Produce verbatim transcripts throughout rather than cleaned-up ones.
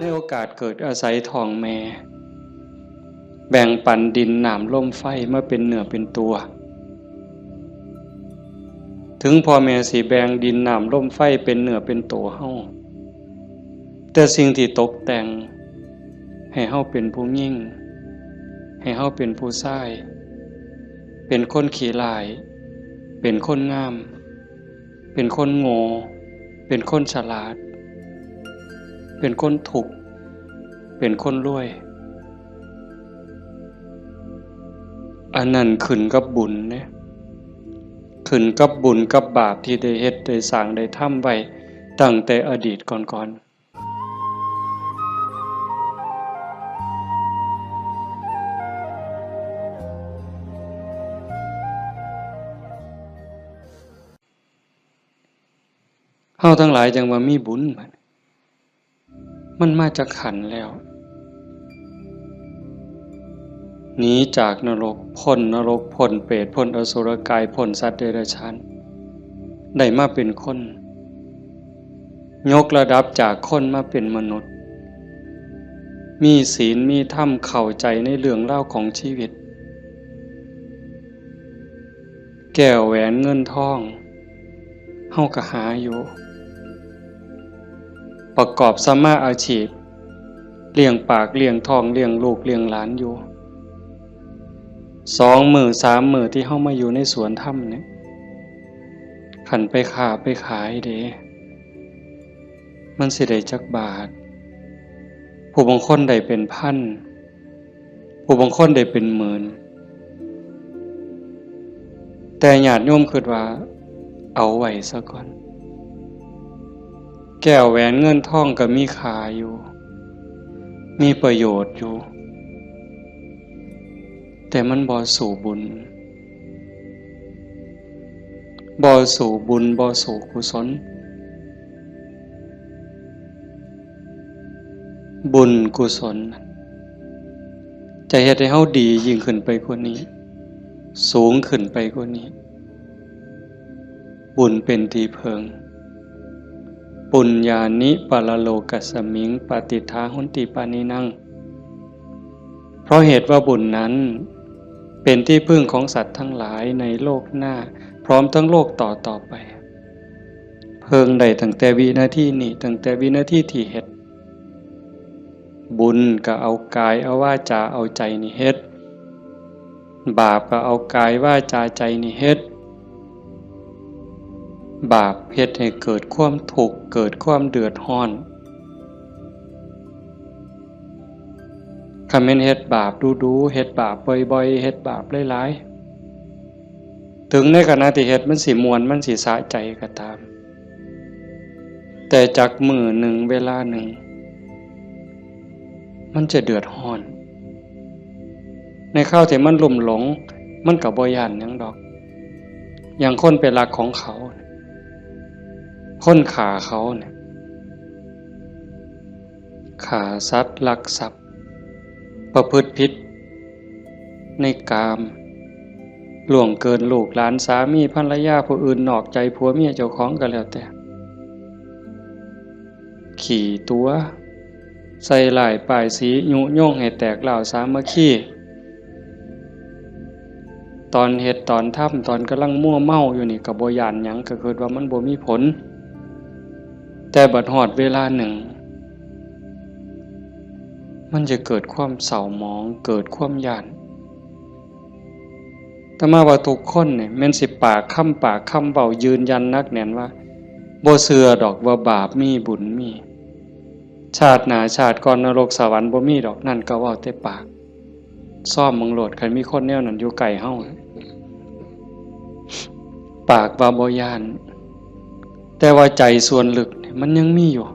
ในโอกาสเกิดอาศัยท้องแม่ แบ่งปันดินน้ำลมไฟมาเป็นเนื้อเป็นตัว ถึงพ่อแม่สิแบ่งดินน้ำลมไฟเป็นเนื้อเป็นตัวเฮา แต่สิ่งที่ตกแต่งให้เฮาเป็นผู้หญิง ให้เฮาเป็นผู้ชาย เป็นคนขี้ร้าย เป็นคนงาม เป็นคนโง่ เป็นคนฉลาด เป็นคนทุกข์ เป็นคนรวย อันนั้นขึ้นกับบุญเนี่ย ขึ้นกับบุญกับบาปที่ได้เฮ็ดได้สร้างได้ทำไว้ตั้งแต่อดีตก่อนๆ เฮาทั้งหลายจั่งว่ามีบุญบัด มันมาจากขันธ์แล้ว หนีจากนรก พ้นนรก พ้นเปรต พ้นอสุรกาย พ้นสัตว์เดรัจฉาน ได้มาเป็นคน ยกระดับจากคนมาเป็นมนุษย์ มีศีล มีธรรม เข้าใจในเรื่องราวของชีวิต แก้วแหวนเงินทอง เฮาก็หาอยู่ ประกอบสัมมาอาชีพ เลี้ยงปาก เลี้ยงท้อง เลี้ยงลูก เลี้ยงหลานอยู่ สองมื้อ สามมื้อที่เฮามาอยู่ในสวนธรรมเนี่ย คันไปค้าไปขายเด้ มันสิได้จักบาท ผู้บางคนได้เป็นพัน ผู้บางคนได้เป็นหมื่น แต่ญาติโยมคิดว่าเอาไว้ซะก่อน แก้วแหวนเงินทองก็มีค่าอยู่ มีประโยชน์อยู่ แต่มันบ่สู้บุญ บ่สู้บุญ บ่สู้กุศล บุญกุศล จะเฮ็ดให้เฮาดียิ่งขึ้นไปกว่านี้ สูงขึ้นไปกว่านี้ บุญเป็นที่เพิ่ง ปุญญานิปรโลกัสมิง ปฏิฏฐาหนติปานินัง เพราะเหตุว่าบุญนั้นเป็นที่พึ่งของสัตว์ทั้งหลายในโลกหน้า พร้อมทั้งโลกต่อต่อไป เพิ่งได้ตั้งแต่วินาทีนี้ ตั้งแต่วินาทีที่เฮ็ด บุญก็เอากายเอาวาจาเอาใจนี่เฮ็ด บาปก็เอากายวาจาใจนี่เฮ็ด บาปเฮ็ดให้เกิดความทุกข์ เกิดความเดือดร้อน คันแม่นเฮ็ดบาปดูๆ เฮ็ดบาปบ่อยๆ เฮ็ดบาปหลายๆ ถึงในขณะที่เฮ็ดมันสิม่วน มันสิสะใจก็ตาม แต่จักมื้อหนึ่งเวลาหนึ่ง มันจะเดือดร้อน ในคราวที่มันลุ่มหลง มันก็บ่ย้านหยังดอก อย่างคนไปลักของเขา คนฆ่าเขาเนี่ย ฆ่าสัตว์ ลักทรัพย์ ประพฤติผิดในกาม ล่วงเกินลูกหลาน สามีภรรยาผู้อื่น นอกใจผัวเมียเจ้าของก็แล้วแต่ ขี้ตั๋ว ใส่ร้ายป้ายสี ยุยงให้แตกร้าวสามัคคี ตอนเฮ็ดตอนทำ ตอนกำลังมัวเมาอยู่นี่ก็บ่ย้านหยัง ก็คิดว่ามันบ่มีผล แต่บัดฮอดเวลาหนึ่ง มันจะเกิดความเศร้าหมอง เกิดความย้าน อาตมาว่าทุกคนเนี่ยแม่นสิปากคำ ปากคำเว้ายืนยันหนักแน่นว่า บ่เชื่อดอกว่าบาปมีบุญมี ชาติหน้าชาติก่อนนรกสวรรค์บ่มีดอก นั่นก็เว้าแต่ปาก ซ่อมเบิ่งโลด คันมีคนแนวนั้นอยู่ใกล้เฮา ปากว่าบ่ย้าน แต่ว่าใจส่วนลึกเนี่ยมันยังมีอยู่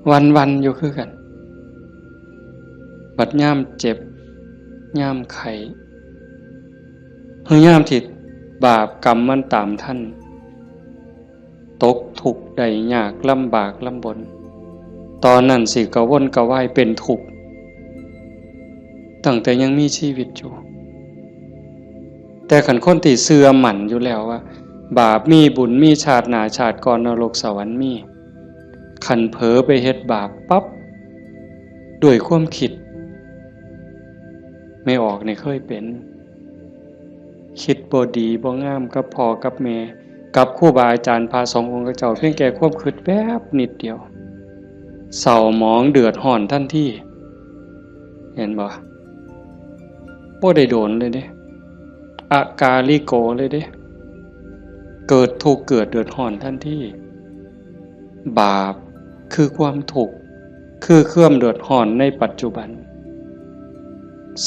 หวั่นๆ อยู่คือกัน บัดยามเจ็บ ยามไข้ หรือยามที่บาปกรรมมันตามทัน ตกทุกข์ได้ยาก ลำบากลำบน ตอนนั้นสิกระวนกระวายเป็นทุกข์ ตั้งแต่ยังมีชีวิตอยู่ แต่คันคนที่เชื่อมั่นอยู่แล้วว่า บาปมีบุญมี ชาติหน้าชาติก่อนนรกสวรรค์มี คันเผลอไปเฮ็ดบาปปั๊บ ด้วยความคิด แม่ออกนี่เคยเป็น คิดบ่ดีบ่งามกับพ่อกับแม่ กับครูบาอาจารย์พระสงฆ์องค์เจ้า เพียงแค่ความคิดแป๊บนิดเดียว เศร้าหมองเดือดร้อนทันที เห็นบ่ บ่ได้โดนเลยเด้ อากาลิโกเลยเด้ เกิดทุกข์เกิดเดือดร้อนทันที บาปคือความทุกข์ คือความเดือดร้อนในปัจจุบัน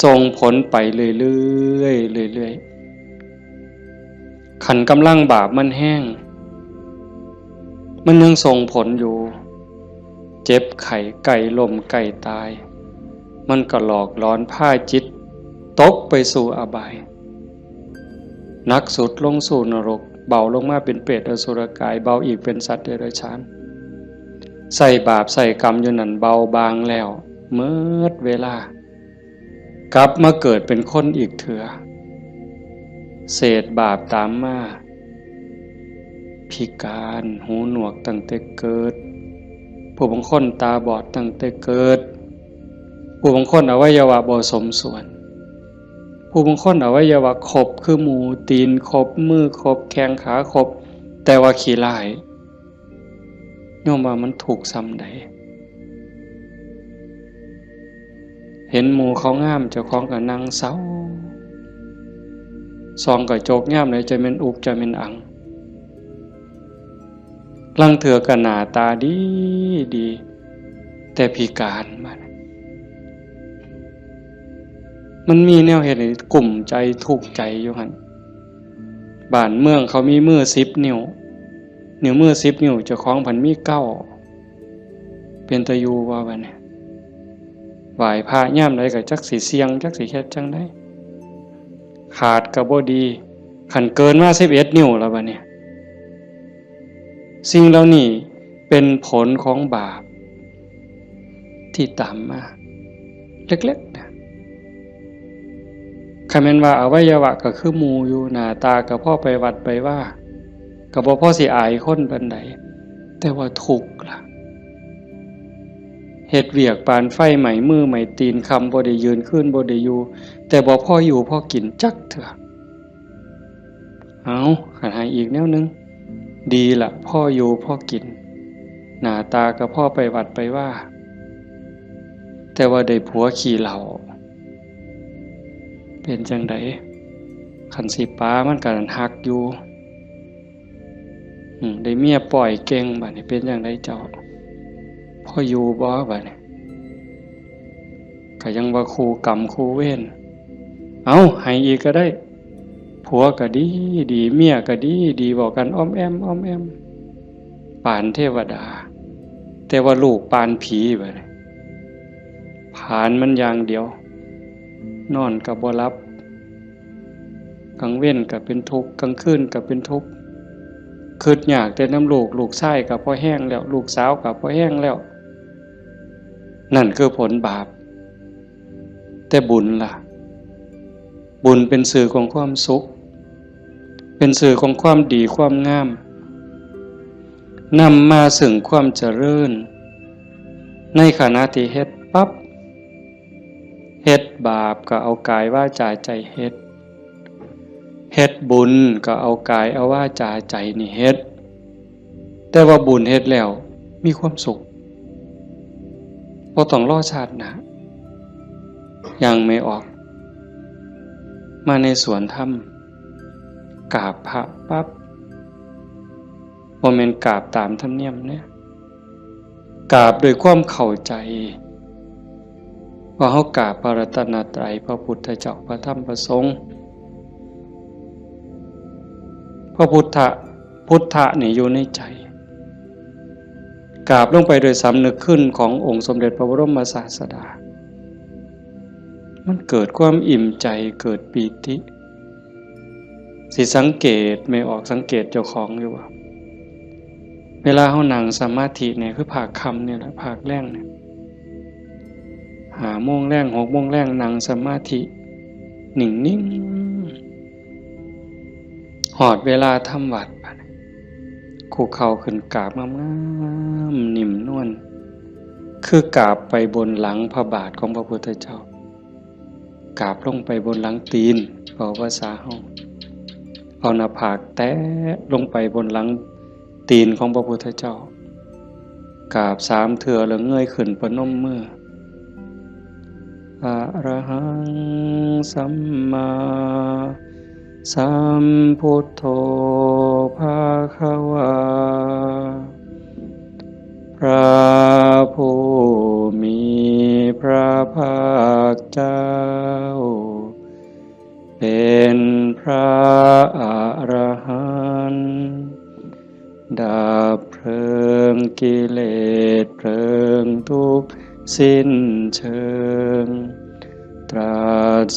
ส่งผลไปเรื่อยๆ เรื่อยๆ คันกำลังบาปมันแฮง มันยังส่งผลอยู่ เจ็บไข้ใกล้ล้มใกล้ตาย มันก็หลอกหลอนพาจิตตกไปสู่อบาย หนักสุดลงสู่นรก เบาลงมาเป็นเปรตอสุรกาย เบาอีกเป็นสัตว์เดรัจฉาน ใส่บาปใส่กรรมอยู่นั่นเบาบางแล้ว เมิดเวลา กลับมาเกิดเป็นคนอีกเถื่อ เศษบาปตามมา พิการ หูหนวกตั้งแต่เกิด ผู้บางคนตาบอดตั้งแต่เกิด ผู้บางคนอวัยวะบ่สมส่วน ผู้บางคนอวัยวะครบคือหมู่ ตีนครบ มือครบ แข้งขาครบ แต่ว่าขี้ร้าย โยมว่ามันทุกข์ส่ำใด เห็นหมู่เขางาม เจ้าของก็นั่งเศร้า ส่องกระจกยามใดจะแม่นอุกจะแม่นอัง ลางเทื่อก็หน้าตาดีดี แต่พิการ บาดนี้ มันมีแนวเฮ็ดให้กุ้มใจทุกข์ใจอยู่หั่น บ้านเมืองเขามีมือสิบนิ้ว นิ้วมือสิบนิ้ว เจ้าของพันมีเก้า เป็นตาอยู่บ่บาดนี้ ไหว้พระยามใดก็จักสิเสี่ยง จักสิเฮ็ดจั่งใด ขาดก็บ่ดี คันเกินมาสิบเอ็ดนิ้วแล้วบาดนี้ สิ่งเหล่านี้เป็นผลของบาปที่ตามมา เล็กๆ นะ คันแม่นว่าอวัยวะก็คือหมู่อยู่ หน้าตาก็พอไปวัดไปวา ก็บ่พอสิอายคนปานใด แต่ว่าทุกข์ล่ะ เฮ็ดเวียกปานไฟไหม้มือไหม้ตีน ค่ำบ่ได้ยืน คืนบ่ได้อยู่ แต่บ่พออยู่พอกินจักเทื่อ เอา คันให้อีกแนวหนึ่ง ดีละ พออยู่พอกิน หน้าตาก็พอไปวัดไปวา แต่ว่าได้ผัวขี้เหล้า เป็นจั่งใด คันสิปามันก็ฮักอยู่ อืม ได้เมียป้อยเก่ง บาดนี้เป็นจั่งใดเจ้า พออยู่บ่ บาดนี้ ก็ยังว่าคู่กรรมคู่เวร เอา ให้อีกก็ได้ ผัวก็ดีดี เมียก็ดีดี เว้ากันอ้อมแอ้มอ้อมแอ้ม ปานเทวดา แต่ว่าลูกปานผีบาดนี้ ผลาญมันอย่างเดียว นอนก็บ่หลับ กลางเว็นก็เป็นทุกข์ กลางคืนก็เป็นทุกข์ คิดยากแต่นำลูก ลูกชายก็พอแฮงแล้ว ลูกสาวก็พอแฮงแล้ว นั่นคือผลบาป แต่บุญล่ะ บุญเป็นสื่อของความสุข เป็นสื่อของความดีความงาม นำมาซึ่งความเจริญ ในขณะที่เฮ็ดปั๊บ เฮ็ดบาปก็เอากายวาจาใจเฮ็ด เฮ็ดบุญก็เอากายเอาวาจาใจนี่เฮ็ด แต่ว่าบุญเฮ็ดแล้วมีความสุข บ่ต้องรอชาติหน้า อย่างแม่ออก มาในสวนธรรม กราบพระปั๊บ บ่แม่นกราบตามธรรมเนียมเด้ กราบด้วยความเข้าใจ ว่าเฮากราบพระรัตนตรัย พระพุทธเจ้า พระธรรม พระสงฆ์ พระพุทธะ พุทธะนี่อยู่ในใจ กราบลงไปโดยสำนึกคุณขององค์สมเด็จพระบรมศาสดา มันเกิดความอิ่มใจ เกิดปีติ สิสังเกต แม่ออกสังเกตเจ้าของอยู่ว่า เวลาเฮานั่งสมาธิเนี่ย คือภาคค่ำเนี่ยแหละ ภาคแลงเนี่ย ห้าโมงแลง หกโมงแลง นั่งสมาธิ นิ่งๆ ฮอดเวลาทำวัตร บาดนี้ คุกเข่าขึ้นกราบงามๆ นิ่มนวล คือกราบไปบนหลังพระบาทของพระพุทธเจ้า กราบลงไปบนหลังตีน เว้าภาษาเฮา เอาหน้าผากแตะลงไปบนหลังตีนของพระพุทธเจ้า กราบสามเทื่อแล้วเงยขึ้นประนมมือ อะระหังสัมมาสัมพุทโธภะคะวา พระผู้มีพระภาคเจ้า เป็นพระอรหันต์ ดับเพลิงกิเลสเพลิงทุกข์สิ้นเชิง ตรั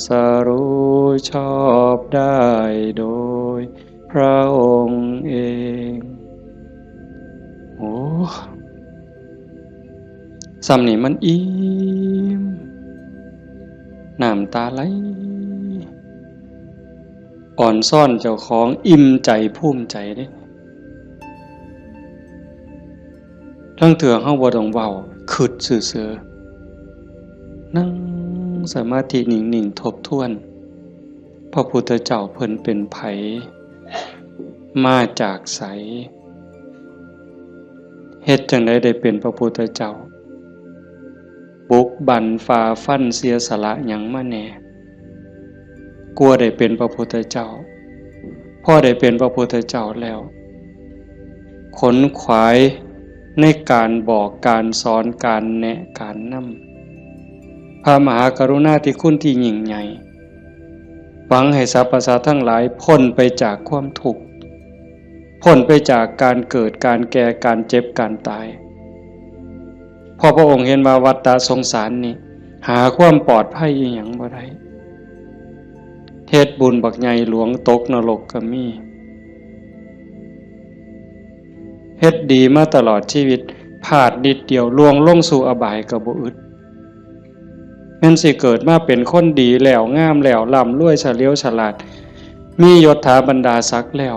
สรู้ชอบได้โดยพระองค์เอง โอ้ ส่ำนี่มันอิ่ม น้ำตาไหล อ่อนซ้อนเจ้าของ อิ่มใจภูมิใจเด้ ลางเทื่อเฮาบ่ต้องเว้า คิดซื่อๆ นั่งสมาธินิ่งๆ ทบทวน พระพุทธเจ้าเพิ่นเป็นไผ มาจากไส เฮ็ดจั่งใดได้เป็นพระพุทธเจ้า บุกบั่นฝ่าฟันเสียสละหยังมาแหน่ กว่าได้เป็นพระพุทธเจ้า พอได้เป็นพระพุทธเจ้าแล้ว ขนขวายในการบอกการสอนการแนะการนำ พระมหากรุณาธิคุณที่ยิ่งใหญ่ หวังให้สรรพสัตว์ทั้งหลายพ้นไปจากความทุกข์ พ้นไปจากการเกิด การแก่ การเจ็บ การตาย เพราะพระองค์เห็นว่าวัฏฏะสงสารนี่ หาความปลอดภัยอีหยังบ่ได้ เฮ็ดบุญบักใหญ่หลวงตกนรกก็มี เฮ็ดดีมาตลอดชีวิต พลาดนิดเดียวล่วงลงสู่อบายก็บ่อึด แม่นสิเกิดมาเป็นคนดีแล้ว งามแล้ว ร่ำรวยเฉลียวฉลาด มียศถาบรรดาศักดิ์แล้ว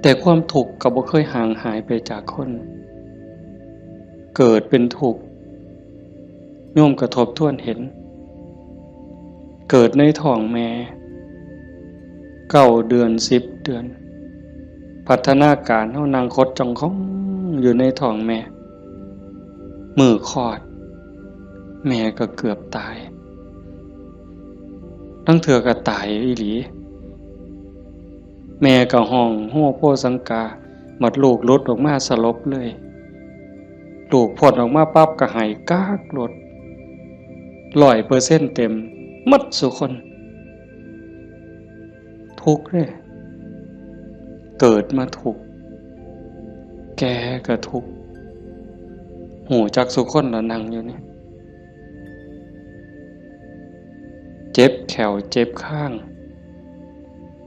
แต่ความทุกข์ก็บ่เคยห่างหายไปจากคน เกิดเป็นทุกข์ โยมก็ทบทวนเห็น เกิดในท้องแม่ เก้าเดือน สิบเดือน พัฒนาการเฮานั่งขดจ้องของอยู่ในท้องแม่ มื้อคลอด แม่ก็เกือบตาย ลางเทื่อก็ตายอีหลี แม่ก็ฮ้องโฮโฮสังกา บัดลูกหลุดออกมาสลบเลย ลูกพ้นออกมาปั๊บก็ไห้ก๊ากโลด ร้อยเปอร์เซ็นต์เต็ม หมดซุคน ทุกข์เด้ เกิดมาทุกข์ แก่ก็ทุกข์ ฮู้จักซุคนละนั่งอยู่นี่ เจ็บแข้วเจ็บคาง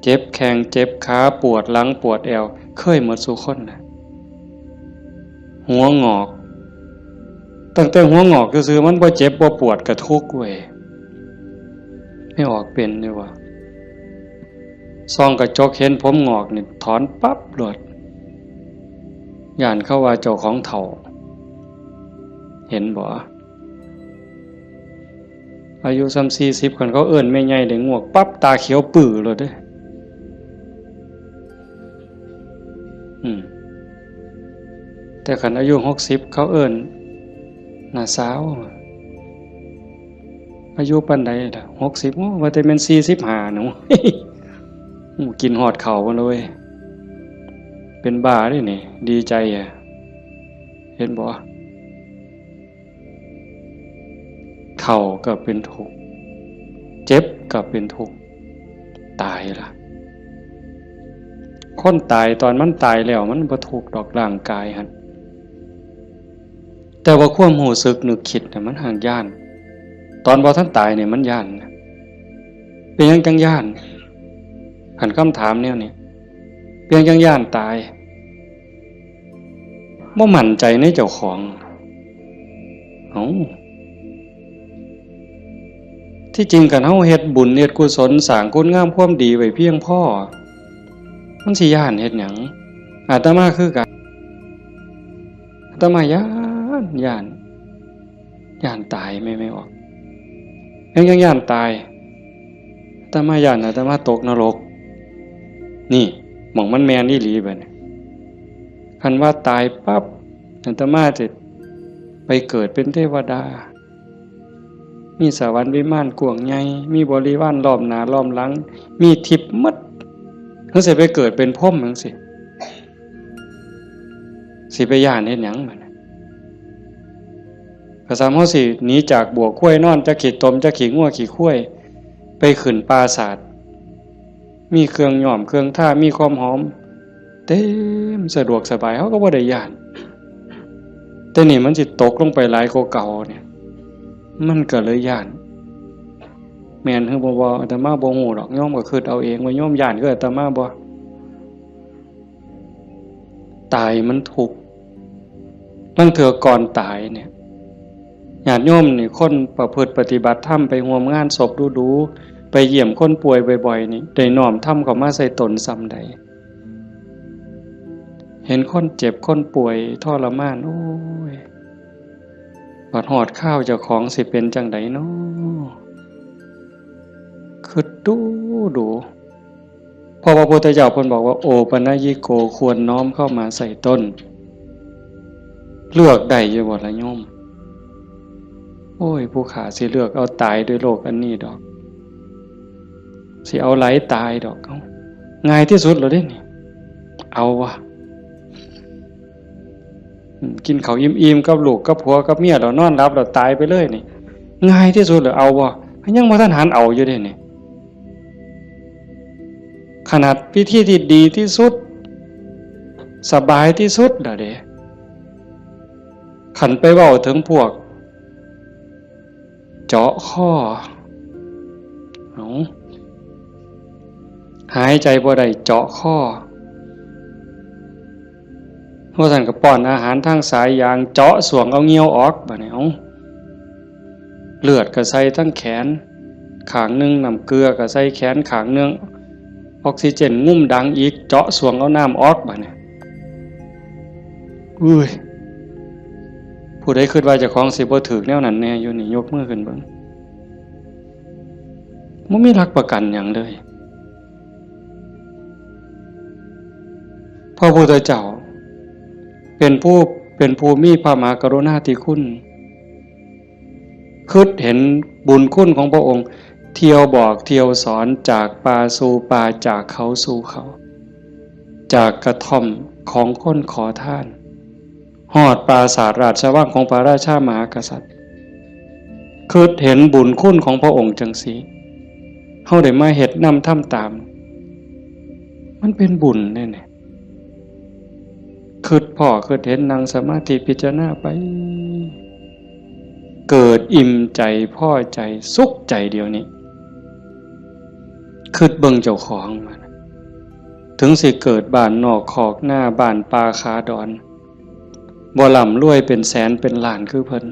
เจ็บแข้งเจ็บขา ปวดหลังปวดแอว เคยหมดซุคนนะ หัวงอก ตั้งแต่หัวงอกซื่อๆ มันบ่เจ็บบ่ปวดก็ทุกข์เว้ย แม่ออกเป็นอยู่วะ ส่องกระจกเห็นผมงอกนี่ถอนปั๊บโลด ย้านเขาว่าเจ้าของเฒ่า เห็นบ่ อายุส่ำสี่สิบ คันเขาเอิ้นแม่ใหญ่ได้งวกปั๊บ ตาเขียวปื้อโลดเด้ อืม แต่คันอายุหกสิบ เขาเอิ้นน้าสาว อายุปานใดล่ะ หกสิบ โอ้ ว่าแต่แม่นสี่สิบห้าหนู โอ้ กินฮอดข้าวพุ่นเลย เป็นบ้าเด้นี่ ดีใจอะ เห็นบ่ เฒ่าก็เป็นทุกข์ เจ็บก็เป็นทุกข์ ตายล่ะ คนตายตอนมันตายแล้วมันบ่ทุกข์ดอกร่างกายหั่น แต่ว่าความรู้สึกนึกคิดน่ะมันหากย้าน ตอนบ่ทันตายนี่มันย้านนะ เป็นหยังจั่งย้าน คันคำถามแนวนี้ เป็นหยังจั่งย้านตาย บ่มั่นใจในเจ้าของ เอ้า ที่จริงคันเฮาเฮ็ดบุญเฮ็ดกุศลสร้างคุณงามความดีไว้เพียงพอ มันสิย้านเฮ็ดหยัง อาตมาคือกัน อาตมาย้านย้านย้านตายแม่ แม่ออก ยังยังย้านตาย อาตมาย้านอาตมาตกนรก นี่ หม่องมันแม่นอีหลีบัดนี้ คันว่าตายปั๊บ อาตมาจะไปเกิดเป็นเทวดา มีสวรรค์วิมานกว้างใหญ่ มีบริวารล้อมหน้าล้อมหลัง มีทิพย์หมด จั่งซี้ไปเกิดเป็นพรหมจั่งซี้ สิไปย้านเฮ็ดหยังบัดนี้ ก็ส่ำเฮาสิหนีจากบั้วควายนอน จักขี้ตม จักขี้งัวขี้ควาย ไปขึ้นปราสาท มีเครื่องย้อมเครื่องทา มีความหอม เต็มสะดวกสบาย เฮาก็บ่ได้ย้าน แต่นี่มันสิตกลงไปหลายกว่าเก่าเนี่ย มันก็เลยย้าน แม่นหรือบ่ บ่ อาตมาบ่ฮู้ดอก โยมก็คิดเอาเองว่าโยมย้านคืออาตมาบ่ ตายมันทุกข์ ลางเทื่อก่อนตายเนี่ย ญาติโยมนี่ คนประพฤติปฏิบัติธรรม ไปร่วมงานศพดูๆ ไปเยี่ยมคนป่วยบ่อยๆ นี่ ได้น้อมธรรมเข้ามาใส่ตนส่ำใด เห็นคนเจ็บคนป่วยทรมาน โอ้ย บัดฮอดคราวเจ้าของสิเป็นจั่งใดน้อ คิดดูดู เพราะว่าพระพุทธเจ้าเพิ่นบอกว่า โอปัญญิโก ควรน้อมเข้ามาใส่ตน เลือกได้อยู่บ่ล่ะโยม โอ้ย ผู้ข้าสิเลือกเอาตายด้วยโรคอันนี้ดอก สิเอาไหลตายดอก เอ้า ง่ายที่สุดแล้วเด้นี่ เอาวะ อืม กินข้าวอิ่มๆ กับลูกกับผัวกับเมียแล้วนอนหลับแล้วตายไปเลยนี่ ง่ายที่สุดแล้ว เอาบ่ ยังบ่ทันหันเอาอยู่เด้นี่ ขนาดวิธีที่ดีที่สุด สบายที่สุดแล้วเด้ คันไปเว้าถึงพวก เจาะคอ เอา หายใจบ่ได้เจาะคอ ว่าซั่นก็ป้อนอาหารทางสายยาง เจาะส้วงเอาเหยี่ยวออก บัดนี้ เอา เลือดก็ใส่ทั้งแขนข้างหนึ่ง น้ำเกลือก็ใส่แขนข้างหนึ่ง ออกซิเจนงุ่มดังอีก เจาะส้วงเอาน้ำออก บัดนี้ อุ้ย ผู้ใดคิดว่าเจ้าของสิบ่ถืกแนวนั้นแน่อยู่นี่ ยกมือขึ้นเบิ่ง บ่มีหลักประกันหยังเลย พระพุทธเจ้า เป็นผู้ เป็นผู้มีพระมหากรุณาธิคุณ คิดเห็นบุญคุณของพระองค์ เที่ยวบอกเที่ยวสอน จากป่าสู่ป่า จากเขาสู่เขา จากกระท่อมของคนขอทาน ฮอดปราสาทราชวังของพระราชามหากษัตริย์ คิดเห็นบุญคุณของพระองค์จั่งซี้ เฮาได้มาเฮ็ดนำทำตาม มันเป็นบุญเด้เนี่ย คิดพ้อคิดเห็น นั่งสมาธิพิจารณาไป เกิดอิ่มใจ พอใจ สุขใจเดี๋ยวนี้ คิดเบิ่งเจ้าของ ถึงสิเกิดบ้านนอกคอกนา บ้านป่าขาดอน บ่ร่ำรวยเป็นแสนเป็นล้านคือเพิ่น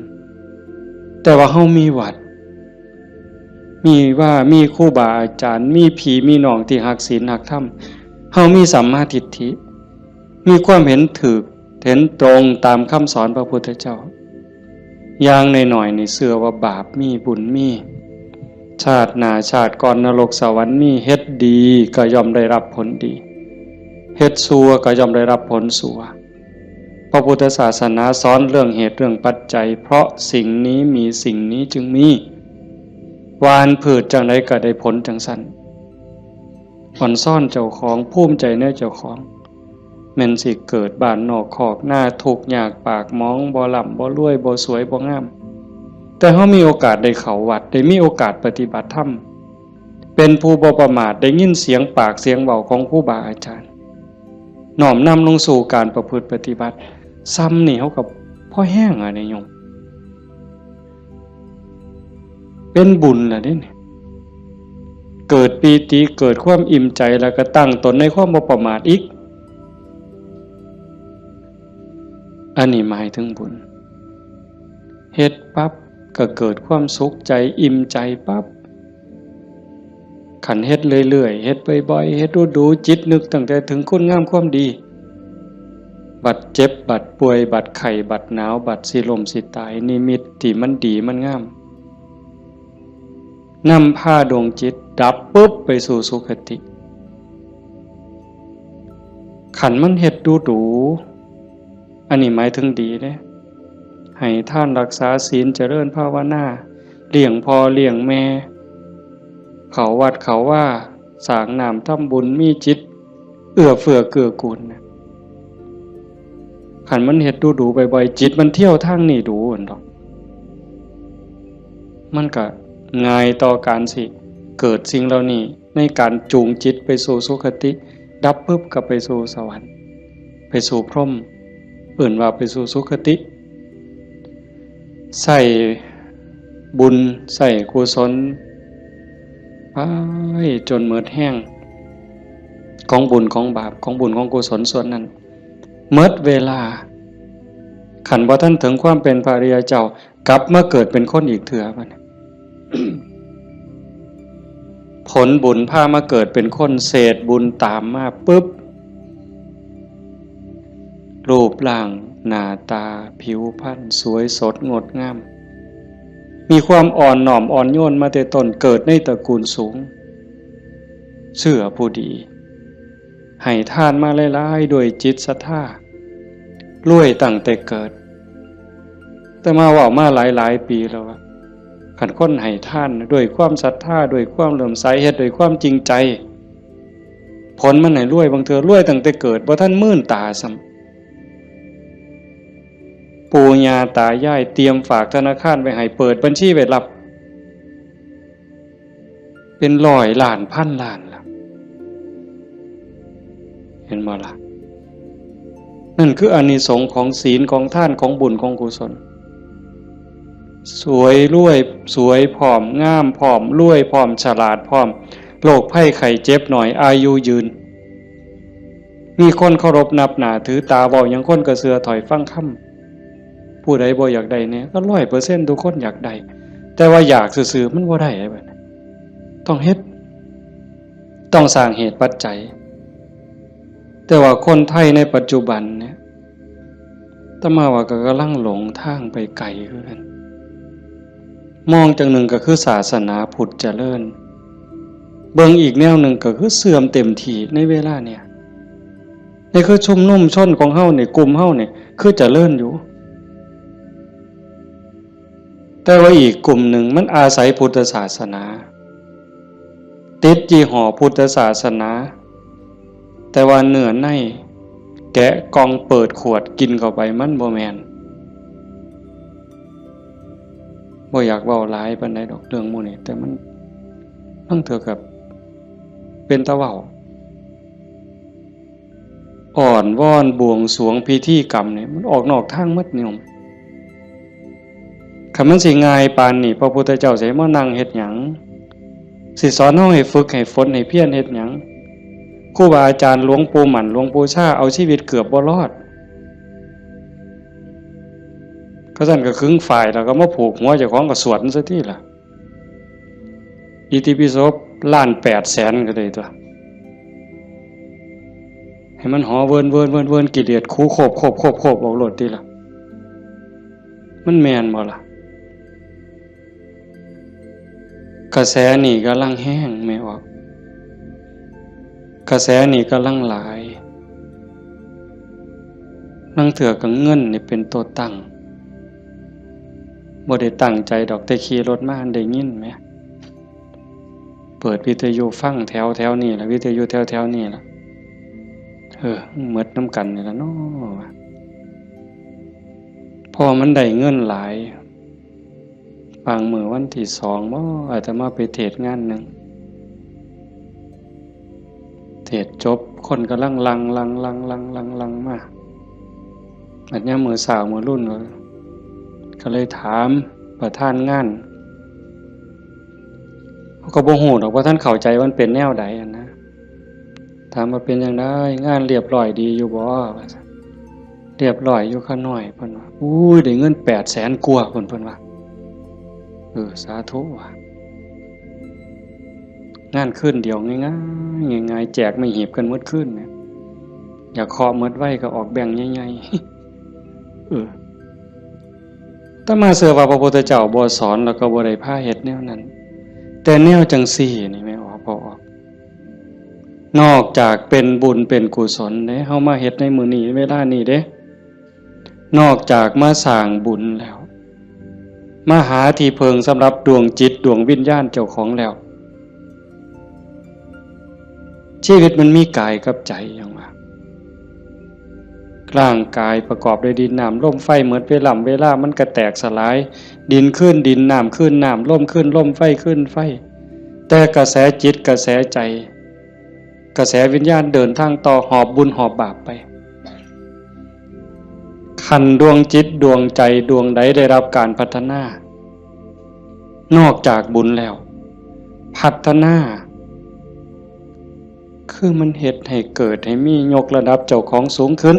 แต่ว่าเฮามีวัด มีว่า มีครูบาอาจารย์ มีพี่มีน้องที่ฮักศีลฮักธรรม เฮามีสัมมาทิฏฐิ มีความเห็นถูก เห็นตรงตามคำสอนพระพุทธเจ้า อย่างน้อยๆ นี่เชื่อว่าบาปมี บุญมี ชาติหน้าชาติก่อนนรกสวรรค์มี เฮ็ดดีก็ย่อมได้รับผลดี เฮ็ดชั่วก็ย่อมได้รับผลชั่ว พระพุทธศาสนาสอนเรื่องเหตุเรื่องปัจจัย เพราะสิ่งนี้มีสิ่งนี้จึงมี หว่านพืชจั่งใดก็ได้ผลจั่งซั้น อ่อนซ้อนเจ้าของ ภูมิใจในเจ้าของ แม่นสิเกิดบ้านนอกคอกนา ทุกข์ยากปากหมอง บ่ร่ำบ่รวย บ่สวยบ่งาม แต่เฮามีโอกาสได้เข้าวัด ได้มีโอกาสปฏิบัติธรรม เป็นผู้บ่ประมาท ได้ยินเสียงปากเสียงเว้าของครูบาอาจารย์ น้อมนำลงสู่การประพฤติปฏิบัติ ส่ำนี่เฮาก็พอแฮงอะเด้โยม เป็นบุญล่ะเด้นี่ เกิดปีติ เกิดความอิ่มใจ แล้วก็ตั้งตนในความบ่ประมาทอีก อันนี้หมายถึงบุญ เฮ็ดปั๊บก็เกิดความสุขใจ อิ่มใจปั๊บ คันเฮ็ดเรื่อยๆ เฮ็ดบ่อยๆ เฮ็ดดูๆ จิตนึกตั้งแต่ถึงคุณงามความดี บัดเจ็บ บัดป่วย บัดไข้ บัดหนาว บัดสิล้มสิตาย นิมิตที่มันดีมันงาม นำพาดวงจิตดับปุ๊บไปสู่สุคติ คันมันเฮ็ดดูดู อันนี้หมายถึงดีเด้ ให้ทานรักษาศีลเจริญภาวนา เลี้ยงพ่อเลี้ยงแม่ เข้าวัดเข้าวา สร้างน้ำทำบุญ มีจิตเอื้อเฟื้อเกื้อกูลนะ คันมันเฮ็ดดูดูบ่อยๆ จิตมันเที่ยวทางนี้ดูหั่นดอก มันก็ง่ายต่อการสิเกิดสิ่งเหล่านี้ ในการจูงจิตไปสู่สุคติ ดับปุ๊บก็ไปสู่สวรรค์ ไปสู่พรหม เอิ้นว่าไปสู่สุคติ ใช้บุญใช้กุศลไปจนหมดแฮง ของบุญของบาป ของบุญของกุศลส่วนนั้น หมดเวลา คันบ่ทันถึงความเป็นพระอริยเจ้า กลับมาเกิดเป็นคนอีกเทื่อบัดนี้ ผลบุญพามาเกิดเป็นคน เศษบุญตามมาปุ๊บ รูปร่างหน้าตาผิวพรรณสวยสดงดงาม มีความอ่อนน้อมอ่อนโยนมาแต่ต้น เกิดในตระกูลสูง เชื่อผู้ดี ให้ทานมาหลายๆ ด้วยจิตศรัทธา รวยตั้งแต่เกิด แต่มาเว้ามาหลายๆ ปีแล้วว่า คันคนให้ทานด้วยความศรัทธา ด้วยความเลื่อมใส เฮ็ดด้วยความจริงใจ ผลมันให้รวย บางเทื่อรวยตั้งแต่เกิด บ่ทันมื่นตาซ้ำ ปู่ย่าตายายเตรียมฝากธนาคารไว้ให้ เปิดบัญชีไว้รับ เป็นร้อยล้านพันล้านล่ะ เห็นบ่ล่ะ นั่นคืออานิสงส์ของศีล ของทาน ของบุญ ของกุศล สวยรวย สวยพร้อม งามพร้อม รวยพร้อม ฉลาดพร้อม โรคภัยไข้เจ็บน้อย อายุยืน มีคนเคารพนับหน้าถือตา เว้าหยังคนก็เชื่อถ้อยฟังคำ ผู้ใดบ่อยากได้แน่ ก็ร้อยเปอร์เซ็นต์ ทุกคนอยากได้ แต่ว่าอยากซื่อๆ มันบ่ได้บัดนี้ ต้องเฮ็ด ต้องสร้างเหตุปัจจัย แต่ว่าคนไทยในปัจจุบันเนี่ย อาตมาว่าก็กำลังหลงทางไปไกลคือกัน มองจั่งหนึ่งก็คือศาสนาพุทธเจริญ เบิ่งอีกแนวหนึ่งก็คือเสื่อมเต็มที่ในเวลาเนี่ย นี่คือชุมนุมชนของเฮานี่ กลุ่มเฮานี่ คือเจริญอยู่ แต่ว่าอีกกลุ่มหนึ่งมันอาศัยพุทธศาสนา ติดยี่ห้อพุทธศาสนา แต่ว่าเนื้อในแกะกล่องเปิดขวดกินเข้าไป มันบ่แม่น บ่อยากเว้าหลายปานใดดอกเรื่องหมู่นี้ แต่มัน มันเถื่อกับเป็นตาเว้า อ้อนวอนบวงสรวงพิธีกรรมเนี่ย มันออกนอกทางหมดโยม คันมันสิง่ายปานนี้ พระพุทธเจ้าสิมานั่งเฮ็ดหยัง สิสอนเฮาให้ฝึกให้ฝนให้เพียรเฮ็ดหยัง ครูบาอาจารย์หลวงปู่หมั่น หลวงปู่ชา เอาชีวิตเกือบบ่รอด เขาซั่นก็ขึงฝ้ายแล้วก็มาผูกหัวเจ้าของก็สวดมันซะติล่ะ อิติปิโสล้านแปดแสนก็ได้ตัว ให้มันหอเวินเวินเวินเวิน กิเลสขูโคบโคบโคบโคบออกโลดติล่ะ มันแม่นบ่ล่ะ กระแสนี่กำลังแฮงแม่ออก กระแสนี่กำลังหลาย ลางเทื่อก็เงินนี่เป็นตัวตั้ง บ่ได้ตั้งใจดอก แต่ขี่รถมาได้ยินแหม เปิดวิทยุฟังแถวแถวนี่ล่ะ วิทยุแถวแถวนี่ล่ะ เออ หมดนำกันนี่ล่ะเนาะ เพราะมันได้เงินหลาย บางมื้อวันที่สองบ่ อาตมาไปเทศน์งานหนึ่ง เทศน์จบ คนกำลังหลั่ง หลั่ง หลั่ง หลั่ง หลั่ง หลั่งมา บัดยามมื้อเช้ามื้อรุ่น ก็เลยถามประธานงาน เขาก็บ่ฮู้ดอกว่าท่านเข้าใจว่ามันเป็นแนวใดอะนะ ถามว่าเป็นจั่งใด งานเรียบร้อยดีอยู่บ่ ว่าซั่น เรียบร้อยอยู่ข้าน้อย เพิ่นว่า อุ้ย ได้เงินแปดแสนกว่า เพิ่น เพิ่นว่า เออ สาธุ ว่ะ งานคืนเดียวง่ายๆ ง่ายๆ แจกไม้หีบกันหมดคืนเนี่ย อยากเคาะหมดไวก็ออกแบงค์ใหญ่ๆ เออ อาตมาเชื่อว่าพระพุทธเจ้าบ่สอนแล้วก็บ่ได้พาเฮ็ดแนวนั้น แต่แนวจังซี่นี่แม่ออก พอออก นอกจากเป็นบุญเป็นกุศลเด้ เฮามาเฮ็ดในมื้อนี้เวลานี้เด้ นอกจากมาสร้างบุญแล้ว มาหาที่เพิ่งสำหรับดวงจิตดวงวิญญาณเจ้าของแล้ว ชีวิตมันมีกายกับใจอย่างว่า ร่างกายประกอบด้วยดินน้ำลมไฟ หมดเวลา เวลามันก็แตกสลาย ดินคืนดิน น้ำคืนน้ำ ลมคืนลม ไฟคืนไฟ แต่กระแสจิตกระแสใจ กระแสวิญญาณเดินทางต่อ หอบบุญหอบบาปไป คันดวงจิตดวงใจดวงใดได้รับการพัฒนา นอกจากบุญแล้ว พัฒนา คือมันเฮ็ดให้เกิดให้มี ยกระดับเจ้าของสูงขึ้น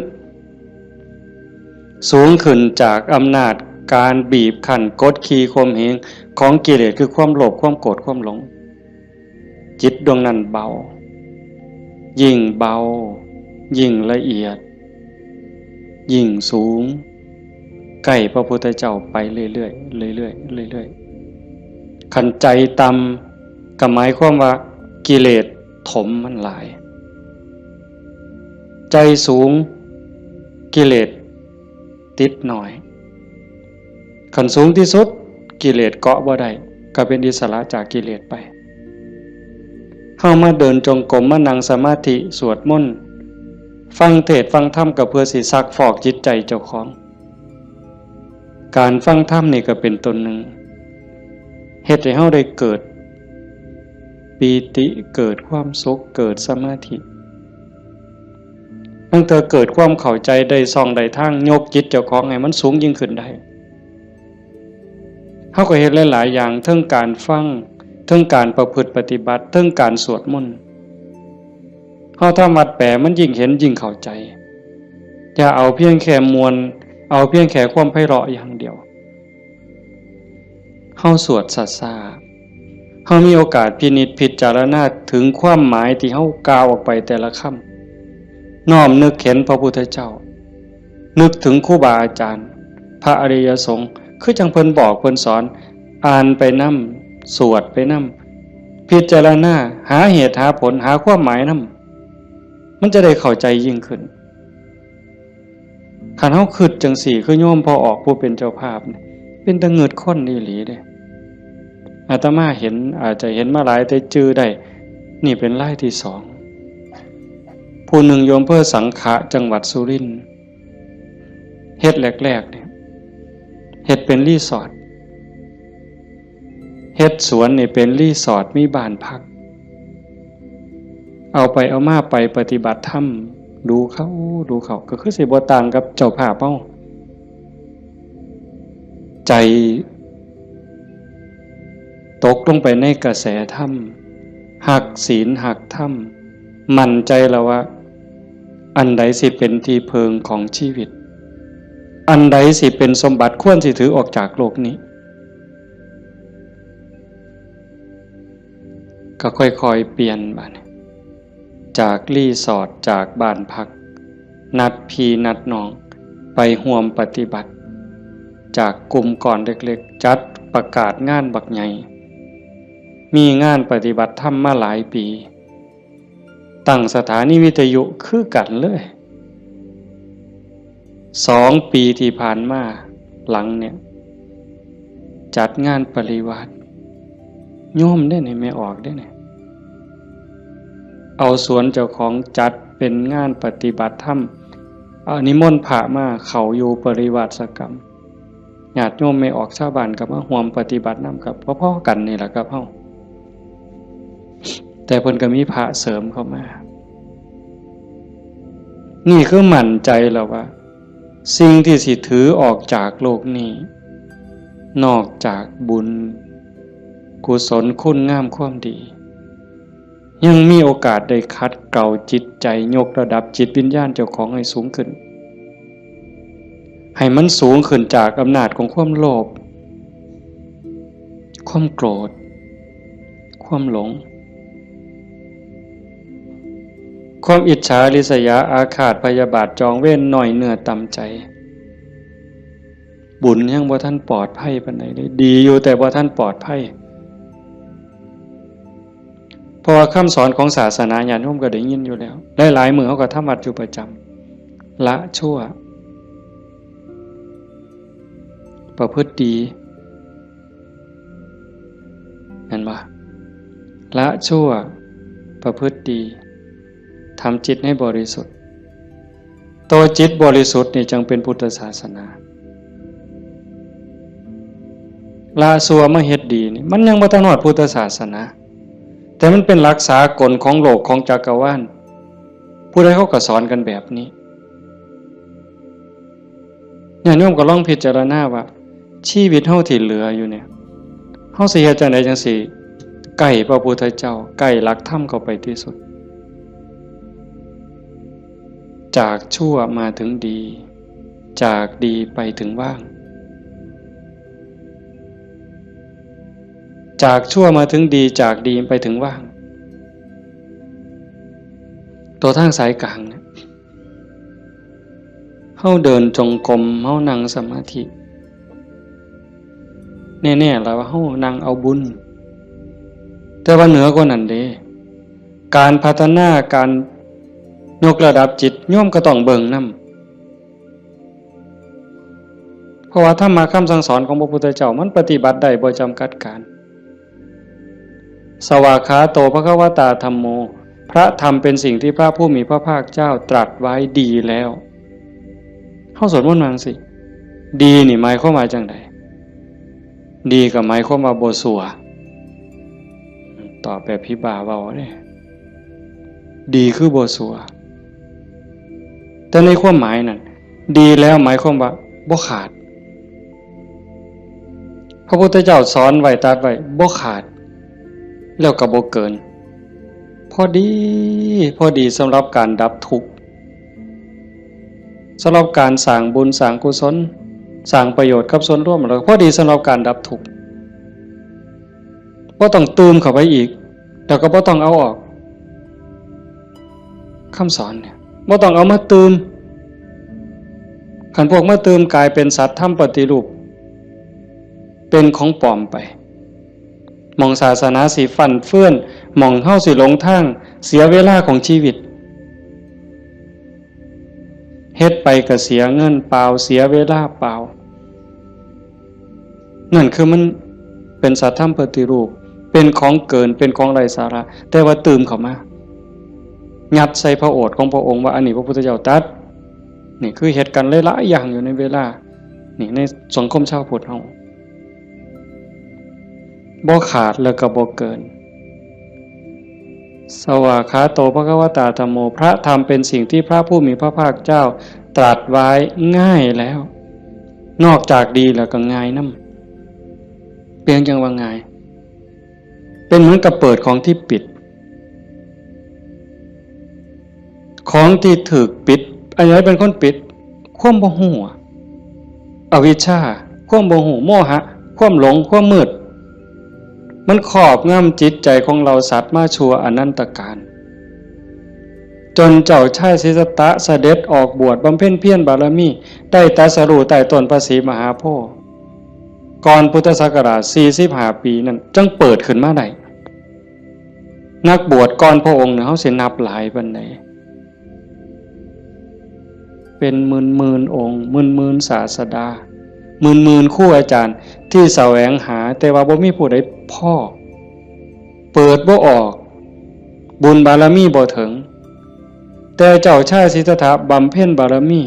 สูงขึ้นจากอำนาจการบีบคั้นกดขี่ข่มเหงของกิเลส คือความโลภ ความโกรธ ความหลง จิตดวงนั้นเบา ยิ่งเบา ยิ่งละเอียด ยิ่งสูง ใกล้พระพุทธเจ้าไปเรื่อยๆ เรื่อยๆ เรื่อยๆ คันใจต่ำก็หมายความว่ากิเลสถมมันหลาย ใจสูง กิเลสติดน้อย คันสูงที่สุด กิเลสเกาะบ่ได้ ก็เป็นอิสระจากกิเลสไป เฮามาเดินจงกรม มานั่งสมาธิ สวดมนต์ ฟังเทศน์ฟังธรรม ก็เพื่อสิซักฟอกจิตใจเจ้าของ การฟังธรรมนี่ก็เป็นต้นหนึ่ง เฮ็ดให้เฮาได้เกิดปีติ เกิดความสุข เกิดสมาธิ ตั้งแต่เกิดความเข้าใจ ได้ช่องได้ทาง ยกจิตเจ้าของให้มันสูงยิ่งขึ้นได้ เฮาก็เฮ็ดหลายๆ อย่าง เทิงการฟัง เทิงการประพฤติปฏิบัติ เทิงการสวดมนต์ เฮาทำวัดแปล มันยิ่งเห็นยิ่งเข้าใจ อย่าเอาเพียงแค่ม่วน เอาเพียงแค่ความไพเราะอย่างเดียว เฮาสวดช้าๆ เฮามีโอกาสพินิจพิจารณาถึงความหมายที่เฮากล่าวออกไปแต่ละคำ น้อมนึกเห็นพระพุทธเจ้า นึกถึงครูบาอาจารย์ พระอริยสงฆ์ คือจั่งเพิ่นบอกเพิ่นสอน อ่านไปนำ สวดไปนำ พิจารณา หาเหตุหาผล หาความหมายนำ มันจะได้เข้าใจยิ่งขึ้น คันเฮาคิดจั่งซี้ คือโยมพ่อออกผู้เป็นเจ้าภาพนี่ เป็นตาเงิดคนอีหลีเด้ อาตมาเห็น อาจจะเห็นมาหลายแต่จื่อได้ นี่เป็นรายที่สอง ผู้หนึ่งอยู่อำเภอสังขะ จังหวัดสุรินทร์ เฮ็ดแรกๆ เนี่ย เฮ็ดเป็นรีสอร์ท เฮ็ดสวนนี่เป็นรีสอร์ท มีบ้านพัก เอาไปเอามาไปปฏิบัติธรรม ดูเข้า ดูเข้า ก็คือสิบ่ต่างกับเจ้าภาพเฮา ใจตกลงไปในกระแสธรรม ฮักศีลฮักธรรม มั่นใจแล้วว่า อันใดสิเป็นที่เพิ่งของชีวิต อันใดสิเป็นสมบัติควรสิถือออกจากโลกนี้ ก็ค่อยๆ เปลี่ยนบัดนี้ จากรีสอร์ท จากบ้านพัก นัดพี่นัดน้อง ไปร่วมปฏิบัติ จากกลุ่มก้อนเล็กๆ จัดประกาศงานบักใหญ่ มีงานปฏิบัติธรรมมาหลายปี ตั้งสถานีวิทยุคือกันเลย สองปีที่ผ่านมาหลังเนี่ย จัดงานปริวาส โยมเด้นี่ แม่ออกเด้นี่ เอาสวนเจ้าของจัดเป็นงานปฏิบัติธรรม เอานิมนต์พระมาเข้าอยู่ปริวาสกรรม ญาติโยมแม่ออกชาวบ้านก็มาร่วมปฏิบัตินำ ก็พอๆ กันนี่แหละครับเฮา แต่เพิ่นก็มีพระเสริมเข้ามา นี่คือมั่นใจแล้วว่า สิ่งที่สิถือออกจากโลกนี้ นอกจากบุญ กุศล คุณงามความดี ยังมีโอกาสได้ขัดเกลาจิตใจ ยกระดับจิตวิญญาณเจ้าของให้สูงขึ้น ให้มันสูงขึ้นจากอำนาจของความโลภ ความโกรธ ความหลง ความอิจฉาริษยาอาฆาตพยาบาทจองเวรน้อยเนื้อต่ำใจ บุญยังบ่ทันปลอดภัยปานใดเลย ดีอยู่แต่บ่ทันปลอดภัย เพราะว่าคำสอนของศาสนาญาติโยมก็ได้ยินอยู่แล้ว หลายๆมื้อเฮาก็ทำวัดอยู่ประจำ ละชั่ว ประพฤติดี แม่นบ่ ละชั่ว ประพฤติดี ทำจิตให้บริสุทธิ์ ตัวจิตบริสุทธิ์นี่จังเป็นพุทธศาสนา ละชั่วมาเฮ็ดดีนี่ มันยังบ่ทันฮอดพุทธศาสนา แต่มันเป็นหลักสากลของโลกของจักรวาล ผู้ใดเขาก็สอนกันแบบนี้ ญาติโยมก็ลองพิจารณาว่า ชีวิตเฮาที่เหลืออยู่เนี่ย เฮาสิเฮ็ดจั่งใดจั่งสิใกล้พระพุทธเจ้า ใกล้หลักธรรมเข้าไปที่สุด จากชั่วมาถึงดี จากดีไปถึงว่าง จากชั่วมาถึงดี จากดีไปถึงว่าง ตัวทางสายกลางเนี่ย เฮาเดินจงกรม เฮานั่งสมาธิ แน่ๆ แล้วว่าเฮานั่งเอาบุญ แต่ว่าเหนือกว่านั้นเด้ การพัฒนา การยกระดับจิต โยมก็ต้องเบิ่งนำ เพราะว่าธรรมะคำสั่งสอนของพระพุทธเจ้า มันปฏิบัติได้บ่จำกัดการ สวากขาโต ภควตา ธัมโม พระธรรมเป็นสิ่งที่พระผู้มีพระภาคเจ้าตรัสไว้ดีแล้ว เฮาสวดมนต์ว่าจั่งซี้ ดีนี่หมายความว่าจั่งใด ดีก็หมายความว่าบ่ซั่ว ตอบแบบผีบ้าเว้าเด้ ดีคือบ่ซั่ว แต่ในความหมายนั่น ดีแล้วหมายความว่าบ่ขาด พระพุทธเจ้าสอนไว้ ตรัสไว้ บ่ขาด แล้วก็บ่เกิน พอดี พอดีสำหรับการดับทุกข์ สำหรับการสร้างบุญ สร้างกุศล สร้างประโยชน์กับส่วนรวม แล้วพอดีสำหรับการดับทุกข์ บ่ต้องตื่มเข้าไปอีก แล้วก็บ่ต้องเอาออก คำสอนเนี่ย บ่ต้องเอามาตื่ม คันพวกมาตื่มกลายเป็นสัตว์ธรรมปฏิรูป เป็นของปลอมไป หม่องศาสนาสิฟั่นเฟือน หม่องเฮาสิหลงทาง เสียเวลาของชีวิต เฮ็ดไปก็เสียเงินเปล่า เสียเวลาเปล่า นั่นคือมันเป็นสัตว์ธรรมปฏิรูป เป็นของเกิน เป็นของไร้สาระ แต่ว่าตื่มเข้ามา ยัดใส่พระโอษฐ์ของพระองค์ว่าอันนี้พระพุทธเจ้าตรัส นี่คือเฮ็ดกันหลายๆอย่างอยู่ในเวลา นี่ในสังคมชาวพุทธเฮา บ่ขาดแล้วก็บ่เกิน สวากขาโต ภควตา ธัมโม พระธรรมเป็นสิ่งที่พระผู้มีพระภาคเจ้าตรัสไว้ง่ายแล้ว นอกจากดีแล้วก็ง่ายนำ เปรียงจั่งว่าง่าย เป็นเหมือนกับเปิดของที่ปิด ของที่ถูกปิด อันใดเป็นคนปิด ความบ่ฮู้อะ อวิชชา ความบ่ฮู้ โมหะ ความหลง ความมืด มันครอบงำจิตใจของเหล่าสัตว์มาชั่วอนันตกาล จนเจ้าชายสิทธัตถะเสด็จออกบวชบำเพ็ญเพียรบารมี ได้ตรัสรู้ใต้ต้นพระศรีมหาโพธิ์ ก่อนพุทธศักราชสี่สิบห้าปีนั่น จั่งเปิดขึ้นมาได้ นักบวชก่อนพระองค์เนี่ย เฮาสินับหลายปานใด เป็นหมื่นๆองค์ หมื่นๆศาสดา หมื่นๆครูอาจารย์ที่แสวงหา แต่ว่าบ่มีผู้ใดพ้อ เปิดบ่ออก บุญบารมีบ่ถึง แต่เจ้าชายสิทธัตถะบำเพ็ญบารมี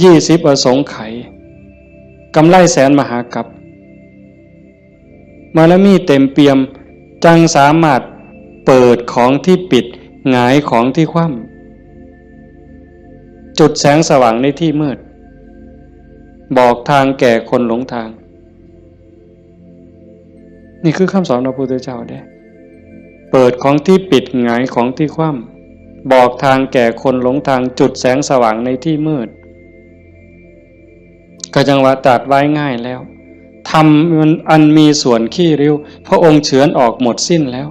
ยี่สิบอสงไขย กำไรแสนมหากัป บารมีเต็มเปี่ยม จั่งสามารถเปิดของที่ปิด หงายของที่คว่ำ จุดแสงสว่างในที่มืด บอกทางแก่คนหลงทาง นี่คือคำสอนพระพุทธเจ้าเด้ เปิดของที่ปิด หงายของที่คว่ำ บอกทางแก่คนหลงทาง จุดแสงสว่างในที่มืด ก็จั่งว่าตรัสไว้ง่ายแล้ว ธรรมอันมีส่วนขี้ริ้ว พระองค์เฉือนออกหมดสิ้นแล้ว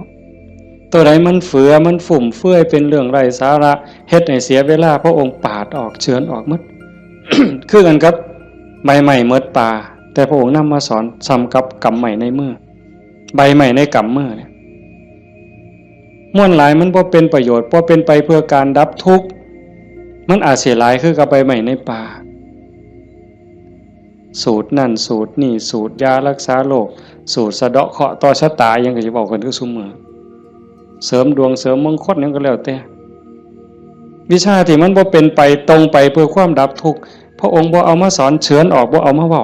ตัวใดมันเฟือ มันฟุ่มเฟือย เป็นเรื่องไร้สาระ เฮ็ดให้เสียเวลา พระองค์ปาดออก เฉือนออกหมด คือกันกับใบไม้หมดป่า แต่พระองค์นำมาสอน ส่ำกับกำไม้ในมือ ใบไม้ในกำมือเนี่ย ม่วนหลายมันบ่เป็นประโยชน์ บ่เป็นไปเพื่อการดับทุกข์ มันอาจสิหลายคือกับใบไม้ในป่า สูตรนั่นสูตรนี่ สูตรยารักษาโรค สูตรสะเดาะเคราะห์ต่อชะตา อิหยังก็สิเว้ากันคือซุมื้อ เสริมดวงเสริมมงคลหยังก็แล้วแต่ วิชาที่มันบ่เป็นไปตรงไปเพื่อความดับทุกข์ พระองค์บ่เอามาสอน เฉือนออก บ่เอามาเว้า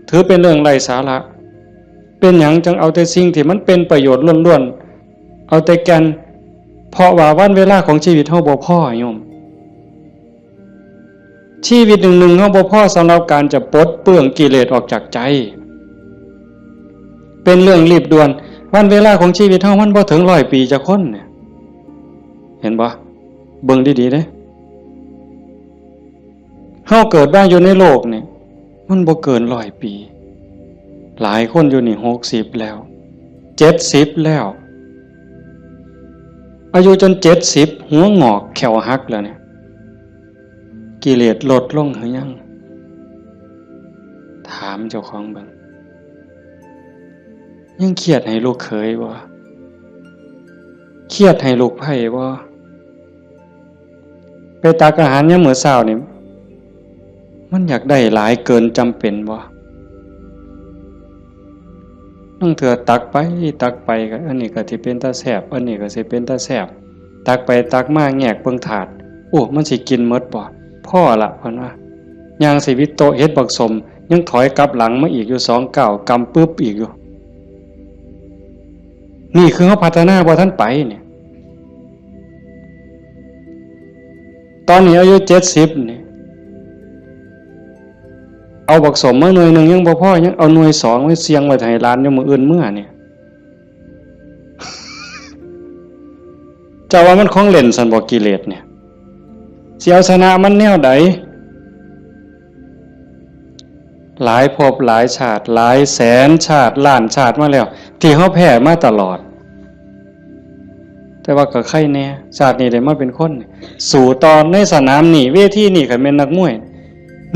ถือเป็นเรื่องไร้สาระ เป็นหยังจังเอาแต่สิ่งที่มันเป็นประโยชน์ล้วนๆ เอาแต่แก่น เพราะว่าวันเวลาของชีวิตเฮาบ่พอโยม ชีวิตหนึ่งๆ เฮาบ่พอสำหรับการจะปลดเปลื้องกิเลสออกจากใจ เป็นเรื่องรีบด่วน วันเวลาของชีวิตเฮามันบ่ถึงร้อยปีจักคนเนี่ย เห็นบ่ เบิ่งดีๆ เด้ เฮาเกิดมาอยู่ในโลกเนี่ย มันบ่เกินร้อยปี หลายคนอยู่นี่หกสิบแล้ว เจ็ดสิบแล้ว อายุจนเจ็ดสิบ หัวงอกแข้วหักแล้วเนี่ย กิเลสลดลงหรือยัง ถามเจ้าของเบิ่ง ยังเครียดให้ลูกเขยบ่ เครียดให้ลูกไพร่บ่ ไปตักอาหารยามมื้อเช้านี่ มันอยากได้หลายเกินจำเป็นบ่ ลางเทื่อตักไปตักไปก็ อันนี้ก็สิเป็นตาแซ่บ อันนี้ก็สิเป็นตาแซ่บ ตักไปตักมาแงกเบิ่งถาด โอ้ มันสิกินหมดบ่ พอละ เพิ่นว่า ย่างสิวิดโต๊ะเฮ็ดบักสม ยังถอยกลับหลังมาอีกอยู่สองก้าว กำปึ๊บอีกอยู่ นี่คือเฮาพัฒนาบ่ทันไปเนี่ย ตอนนี้อายุเจ็ดสิบนี่ เอาบักสมมาหน่วยหนึ่งยังบ่พอ ยังเอาหน่วยสองไว้เสี่ยงไว้ให้หลานอยู่มื้ออื่นเมือเนี่ย เจ้าว่ามันของเล่นซั่นบ่ กิเลสเนี่ย สิเอาชนะมันแนวใด หลายภพหลายชาติ หลายแสนชาติ ล้านชาติมาแล้ว ที่เฮาแพ้มาตลอด แต่ว่าก็ไคแน่ ชาตินี้ได้มาเป็นคน สู้ต่อในสนามนี้ เวทีนี้ คันแม่นนักมวย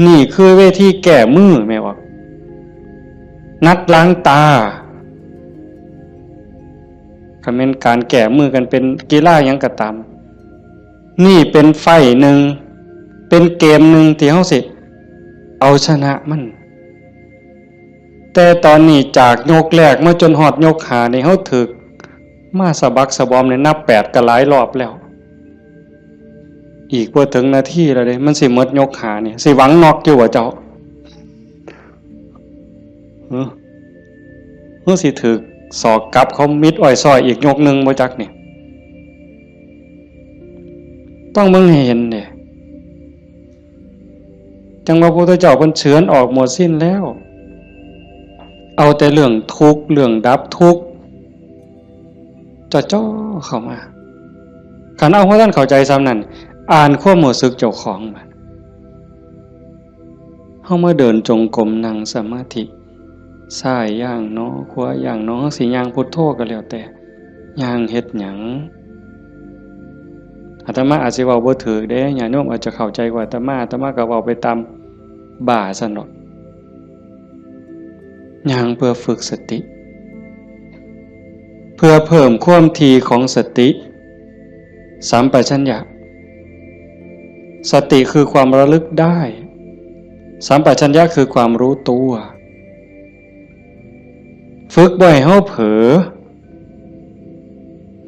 นี่คือเวทีแก้มือ แม่นบ่ นัดล้างตา คันแม่นการแก้มือกันเป็นกีฬาหยังก็ตาม นี่เป็นไฟต์หนึ่ง เป็นเกมหนึ่งที่เฮาสิเอาชนะมัน แต่ตอนนี้จากยกแรกมาจนฮอดยกห้านี่ เฮาถืกมาสะบักสะบอมนี่ นับแปดก็หลายรอบแล้ว อีกบ่ถึงนาทีแล้วเด้ มันสิหมดยกห้านี่ สิหวังน็อกอยู่บ่เจ้า เออ เฮาสิถืกศอกกลับเขามิดอ้อยซ้อยอีกยกหนึ่งบ่จักนี่ ต้องเบิ่งให้เห็นเด้ จั่งว่าพระพุทธเจ้าเพิ่นเฉือนออกหมดสิ้นแล้ว เอาแต่เรื่องทุกข์ เรื่องดับทุกข์ จ่อๆ เข้ามา คันเอาบ่ทันเข้าใจส่ำนั้น อ่านความรู้สึกเจ้าของบัด เฮามาเดินจงกรม นั่งสมาธิ ซ้ายย่างหนอ ขวาย่างหนอ เฮาสิย่างพุทโธก็แล้วแต่ ย่างเฮ็ดหยัง อาตมาอาจสิเว้าบ่ถูกเด้ ญาติโยมอาจจะเข้าใจกว่าอาตมา อาตมาก็เว้าไปตามบ้าซั่นดอก ย่างเพื่อฝึกสติ เพื่อเพิ่มความถี่ของสติ สัมปชัญญะ สติคือความระลึกได้ สัมปชัญญะคือความรู้ตัว ฝึกบ่ให้เฮาเผลอ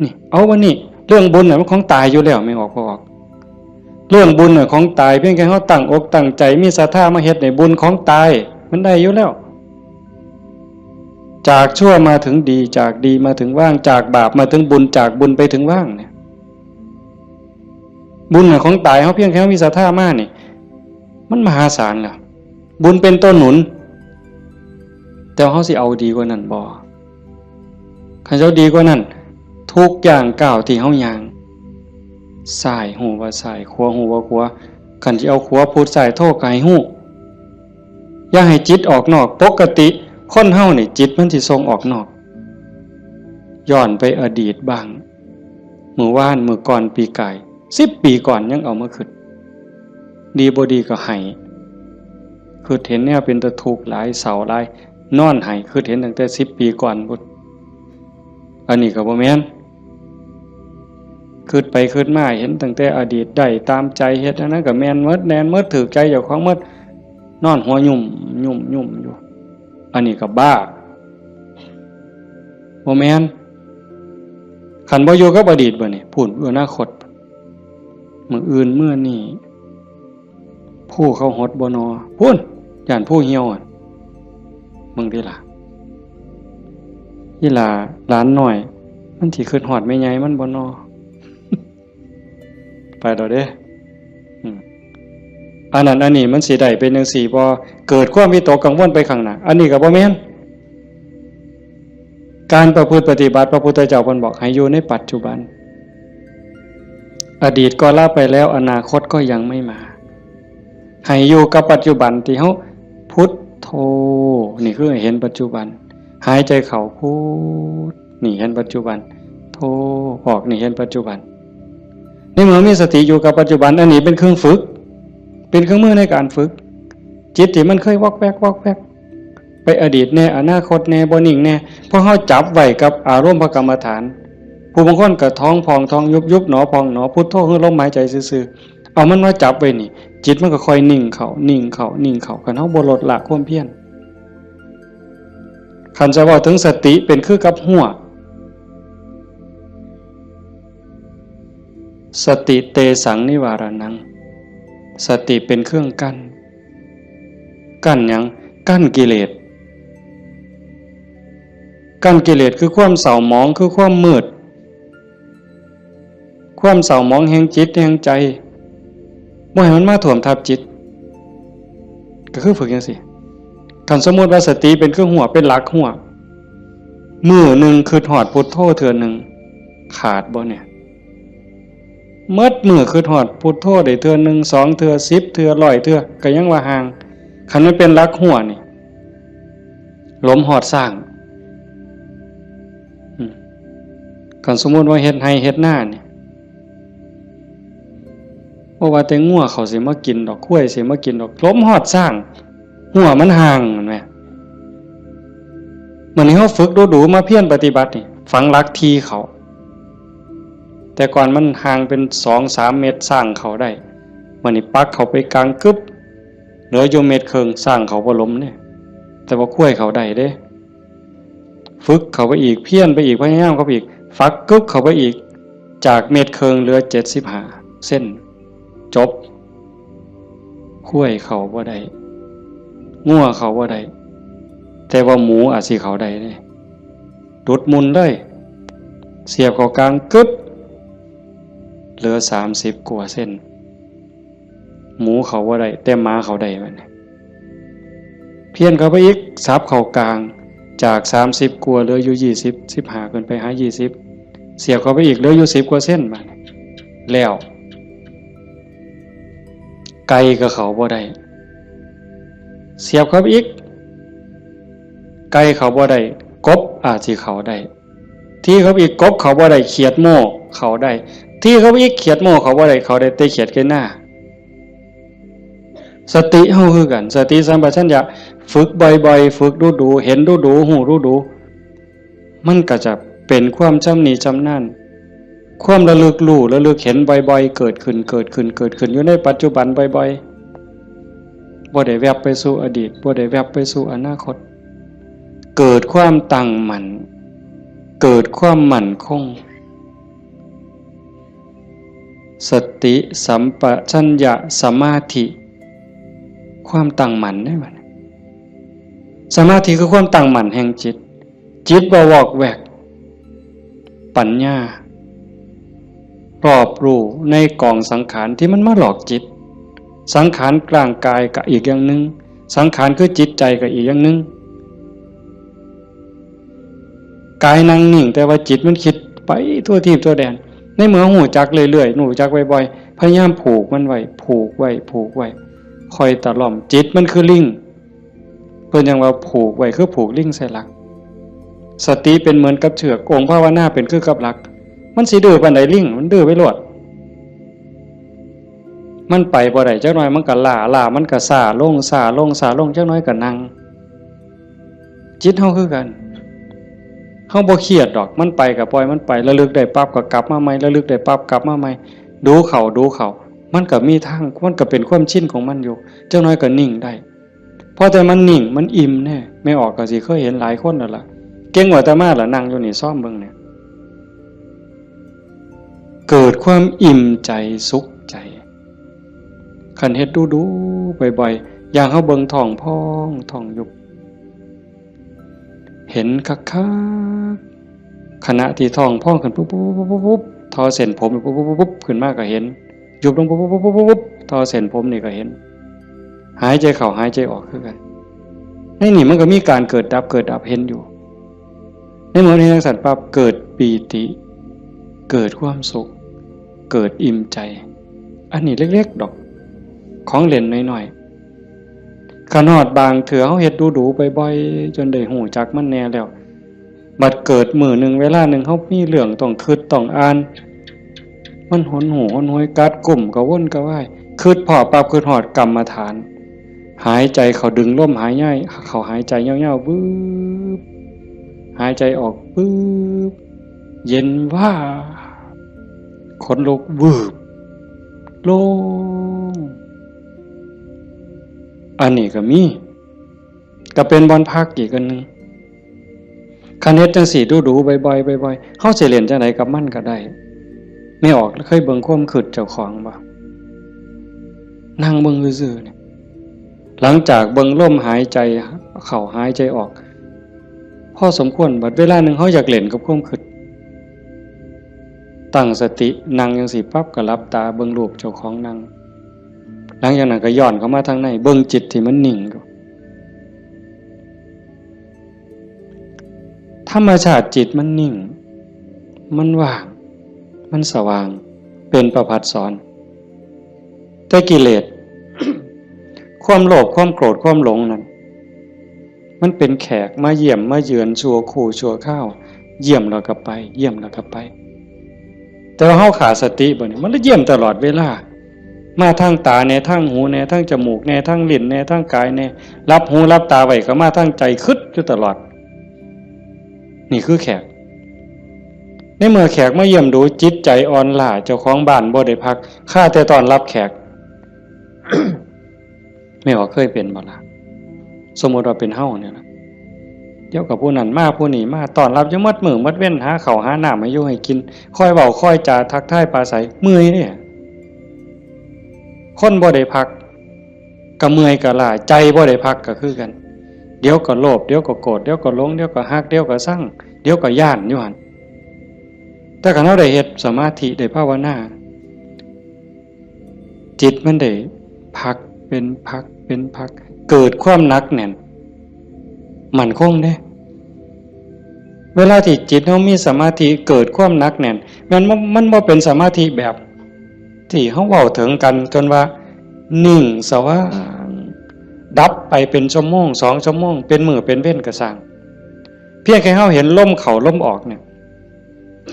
นี่ เอาวันนี้ เรื่องบุญน่ะมันของตายอยู่แล้ว แม่นออกบ่ออก เรื่องบุญน่ะของตาย เพียงแค่เฮาตั้งอกตั้งใจ มีศรัทธามาเฮ็ดนี่ บุญของตาย มันได้อยู่แล้ว จากชั่วมาถึงดี จากดีมาถึงว่าง จากบาปมาถึงบุญ จากบุญไปถึงว่างเนี่ย บุญน่ะของตาย เฮาเพียงแค่เฮามีศรัทธามานี่ มันมหาศาลแล้ว บุญเป็นตัวหนุน แต่เฮาสิเอาดีกว่านั้นบ่ คันเฮาดีกว่านั้น ทุกย่างก้าวที่เฮาย่าง ซ้ายฮู้ว่าซ้าย ขวาฮู้ว่าขวา คันสิเอาขวาพุทซ้ายโทก็ให้ฮู้ อย่าให้จิตออกนอก ปกติคนเฮานี่จิตมันสิส่งออกนอก ย้อนไปอดีตบ้าง มื้อวาน มื้อก่อน ปีกาย สิบปีก่อนยังเอามาคิด ดีบ่ดีก็ไห้ คิดเห็นแนวเป็นตาทุกข์หลาย เศร้าหลาย นอนไห้ คิดเห็นตั้งแต่สิบปีก่อนพุ้น อันนี้ก็บ่แม่น คิดไปคิดมาเห็นตั้งแต่อดีต ได้ตามใจ เฮ็ดอันนั้นก็แม่นหมด แม่นหมด ถืกใจเจ้าของหมด นอนหัวยุ่มยุ่มยุ่มอยู่ อันนี้ก็บ้า บ่แม่น คันบ่อยู่กับอดีตบัดนี้ พู้น อนาคต มื้ออื่นมื้อนี้ ผู้เขาหดบ่นอ พู้น ย่านผู้เหี่ยวอะ มึงติล่ะ อีหล่าหลานน้อย มันสิคิดฮอดแม่ใหญ่มันบ่นอ ไปแล้วเด้ อืม อันนั้นอันนี้มันสิได้เป็นจั่งซี้บ่ เกิดความวิตกกังวลไปข้างหน้า อันนี้ก็บ่แม่น การประพฤติปฏิบัติ พระพุทธเจ้าเพิ่นบอกให้อยู่ในปัจจุบัน อดีตก็ละไปแล้ว อนาคตก็ยังไม่มา ให้อยู่กับปัจจุบันที่เฮาพุทโธ นี่คือให้เห็นปัจจุบัน หายใจเข้าพุท นี่เห็นปัจจุบัน โธ ออก นี่เห็นปัจจุบัน ในเมื่อมีสติอยู่กับปัจจุบัน อันนี้เป็นเครื่องฝึก เป็นเครื่องมือในการฝึก จิตที่มันเคยวอกแวกวอกแวก ไปอดีตแน่ อนาคตแน่ บ่นิ่งแน่ พอเฮาจับไว้กับอารมณ์พระกรรมฐาน ผู้บางคนก็ท้องพองท้องยุบ ยุบหนอพองหนอ พุทโธคือลมหายใจซื่อๆ เอามันมาจับไว้นี่ จิตมันก็ค่อยนิ่งเข้า นิ่งเข้า นิ่งเข้า คันเฮาบ่ลดละความเพียร คันจะเว้าถึงสติเป็นคือกับฮั้ว สติเตสังนิวารานัง สติเป็นเครื่องกั้น กั้นหยัง กั้นกิเลส กั้นกิเลสคือความเศร้าหมอง คือความมืด ความเศร้าหมองแห่งจิตแห่งใจ บ่ให้มันมาท่วมทับจิต ก็คือฝึกจั่งซี้ คันสมมุติว่าสติเป็นคือฮั้ว เป็นหลักฮั้ว มื้อหนึ่งคิดฮอดพุทโธเทื่อหนึ่ง ขาดบ่เนี่ย หมดมื้อคิดฮอดพุทโธได้เทื่อหนึ่ง สองเทื่อ สิบเทื่อ ร้อยเทื่อ ก็ยังว่าห่าง คันมันเป็นหลักฮั้วนี่ หลมฮอดซ้าง อืม คันสมมุติว่าเฮ็ดไร่เฮ็ดนานี่ บ่ว่าแต่งัวเขาสิมากินดอก ควายสิมากินดอก หลมฮอดซ้าง ฮั้วมันห่าง แม่นบ่ มื้อนี้เฮาฝึกดูๆ มาเพียรปฏิบัตินี่ ฝังหลักที่เข้า แต่ก่อนมันห่างเป็นสองสามเมตร ซ้างเข้าได้ มื้อนี้ปักเข้าไปกลางกึ๊บ เหลืออยู่เมตรครึ่ง ซ้างเข้าบ่หลมเด้ แต่ว่าควายเข้าได้เด้ ฝึกเข้าไปอีก เพียรไปอีก พยายามเข้าไปอีก ฝักกึ๊บเข้าไปอีก จากเมตรครึ่งเหลือเจ็ดสิบห้าเซน จบ ควายเข้าบ่ได้ งัวเข้าบ่ได้ แต่ว่าหมูอาจสิเข้าได้เด้ ดุดมุ่นเลย เสียบเข้ากลางกึ๊บ เหลือสามสิบกว่าเซน หมูเข้าบ่ได้ แต่หมาเข้าได้บัดนี้ เพี้ยนเข้าไปอีก สับเข้ากลาง จากสามสิบกว่าเหลืออยู่ยี่สิบ สิบห้าขึ้นไปหายี่สิบ เสียบเข้าไปอีกเหลืออยู่สิบกว่าเซนบัดนี้ แล้ว ไก่ก็เข้าบ่ได้ เสียบเข้าไปอีก ไก่เข้าบ่ได้ กบอาจสิเข้าได้ ทีเข้าไปอีก กบเข้าบ่ได้ เขียดโม่เข้าได้ ทีเข้าไปอีก เขียดโม่เข้าบ่ได้ เข้าได้แต่เขียดไก่นา สติเฮาคือกัน สติสัมปชัญญะ ฝึกบ่อยๆ ฝึกดูๆ เห็นดูๆ ฮู้ดูๆ มันก็จะเป็นความชำนิชำนาญ ความระลึกรู้ ระลึกเห็นบ่อยๆ เกิดขึ้น เกิดขึ้น เกิดขึ้น อยู่ในปัจจุบันบ่อยๆ บ่ได้แวบไปสู่อดีต บ่ได้แวบไปสู่อนาคต เกิดความตั้งมั่น เกิดความมั่นคง สติสัมปชัญญะสมาธิ ความตั้งมั่นได้บัดนี้ สมาธิคือความตั้งมั่นแห่งจิต จิตบ่วอกแวก ปัญญา รอบรู้ในกองสังขารที่มันมาหลอกจิต สังขารร่างกายก็อีกอย่างหนึ่ง สังขารคือจิตใจก็อีกอย่างหนึ่ง กายนั่งนิ่ง แต่ว่าจิตมันคิดไปทั่วทีปทั่วแดน ในเมื่อฮู้จักเรื่อยๆ ฮู้จักบ่อยๆ พยายามผูกมันไว้ ผูกไว้ ผูกไว้ ค่อยตะล่อม จิตมันคือลิง เพิ่นยังว่าผูกไว้คือผูกลิงใส่หลัก สติเป็นเหมือนกับเชือก องค์ภาวนาเป็นคือกับหลัก มันสิดื้อปานใด ลิง มันดื้อไปโลด มันไปบ่ได้ จักหน่อยมันก็ล้า ล้ามันก็ซ้าลง ซ้าลง ซ้าลง จักหน่อยก็นั่ง จิตเฮาคือกัน เฮาบ่เครียดดอก มันไปก็ปล่อยมันไป ระลึกได้ปั๊บก็กลับมาใหม่ ระลึกได้ปั๊บกลับมาใหม่ ดูเข้า ดูเข้า มันก็มีทาง มันก็เป็นความชินของมันอยู่ จักหน่อยก็นิ่งได้ พอแต่มันนิ่ง มันอิ่มแน่ แม่ออกก็สิเคยเห็นหลายคนแล้วล่ะ เก่งกว่าอาตมาล่ะ นั่งอยู่นี่ ซอมเบิ่งเนี่ย เกิดความอิ่มใจสุขใจ คันเฮ็ดดูๆ บ่อยๆ อย่างเฮาเบิ่งท้องพองท้องยุบ เห็นคักๆ ขณะที่ท้องพองขึ้นปุ๊บปุ๊บปุ๊บปุ๊บปุ๊บ ทอเส้นผมปุ๊บปุ๊บปุ๊บปุ๊บ ขึ้นมาก็เห็น ยุบลงปุ๊บปุ๊บปุ๊บปุ๊บปุ๊บ ทอเส้นผมนี่ก็เห็น หายใจเข้าหายใจออกคือกัน ในนี่มันก็มีการเกิดดับ เกิดดับเห็นอยู่ ในเมื่อเห็นจั่งซั้นปั๊บ เกิดปีติ เกิดความสุข เกิดอิ่มใจ อันนี้เล็กๆ ดอก ของเล่นน้อยๆ คันฮอดบางเทื่อเฮาเฮ็ดดูๆ บ่อยๆ จนได้ฮู้จักมันแน่แล้ว บัดเกิดมื้อหนึ่งเวลาหนึ่ง เฮามีเรื่องต้องคิดต้องอ่าน มันหนหูหนหวย กัดกุ้มกระวนกระวาย คิดพ้อปั๊บ คิดฮอดกรรมฐาน หายใจเข้า ดึงลมหายใจเข้า หายใจยาวๆ วืบ หายใจออก วืบ เย็นวาบ ขนลุก วืบ โล่ง อันนี้ก็มี ก็เป็นบ่อนพักอีกอันหนึ่ง คันเฮ็ดจั่งซี้ดูๆ บ่อยๆ บ่อยๆ เฮาสิเล่นจั่งใดกับมันก็ได้ แม่ออกเคยเบิ่งความคิดเจ้าของบ่ นั่งเบิ่งซื่อๆ เนี่ย หลังจากเบิ่งลมหายใจเข้าหายใจออก พอสมควร บัดเวลาหนึ่งเฮาอยากเล่นกับความคิด ตั้งสตินั่งจั่งซี้ปั๊บ ก็หลับตาเบิ่งรูปเจ้าของนั่ง หลังจากนั้นก็ย้อนเข้ามาทางใน เบิ่งจิตที่มันนิ่งอยู่ ธรรมชาติจิตมันนิ่ง มันว่าง มันสว่าง เป็นประภัสสร แต่กิเลส ความโลภ ความโกรธ ความหลงนั่น มันเป็นแขกมาเยี่ยมมาเยือนชั่วครู่ชั่วคราว เยี่ยมแล้วก็ไป เยี่ยมแล้วก็ไป แต่ว่าเฮาขาดสติบ่นี่ มันเลยเยี่ยมตลอดเวลา มาทางตาแน่ ทางหูแน่ ทางจมูกแน่ ทางลิ้นแน่ ทางกายแน่ หลับหูหลับตาไว้ก็มาทางใจ คิดอยู่ตลอด นี่คือแขก ในเมื่อแขกมาเยี่ยมดู จิตใจอ่อนล้า เจ้าของบ้านบ่ได้พัก ข้าแต่ต้อนรับแขก แม่ออกเคยเป็นบ่ล่ะ สมมุติว่าเป็นเฮาเนี่ยนะ เดี๋ยวกับผู้นั้นมาผู้นี้มา ต้อนรับอยู่หมดมื้อหมดเว็น หาข้าวหาน้ำให้อยู่ให้กิน คอยเว้าคอยจาทักทายปราศรัย เมื่อยเนี่ย คนบ่ได้พัก ก็เมื่อยก็ล้า ใจบ่ได้พักก็คือกัน เดี๋ยวก็โลภ เดี๋ยวก็โกรธ เดี๋ยวก็หลง เดี๋ยวก็ฮัก เดี๋ยวก็ซัง เดี๋ยวก็ย้านอยู่หั่น แต่คันเฮาได้เฮ็ดสมาธิ ได้ภาวนา จิตมันได้พักเป็นพักเป็นพัก เกิดความหนักแน่น มั่นคงเด้ เวลาที่จิตเฮามีสมาธิ เกิดความหนักแน่น แม่นบ่ มันบ่เป็นสมาธิแบบที่เฮาเว้าถึงกัน จนว่านิ่งสว่าง ดับไปเป็นชั่วโมง สองชั่วโมง เป็นมื้อเป็นเว็นก็ซ่าง เพียงแค่เฮาเห็นลมเข้าลมออกเนี่ย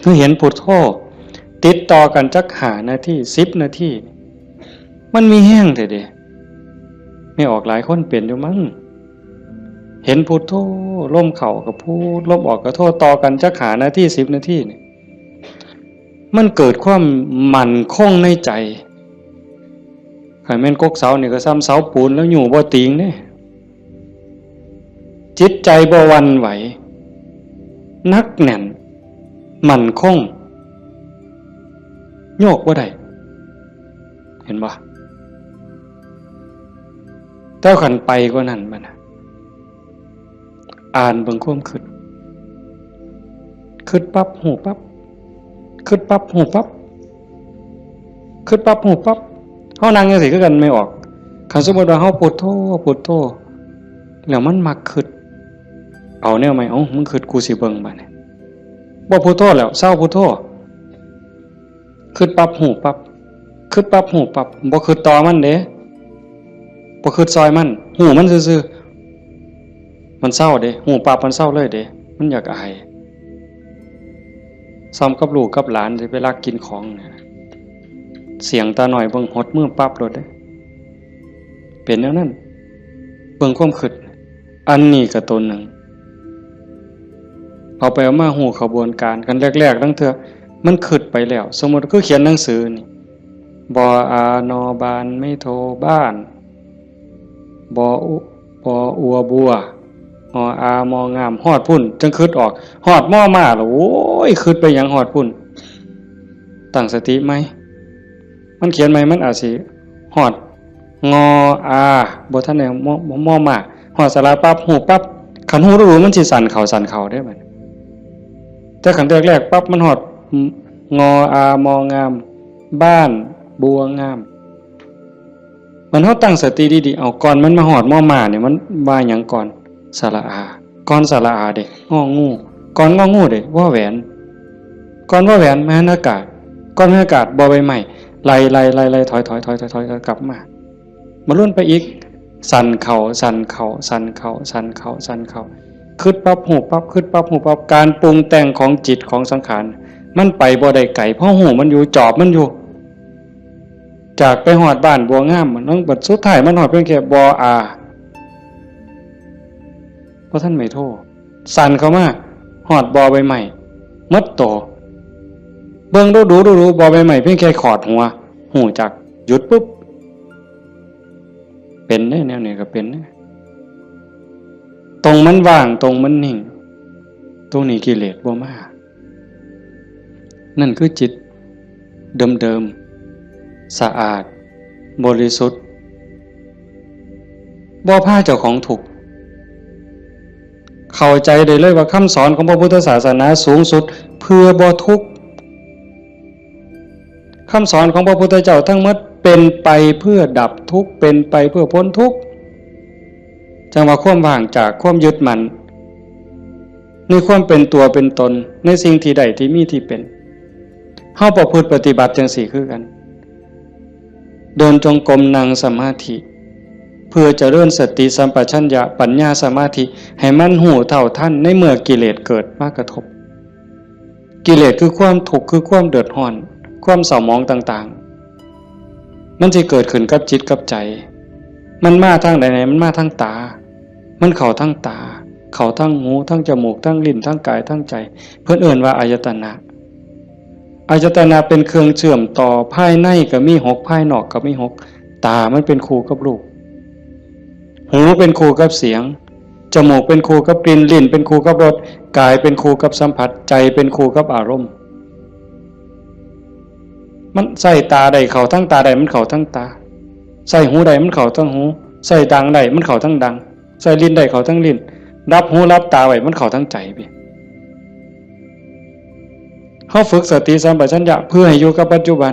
คือเห็นพุทโธ ติดต่อกันจักห้านาที สิบนาที มันมีแฮงแท้เด้ แม่ออกหลายคนเป็นอยู่มั้ง เห็นพุทโธ ลมเข้าก็พุท ลมออกก็โธ ต่อกันจักห้านาที สิบนาทีเนี่ย มันเกิดความมั่นคงในใจ คันแม่นกกเสานี่ก็ซ่ำเสาปูนแล้วอยู่บ่ติงเด้ จิตใจบ่หวั่นไหว หนักแน่น มั่นคง โยกบ่ได้ เห็นบ่ แต่คันไปกว่านั้นบัดน่ะ อ่านเบิ่งความคิด คิดปั๊บ ฮู้ปั๊บ คิดปั๊บ ฮู้ปั๊บ คิดปั๊บ ฮู้ปั๊บ เฮานั่งจั่งซี้คือกัน แม่ออก คันสมมุติว่าเฮาพุทโธ พุทโธ แล้วมันมักคิด เอาแนวใหม่ เอ้า มึงคิด กูสิเบิ่งบัดนี้ บ่พุทโธแล้ว เซาพุทโธ คิดปั๊บ ฮู้ปั๊บ คิดปั๊บ ฮู้ปั๊บ บ่คิดต่อมันเด้ บ่คิดซอยมัน ฮู้มันซื่อๆ มันเซาเด้ ฮู้ปั๊บมันเซาเลยเด้ มันอยากอาย ซ้ำกับลูกกับหลานสิไปลักกินของเนี่ย เสี้ยงตาน้อยเบิ่งหดมือปั๊บโลดเด้ เป็นแนวนั้น เบิ่งความคิด อันนี้ก็ตัวหนึ่ง เอาไปเอามาฮู้ขบวนการ คันแรกๆ ลางเทื่อ มันคิดไปแล้ว สมมุติคือเขียนหนังสือนี่ บออา นอ บาน ไม้โท บ้าน บออุ บออัว บัว ออ อา มอ งาม ฮอดพุ้น จั่งคิดออก ฮอดมอ มาแล้ว โอ้ย คิดไปหยังฮอดพุ้น ตั้งสติใหม่ มันเขียนใหม่ มันอาจสิฮอด งอ อา บ่ทันได้ มอ มอ มา ฮอดสระปั๊บ ฮู้ปั๊บ คันฮู้รู้ มันสิสั้นเข้า สั้นเข้าเด้บัดนี้ แต่คันแรกๆ ปั๊บ มันฮอด งอ อา มอ งาม บ้าน บัว งาม มันเฮาตั้งสติดีๆ เอา ก่อนมันมาฮอดมอ มาเนี่ย มันว่าหยังก่อน สระอา ก่อนสระอาเด้ งอ งู ก่อนงอ งูเด้ วอ แหวน ก่อนวอ แหวน มหันอากาศ ก่อนมหันอากาศ บอใบไม้ ไล่ๆๆๆ ถอยๆๆๆ กลับมา มาลุ้นไปอีก สั้นเข้า สั้นเข้า สั้นเข้า สั้นเข้า สั้นเข้า คิดปั๊บ ฮู้ปั๊บ คิดปั๊บ ฮู้ปั๊บ การปรุงแต่งของจิตของสังขาร มันไปบ่ได้ไกล เพราะฮู้มันอยู่ จอบมันอยู่ จากไปฮอดบ้านบัวงาม มันบัดสุดท้ายมันฮอดเพียงแค่บออา บ่ทันไม้โท สั้นเข้ามา ฮอดบอใบไม้ หมดโต เบิ่งดูๆๆ บอใบไม้เพียงแค่ขอดหัว ฮู้จัก หยุดปุ๊บ เป็นเด้ แนวนี้ก็เป็นเด้ ตรงมันว่าง ตรงมันนิ่ง ตรงนี้กิเลสบ่มา นั่นคือจิตเดิมๆ สะอาด บริสุทธิ์ บ่พาเจ้าของทุกข์ เข้าใจได้เลยว่าคำสอนของพระพุทธศาสนาสูงสุด เพื่อบ่ทุกข์ คำสอนของพระพุทธเจ้าทั้งหมดเป็นไปเพื่อดับทุกข์ เป็นไปเพื่อพ้นทุกข์ จั่งว่าความว่างจากความยึดมั่น ในความเป็นตัวเป็นตน ในสิ่งที่ได้ที่มีที่เป็น เฮาประพฤติปฏิบัติจั่งซี้คือกัน เดินจงกรม นั่งสมาธิ เพื่อเจริญสติสัมปชัญญะ ปัญญา สมาธิ ให้มันฮู้เท่าทันในเมื่อกิเลสเกิดมากระทบ กิเลสคือความทุกข์ คือความเดือดร้อน ความเศร้าหมองต่างๆ มันสิเกิดขึ้นกับจิตกับใจ มันมาทางใดเนี่ย มันมาทางตา มันเข้าทางตา เข้าทางหู ทางจมูก ทางลิ้น ทางกาย ทางใจ เพิ่นเอิ้นว่าอายตนะ อายตนะเป็นเครื่องเชื่อมต่อ ภายในก็มีหก ภายนอกก็มีหก ตามันเป็นคู่กับรูป หูเป็นคู่กับเสียง จมูกเป็นคู่กับกลิ่น ลิ้นเป็นคู่กับรส กายเป็นคู่กับสัมผัส ใจเป็นคู่กับอารมณ์ มันใส่ตาได้เข้าทั้งตาได้ มันเข้าทั้งตา ใส่หูได้มันเข้าทั้งหู ใส่ดังได้มันเข้าทั้งดัง ใส่ลิ้นได้เข้าทั้งลิ้น รับหูรับตาไว้มันเข้าทั้งใจไป เฮาฝึกสติสัมปชัญญะเพื่อให้อยู่กับปัจจุบัน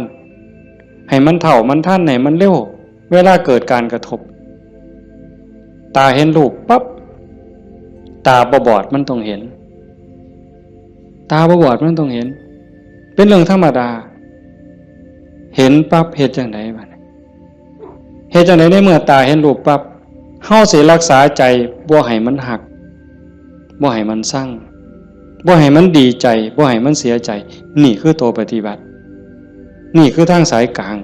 ให้มันเท่ามันทัน ให้มันเร็ว เวลาเกิดการกระทบ ตาเห็นรูปปั๊บ ตาบ่บอดมันต้องเห็น ตาบ่บอดมันต้องเห็น เป็นเรื่องธรรมดา เห็นปั๊บเฮ็ดจั่งใดบัดนี้ เฮ็ดจั่งใดในเมื่อตาเห็นรูปปั๊บ เฮาสิรักษาใจบ่ให้มันฮัก บ่ให้มันซัง บ่ให้มันดีใจ บ่ให้มันเสียใจ นี่คือตัวปฏิบัติ นี่คือทางสายกลาง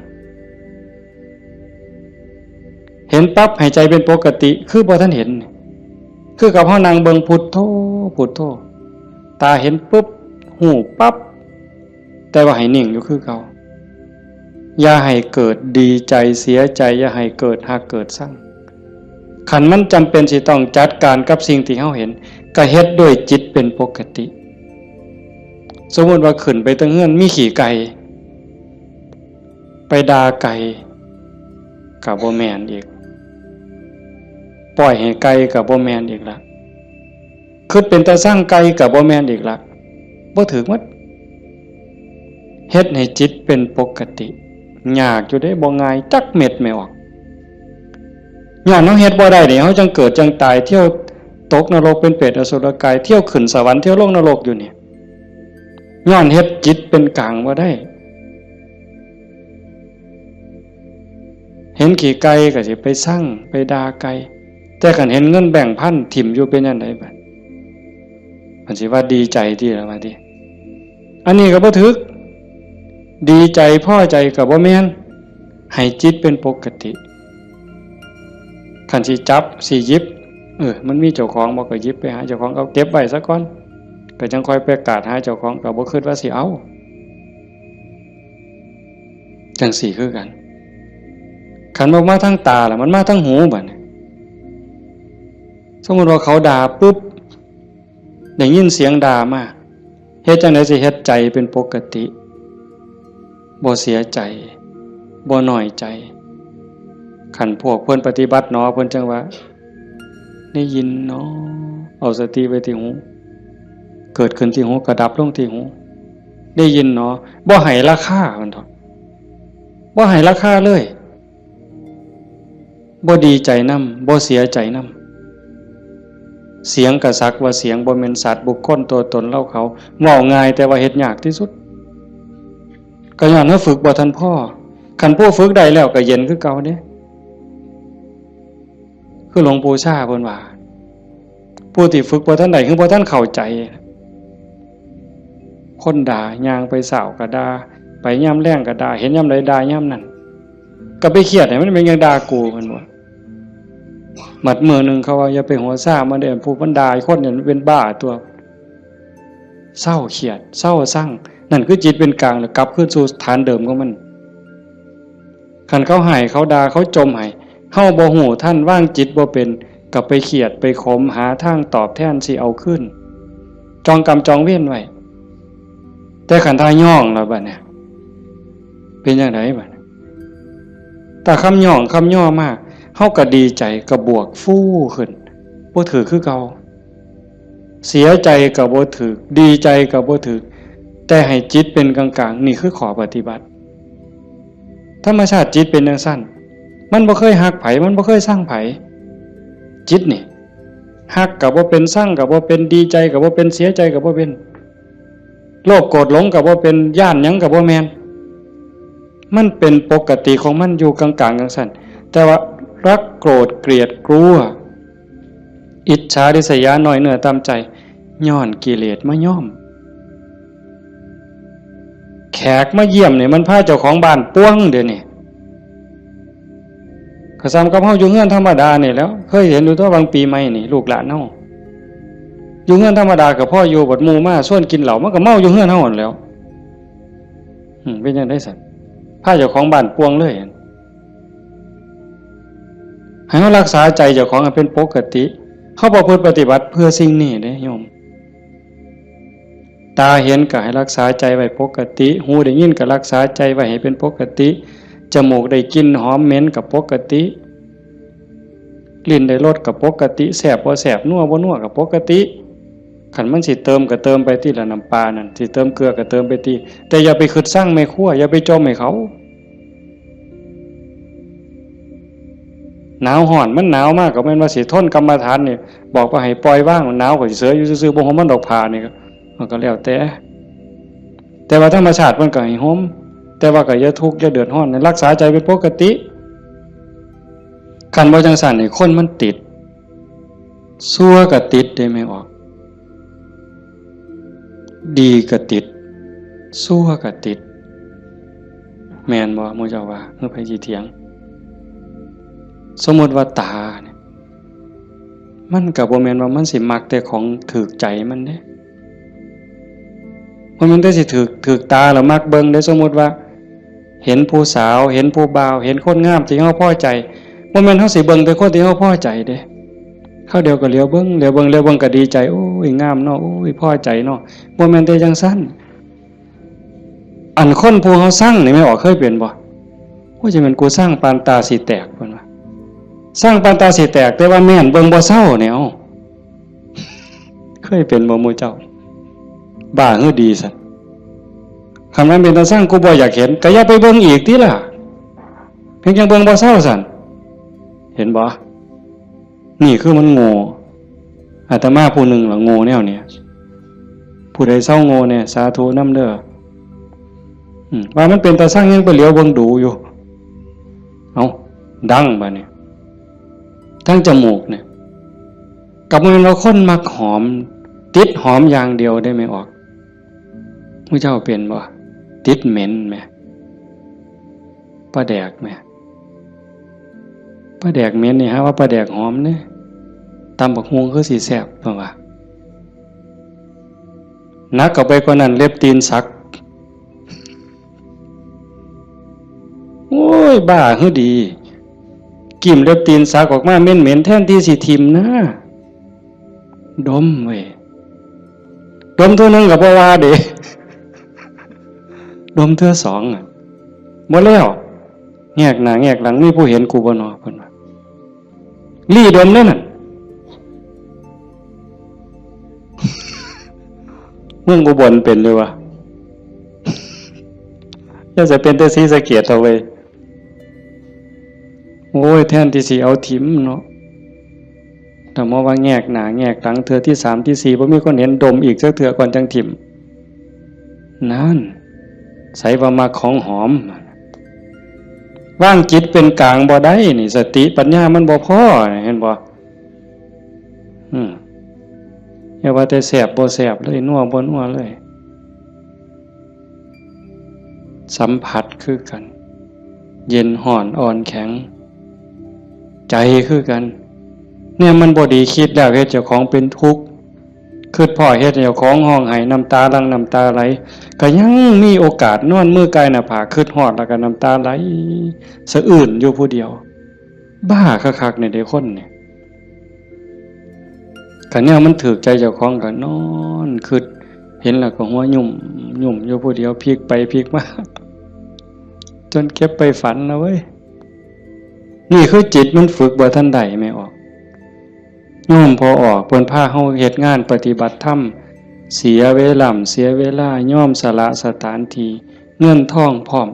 เห็นปั๊บให้ใจเป็นปกติ คือบ่ทันเห็น คือกับเฮานั่งเบิ่งพุทโธ พุทโธ ตาเห็นปุ๊บ ฮู้ปั๊บ แต่ว่าให้นิ่งอยู่คือเก่า อย่าให้เกิดดีใจเสียใจ อย่าให้เกิดฮักเกิดซัง คันมันจำเป็นสิต้องจัดการกับสิ่งที่เฮาเห็น ก็เฮ็ดด้วยจิตเป็นปกติ สมมุติว่าขึ้นไปเทิงเฮือนมีขี้ไก่ ไปด่าไก่ ก็บ่แม่นอีก ปล่อยให้ไก่ก็บ่แม่นอีกละ คิดเป็นตาซังไก่ก็บ่แม่นอีกละ บ่ถืกหมด เฮ็ดให้จิตเป็นปกติ ยากอยู่เด้ บ่ง่ายจักเม็ดแม่ออก ย้อนเฮาเฮ็ดบ่ได้นี่ เฮาจั่งเกิดจั่งตาย เที่ยวตกนรกเป็นเปรตอสุรกาย เที่ยวขึ้นสวรรค์ เที่ยวลงนรกอยู่นี่ ย้อนเฮ็ดจิตเป็นกลางบ่ได้ เห็นขี้ไก่ก็สิไปซัง ไปด่าไก่ แต่คันเห็นเงินแบงค์พันถิ่มอยู่เป็นจั่งใดบัด มันสิว่าดีใจติล่ะว่าติ อันนี้ก็บ่ถืก ดีใจพอใจก็บ่แม่น ให้จิตเป็นปกติ คันสิจับสิหยิบ เออ มันมีเจ้าของบ่ก็หยิบไปหาเจ้าของ เอาเก็บไว้ซะก่อน ก็จั่งค่อยไปกาดหาเจ้าของ ก็บ่คิดว่าสิเอา จั่งซี้คือกัน คันบ่มาทางตาล่ะ มันมาทางหูบัดนี้ สมมุติว่าเขาด่าปุ๊บ ได้ยินเสียงด่ามา เฮ็ดจั่งใดสิเฮ็ดใจเป็นปกติ บ่เสียใจ บ่น้อยใจ คันพวกเพิ่นปฏิบัติหนอ เพิ่นจั่งว่า ได้ยินหนอ เอาสติไว้ที่หู เกิดขึ้นที่หู ก็ดับลงที่หู ได้ยินหนอ บ่ให้ราคา เพิ่นเถาะ บ่ให้ราคาเลย บ่ดีใจนำ บ่เสียใจนำ เสียงก็สักว่าเสียง บ่แม่นสัตว์บุคคลตัวตนเราเขา เว้าง่ายแต่ว่าเฮ็ดยากที่สุด ก็ย้อนว่าฝึกบ่ทันพอ คันผู้ฝึกได้แล้วก็เย็นคือเก่าเด้ คือหลวงปู่ชาเพิ่นว่า ผู้ที่ฝึกบ่ทันได้ คือบ่ทันเข้าใจ คนด่า ย่างไปเช้าก็ด่า ไปยามแลงก็ด่า เห็นยามใดด่ายามนั้น ก็ไปเครียดให้มันเป็นหยังด่ากู เพิ่นว่า บัดมื้อหนึ่งเขาว่า อย่าไปหัวซ่ามันเด้อ ผู้มันด่าคนเนี่ยมันเป็นบ้าตัว เซาเครียด เซาซัง นั่นคือจิตเป็นกลาง แล้วกลับคืนสู่ฐานเดิมของมัน คันเขาให้ เขาด่า เขาจ่มให้ เฮาบ่ฮู้ทัน วางจิตบ่เป็น ก็ไปเครียด ไปขม หาทางตอบแทนสิเอาคืน จองกรรมจองเวรไว้ แต่คันถ้าย้องแล้วบัดเนี่ย เป็นจั่งใดบัดเนี่ย ถ้าคำย้องคำย่อมา เฮาก็ดีใจ ก็บวกฟูขึ้น บ่ถืกคือเก่า เสียใจก็บ่ถืก ดีใจก็บ่ถืก แต่ให้จิตเป็นกลางๆ นี่คือข้อปฏิบัติ ธรรมชาติจิตเป็นจั่งซั้น มันบ่เคยฮักไผ มันบ่เคยซังไผ จิตนี่ ฮักก็บ่เป็น ซังก็บ่เป็น ดีใจก็บ่เป็น เสียใจก็บ่เป็น โลภโกรธหลงก็บ่เป็น ย้านหยังก็บ่แม่น มันเป็นปกติของมันอยู่กลางๆ จั่งซั้น แต่ว่ารักโกรธเกลียดกลัว อิจฉาริษยา น้อยเนื้อต่ำใจ ย้อนกิเลสมาย้อม แขกมาเยี่ยมนี่มันพาเจ้าของบ้านป่วงเดี๋ยวนี้ ก็ส่ำกับเฮาอยู่เฮือนธรรมดานี่แหล้ว เคยเห็นอยู่ตั๊ว บางปีใหม่นี่ ลูกหลานเฮาอยู่เฮือนธรรมดาก็พออยู่ บัดหมู่มาชวนกินเหล้า มันก็เมาอยู่เฮือนเฮาหั้นแหล้ว อืม เป็นจั่งใดซั้น พาเจ้าของบ้านป่วงเลย ให้เฮารักษาใจเจ้าของให้เป็นปกติ เฮาประพฤติปฏิบัติเพื่อสิ่งนี้เด้โยม ตาเห็นก็ให้รักษาใจไว้ปกติ หูได้ยินก็รักษาใจไว้ให้เป็นปกติ จมูกได้กลิ่นหอมเหม็นก็ปกติ ลิ้นได้รสก็ปกติ แซ่บบ่แซ่บ นัวบ่นัวก็ปกติ คันมันสิเติมก็เติมไปติละ น้ำปลานั่น สิเติมเกลือก็เติมไปติ แต่อย่าไปคิดซังแม่ครัว อย่าไปจ่มให้เขา หนาวฮ้อน มันหนาวมากก็แม่นว่าสิทนกรรมฐานนี่ บอกว่าให้ปล่อยวาง หนาวก็สิเสยอยู่ซื่อๆ บ่ห่มมันดอกผ้านี่ก็ มันก็แล้วแต่ แต่ว่าธรรมชาติมันก็ให้ห่ม แต่ว่าก็อย่าทุกข์อย่าเดือดร้อน รักษาใจเป็นปกติ คันบ่จั่งซั้นนี่คนมันติด ซั่วก็ติดเด้แม่ออก ดีก็ติด ซั่วก็ติด แม่นบ่ หมู่เจ้าว่า หรือไผสิเถียง สมมุติว่าตาเนี่ย มันก็บ่แม่นว่ามันสิมักแต่ของถูกใจมันเด้ บ่แม่นแต่สิถูก ถูกตาแล้วมักเบิ่งเด้ สมมุติว่า เห็นผู้สาว เห็นผู้บ่าว เห็นคนงามที่เฮาพอใจ บ่แม่นเฮาสิเบิ่งแต่คนที่เฮาพอใจเด้ คราวเดียวก็เหลียวเบิ่ง เหลียวเบิ่ง เหลียวเบิ่งก็ดีใจ โอ้ย งามเนาะ โอ้ย พอใจเนาะ บ่แม่นแต่จั่งซั้น อันคนผู้เฮาซังนี่แม่ออกเคยเป็นบ่ โอ้ย จะแม่นกูซังปานตาสิแตก เพิ่นว่า ซังปานตาสิแตก แต่ว่าแม่นเบิ่งบ่เซาเนี่ย เอ้า เคยเป็นบ่หมู่เจ้า บ้าหรือดีซั้น คันมันเป็นตาซัง กูบ่อยากเห็น ก็อย่าไปเบิ่งอีกติล่ะ เพียงจั่งเบิ่งบ่เซาซั้น เห็นบ่ นี่คือมันโง่ อาตมาผู้หนึ่งล่ะโง่แนวเนี้ย ผู้ใดเซาโง่แน่ สาธุนำเด้อ อืม ว่ามันเป็นตาซังยังไปเหลียวเบิ่งดูอยู่ เอ้า ดังบาดนี้ ทั้งจมูกเนี่ย ก็บ่แม่นว่าคนมักหอม ติดหอมอย่างเดียวเด้แม่ออก หมู่เจ้าเป็นบ่ ติดเหม็นแหม ปลาแดกแหม ปลาแดกเหม็นนี่ หาว่าปลาแดกหอมเด้ ตำบักหุ่งคือสิแซ่บ เพิ่นว่า หนักเข้าไปกว่านั้น เล็บตีนสัก โอ้ย บ้าหือดี กิ่มเล็บตีนสักออกมาเหม็นๆ แทนที่สิถิ่มนะ ดมเว้ย ดมเทื่อหนึ่งก็บ่ว่าเด้ ดมเทื่อสองอะ บ่แล้ว แงกหน้าแงกหลัง มีผู้เห็นกูบ่นอ เพิ่นว่า ลี่ดมเด้นั่น เมืองอุบลเป็นอยู่วะ อย่าจะเป็นแต่ศรีสะเกษเถาะเว้ย โอ้ย แทนที่สิเอาถิ่มเนาะ แต่มาว่าแงกหน้าแงกหลัง เทื่อที่สามที่สี่ บ่มีคนเห็น ดมอีกจักเทื่อก่อนจั่งถิ่ม นั่น ใสว่ามักของหอม วางจิตเป็นกลางบ่ได้นี่ สติปัญญามันบ่พอ เห็นบ่ อืม อย่าว่าแต่แซ่บบ่แซ่บเลย นัวบ่นัวเลย สัมผัสคือกัน เย็นฮ้อนอ่อนแข็ง ใจคือกัน เนี่ยมันบ่ดี คิดแล้วเฮ็ดเจ้าของเป็นทุกข์ คิดพ้อเฮ็ดให้เจ้าของฮ้องไห้ น้ำตาหลั่งน้ำตาไหล ก็ยังมีโอกาสนอนมือกายหน้าผาก คิดฮอดแล้วก็น้ำตาไหลสะอื้นอยู่ผู้เดียว บ้าคักๆ เนี่ยเด้คนเนี่ย คันแนวมันถูกใจเจ้าของก็นอนคิด เห็นแล้วก็หัวยุ่มยุ่มอยู่ผู้เดียว พลิกไปพลิกมา จนเก็บไปฝันนะเว้ย นี่คือจิตมันฝึกบ่ทันได้ แม่ออก โยมพ่อออก เพิ่นพาเฮาเฮ็ดงานปฏิบัติธรรม เสียเวลา เสียเวลา ยอมสละสถานที่ เงินทองพร้อม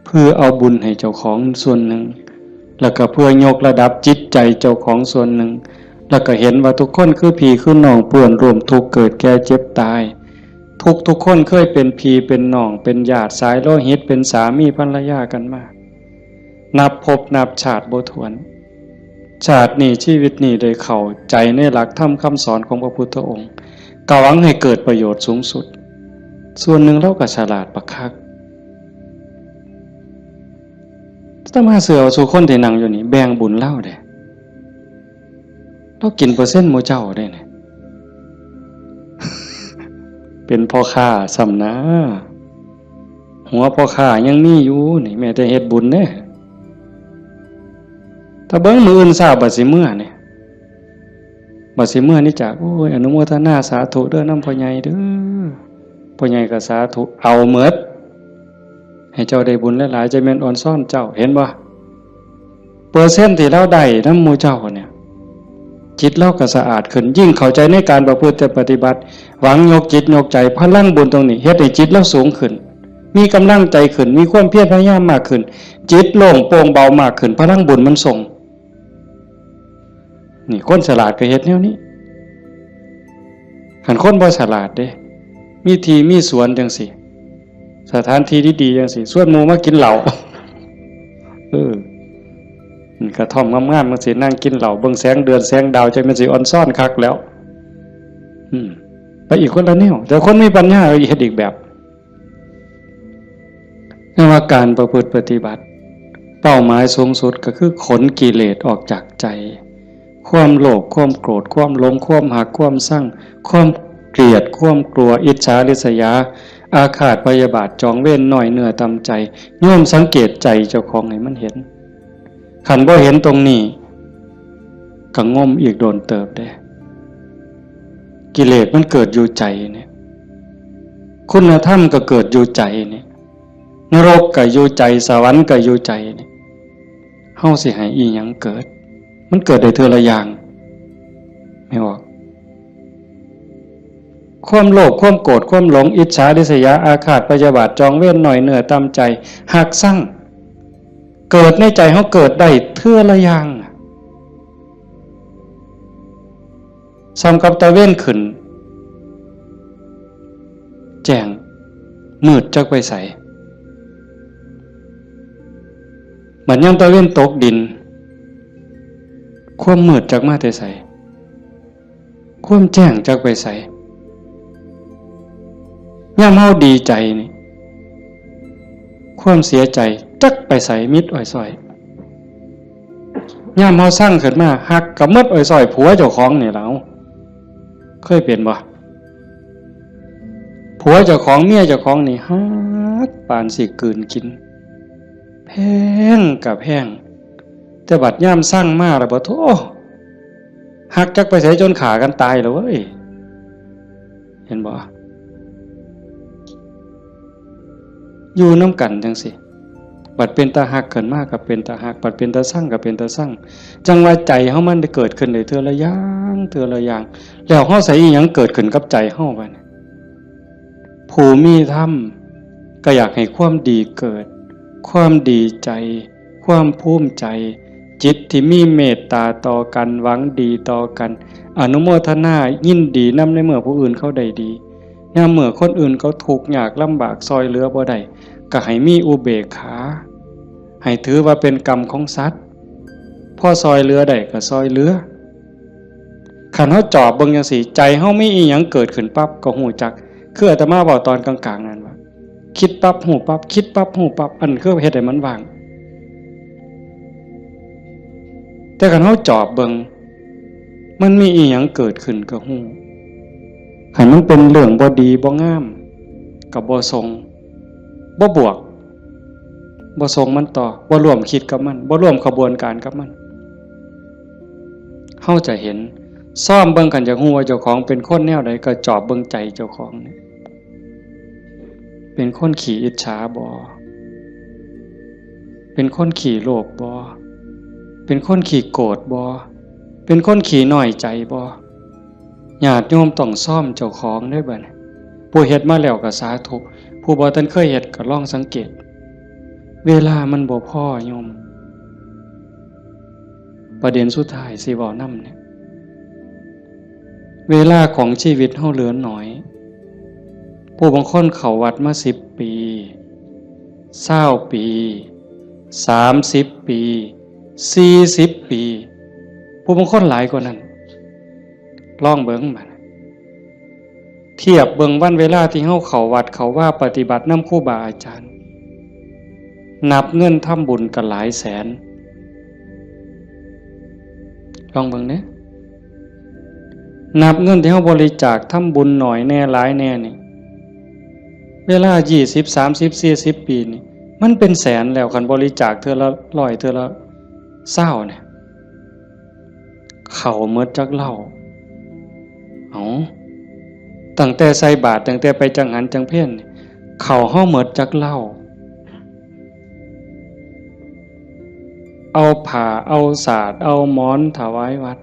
เพื่อเอาบุญให้เจ้าของส่วนหนึ่ง แล้วก็เพื่อยกระดับจิตใจเจ้าของส่วนหนึ่ง แล้วก็เห็นว่าทุกคนคือพี่คือน้อง เปื้อนร่วมทุกข์เกิดแก่เจ็บตาย ทุกทุกคนเคยเป็นพี่เป็นน้อง เป็นญาติสายโลหิต เป็นสามีภรรยากันมา นับภพนับชาติบ่ถ้วน ชาตินี้ชีวิตนี้ได้เข้าใจในหลักธรรมคำสอนของพระพุทธองค์ ก็หวังให้เกิดประโยชน์สูงสุด ส่วนหนึ่งลาวก็ฉลาดบักคัก อาตมาเชื่อว่าซุคนที่นั่งอยู่นี่แบ่งบุญลาวเด้ ลาวกินเปอร์เซ็นต์หมู่เจ้าเด้นี่ เป็นพ่อค้าซ้ำนะ หัวพ่อค้ายังมีอยู่นี่ แม้แต่เฮ็ดบุญเด้ ถ้าเบิ่งมื้ออื่นเช้าบัดสิเมือนี่ บัดสิเมือนี่จาก โอ้ย อนุโมทนาสาธุเด้อนำพ่อใหญ่เด้อ พ่อใหญ่ก็สาธุ เอาหมด ให้เจ้าได้บุญหลายๆ จะแม่นออนซ่อนเจ้า เห็นบ่ เปอร์เซ็นต์ที่ลาวได้นำหมู่เจ้าเนี่ย จิตลาวก็สะอาดขึ้น ยิ่งเข้าใจในการประพฤติปฏิบัติ หวังยกจิตยกใจ พลังบุญตรงนี้ เฮ็ดให้จิตลาวสูงขึ้น มีกำลังใจขึ้น มีความเพียรพยายามมากขึ้น จิตโล่งโปร่งเบามากขึ้น พลังบุญมันส่ง นี่คนฉลาดก็เฮ็ดแนวนี้ คันคนบ่ฉลาดเด้ มีที่มีสวนจังซี่ สถานที่ดีๆจังซี่ ชวนหมู่มากินเหล้า เออ นี่กระท่อมงามๆจังซี่ นั่งกินเหล้า เบิ่งแสงเดือนแสงดาว จั่งแม่นสิออนซ่อนคักแล้ว อืม ไปอีกคนละแนว แต่คนมีปัญญาเฮ็ดอีกแบบ เรียกว่าการประพฤติปฏิบัติ เป้าหมายสูงสุดก็คือขนกิเลสออกจากใจ ความโลภ ความโกรธ ความหลง ความฮัก ความซัง ความเกลียด ความกลัว อิจฉาริษยา อาฆาตพยาบาท จองเวร น้อยเนื้อต่ำใจ โยมสังเกตใจเจ้าของให้มันเห็น คันบ่เห็นตรงนี้ ก็งมอีกโดนเติบเด้ กิเลสมันเกิดอยู่ใจเนี่ย คุณธรรมก็เกิดอยู่ใจเนี่ย นรกก็อยู่ใจ สวรรค์ก็อยู่ใจเนี่ย เฮาสิให้อีหยังเกิด มันเกิดได้เทื่อละอย่าง แม่นบ่ ความโลภ ความโกรธ ความหลง อิจฉาริษยา อาฆาตพยาบาท จองเวร น้อยเนื้อต่ำใจ ฮักซัง เกิดในใจเฮาเกิดได้เทื่อละอย่าง ส่ำกับตะเวนขึ้น แจ้ง มืดจักไปไส บัดยามตะเวนตกดิน ความมืดจักมาแต่ไส ความแจ้งจักไปไส เอ ยามเฮาดีใจนี่ ความเสียใจจักไปไส มิดอ้อยซ้อย ยามเฮาซังขึ้นมา ฮักก็หมดอ้อยซ้อยผัวเจ้าของนี่ล่ะ เอ้า เคยเป็นบ่ ผัวเจ้าของเมียเจ้าของนี่ฮักปานสิกลืนกิน แพงก็แพง แต่บัดยามซังมาแล้วบ่โธ่ ฮักจักไปไสจนฆ่ากันตายแล้วเว้ย เห็นบ่ อยู่นำกันจั่งซี้ บัดเป็นตาฮักขึ้นมาก็เป็นตาฮัก บัดเป็นตาซังก็เป็นตาซัง จั่งว่าใจเฮามันได้เกิดขึ้นได้เทื่อละอย่าง เทื่อละอย่าง แล้วเฮาใส่อีหยังเกิดขึ้นกับใจเฮาบัดนี้ ผู้มีธรรมก็อยากให้ความดีเกิด ความดีใจ ความภูมิใจ จิตที่มีเมตตาต่อกัน หวังดีต่อกัน อนุโมทนายินดีนำในเมื่อผู้อื่นเขาได้ดี ยามเมื่อคนอื่นเขาทุกข์ยากลำบากซอยเหลือบ่ได้ ก็ให้มีอุเบกขา ให้ถือว่าเป็นกรรมของสัตว์ พอซอยเหลือได้ก็ซอยเหลือ คันเฮาจอบเบิ่งจั่งซี้ ใจเฮามีอีหยังเกิดขึ้นปั๊บก็ฮู้จัก คืออาตมาเว้าตอนกลางๆนั่นว่า คิดปั๊บฮู้ปั๊บ คิดปั๊บฮู้ปั๊บ อันคือเฮ็ดให้มันว่าง แต่คันเฮาจอบเบิ่ง มันมีอีหยังเกิดขึ้นก็ฮู้ คันมันเป็นเรื่องบ่ดีบ่งาม ก็บ่ส่ง บ่บวก บ่ส่งมันต่อ บ่ร่วมคิดกับมัน บ่ร่วมขบวนการกับมัน เฮาจะเห็น ซ่อมเบิ่ง คันอยากฮู้ว่าเจ้าของเป็นคนแนวใด ก็จอบเบิ่งใจเจ้าของนี่ เป็นคนขี้อิจฉาบ่ เป็นคนขี้โลภบ่ เป็นคนขี้โกรธบ่ เป็นคนขี้น้อยใจบ่ ญาติโยมต้องซ่อมเจ้าของเด้อบัดนี้ ผู้เฮ็ดมาแล้วก็สาธุ ผู้บ่ทันเคยเฮ็ดก็ลองสังเกต เวลามันบ่พอโยม ประเด็นสุดท้ายสิเว้านำเนี่ย เวลาของชีวิตเฮาเหลือน้อย ผู้บางคนเข้าวัดมาสิบปี ซาวปี สามสิบปี สี่สิบปี ผู้บางคนหลายกว่านั้น ลองเบิ่งบัด เทียบเบิ่งวันเวลาที่เฮาเข้าวัดเข้าวาปฏิบัตินำครูบาอาจารย์ นับเงินทำบุญก็หลายแสน ลองเบิ่งเด้ นับเงินที่เฮาบริจาคทำบุญน้อยแน่หลายแน่นี่ เวลายี่สิบ สามสิบ สี่สิบปีนี่ มันเป็นแสนแล้ว คันบริจาคเทื่อละร้อย เทื่อละซาวเนี่ย เข้าหมดจักเหล้า เอ้า ตั้งแต่ใส่บาตร ตั้งแต่ไปจังหันจังเพล เข้าเฮาหมดจักเหล้า เอาผ้า เอาสาด เอาหมอนถวายวัด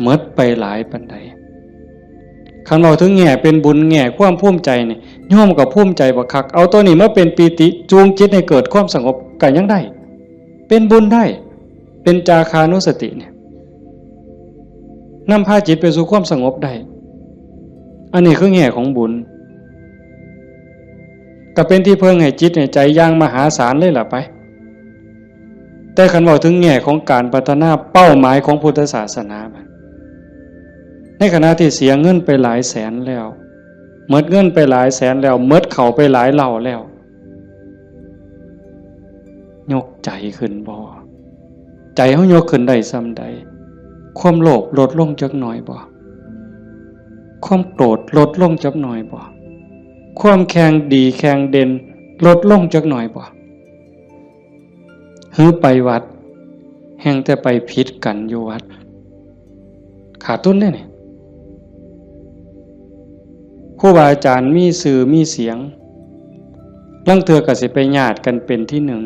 หมดไปหลายปานใด คันเว้าถึงแง่เป็นบุญ แง่ความภูมิใจนี่ โยมก็ภูมิใจบักคัก เอาตัวนี้มาเป็นปีติ จูงจิตให้เกิดความสงบก็ยังได้ เป็นบุญได้ เป็นจาคานุสติเนี่ย นำพาจิตไปสู่ความสงบได้ อันนี้คือแง่ของบุญ ก็เป็นที่เพิ่งให้จิตให้ใจอย่างมหาศาลเลยล่ะไป แต่คันเว้าถึงแง่ของการพัฒนาเป้าหมายของพุทธศาสนาบัด ในขณะที่เสียเงินไปหลายแสนแล้ว หมดเงินไปหลายแสนแล้ว หมดเข้าไปหลายเหล้าแล้ว ยกใจขึ้นบ่ ใจเฮายกขึ้นได้ส่ำใด ความโลภลดลงจักหน่อยบ่ ความโกรธลดลงจักหน่อยบ่ ความแข่งดีแข่งเด่นลดลงจักหน่อยบ่ หือไปวัด แฮ่งแต่ไปผิดกันอยู่วัด ขาดทุนเด้นี่ ครูบาอาจารย์มีชื่อมีเสียง ลางเทื่อก็สิไปญาติกันเป็นที่หนึ่ง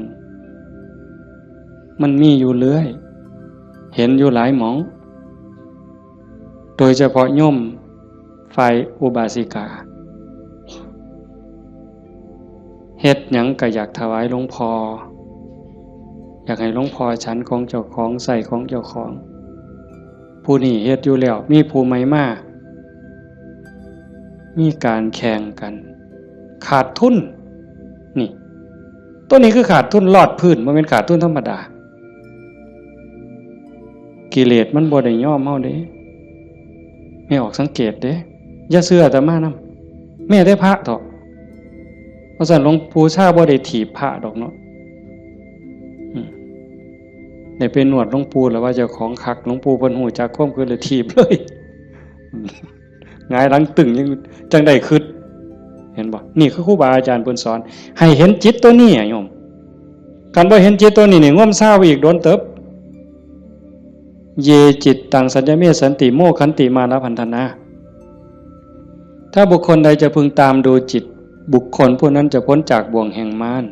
มันมีอยู่เรื่อย เห็นอยู่หลายหม่อง โดยเฉพาะโยมฝ่ายอุบาสิกา เฮ็ดหยังก็อยากถวายหลวงพ่อ อยากให้หลวงพ่อฉันของเจ้าของ ใช้ของเจ้าของ ผู้นี้เฮ็ดอยู่แล้ว มีผู้ใหม่มา มีการแข่งกัน ขาดทุน นี่ ตัวนี้คือขาดทุนลอดพื้น บ่แม่นขาดทุนธรรมดา กิเลสมันบ่ได้ยอมเฮาเด้ แม่ออกสังเกตเด้ อย่าเชื่ออาตมานำ แม้แต่พระเถาะ เพราะฉะนั้นหลวงปู่ชาบ่ได้ถีบพระดอกเนาะ อืม ได้ไปนวดหลวงปู่แล้วว่าเจ้าของคัก หลวงปู่เพิ่นฮู้จักความคิดเลยถีบเลย หงายหลังตึงยังจังได้คิด เห็นบ่ นี่คือครูบาอาจารย์เพิ่นสอน ให้เห็นจิตตัวนี้อะโยม คันบ่เห็นจิตตัวนี้นี่ งมซาวอีกโดนเติบ เย จิตตัง สัญญเม สันติ โม ขันติ มานะ พันธนา ถ้าบุคคลใดจะพึงตามดูจิต บุคคลผู้นั้นจะพ้นจากบ่วงแห่งมาร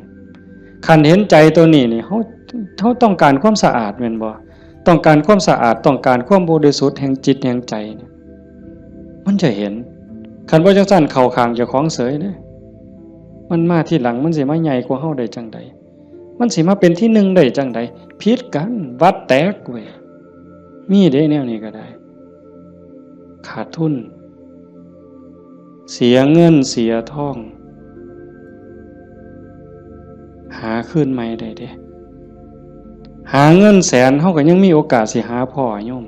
คันเห็นใจตัวนี้นี่ เฮา เฮาต้องการความสะอาดแม่นบ่ ต้องการความสะอาด ต้องการความบริสุทธิ์แห่งจิตแห่งใจเนี่ย มันจะเห็น คันบ่จังซั่นเข้าข้างเจ้าของเสยเด้ มันมาทีหลัง มันสิมาใหญ่กว่าเฮาได้จังใด มันสิมาเป็นที่หนึ่งได้จังใด ผิดกัน วัดแตกเว้ย มีเด้แนวนี้ก็ได้ ขาดทุน เสียเงินเสียทอง หาคืนใหม่ได้เด้ หาเงินแสน เฮาก็ยังมีโอกาสสิหาพ้อโยม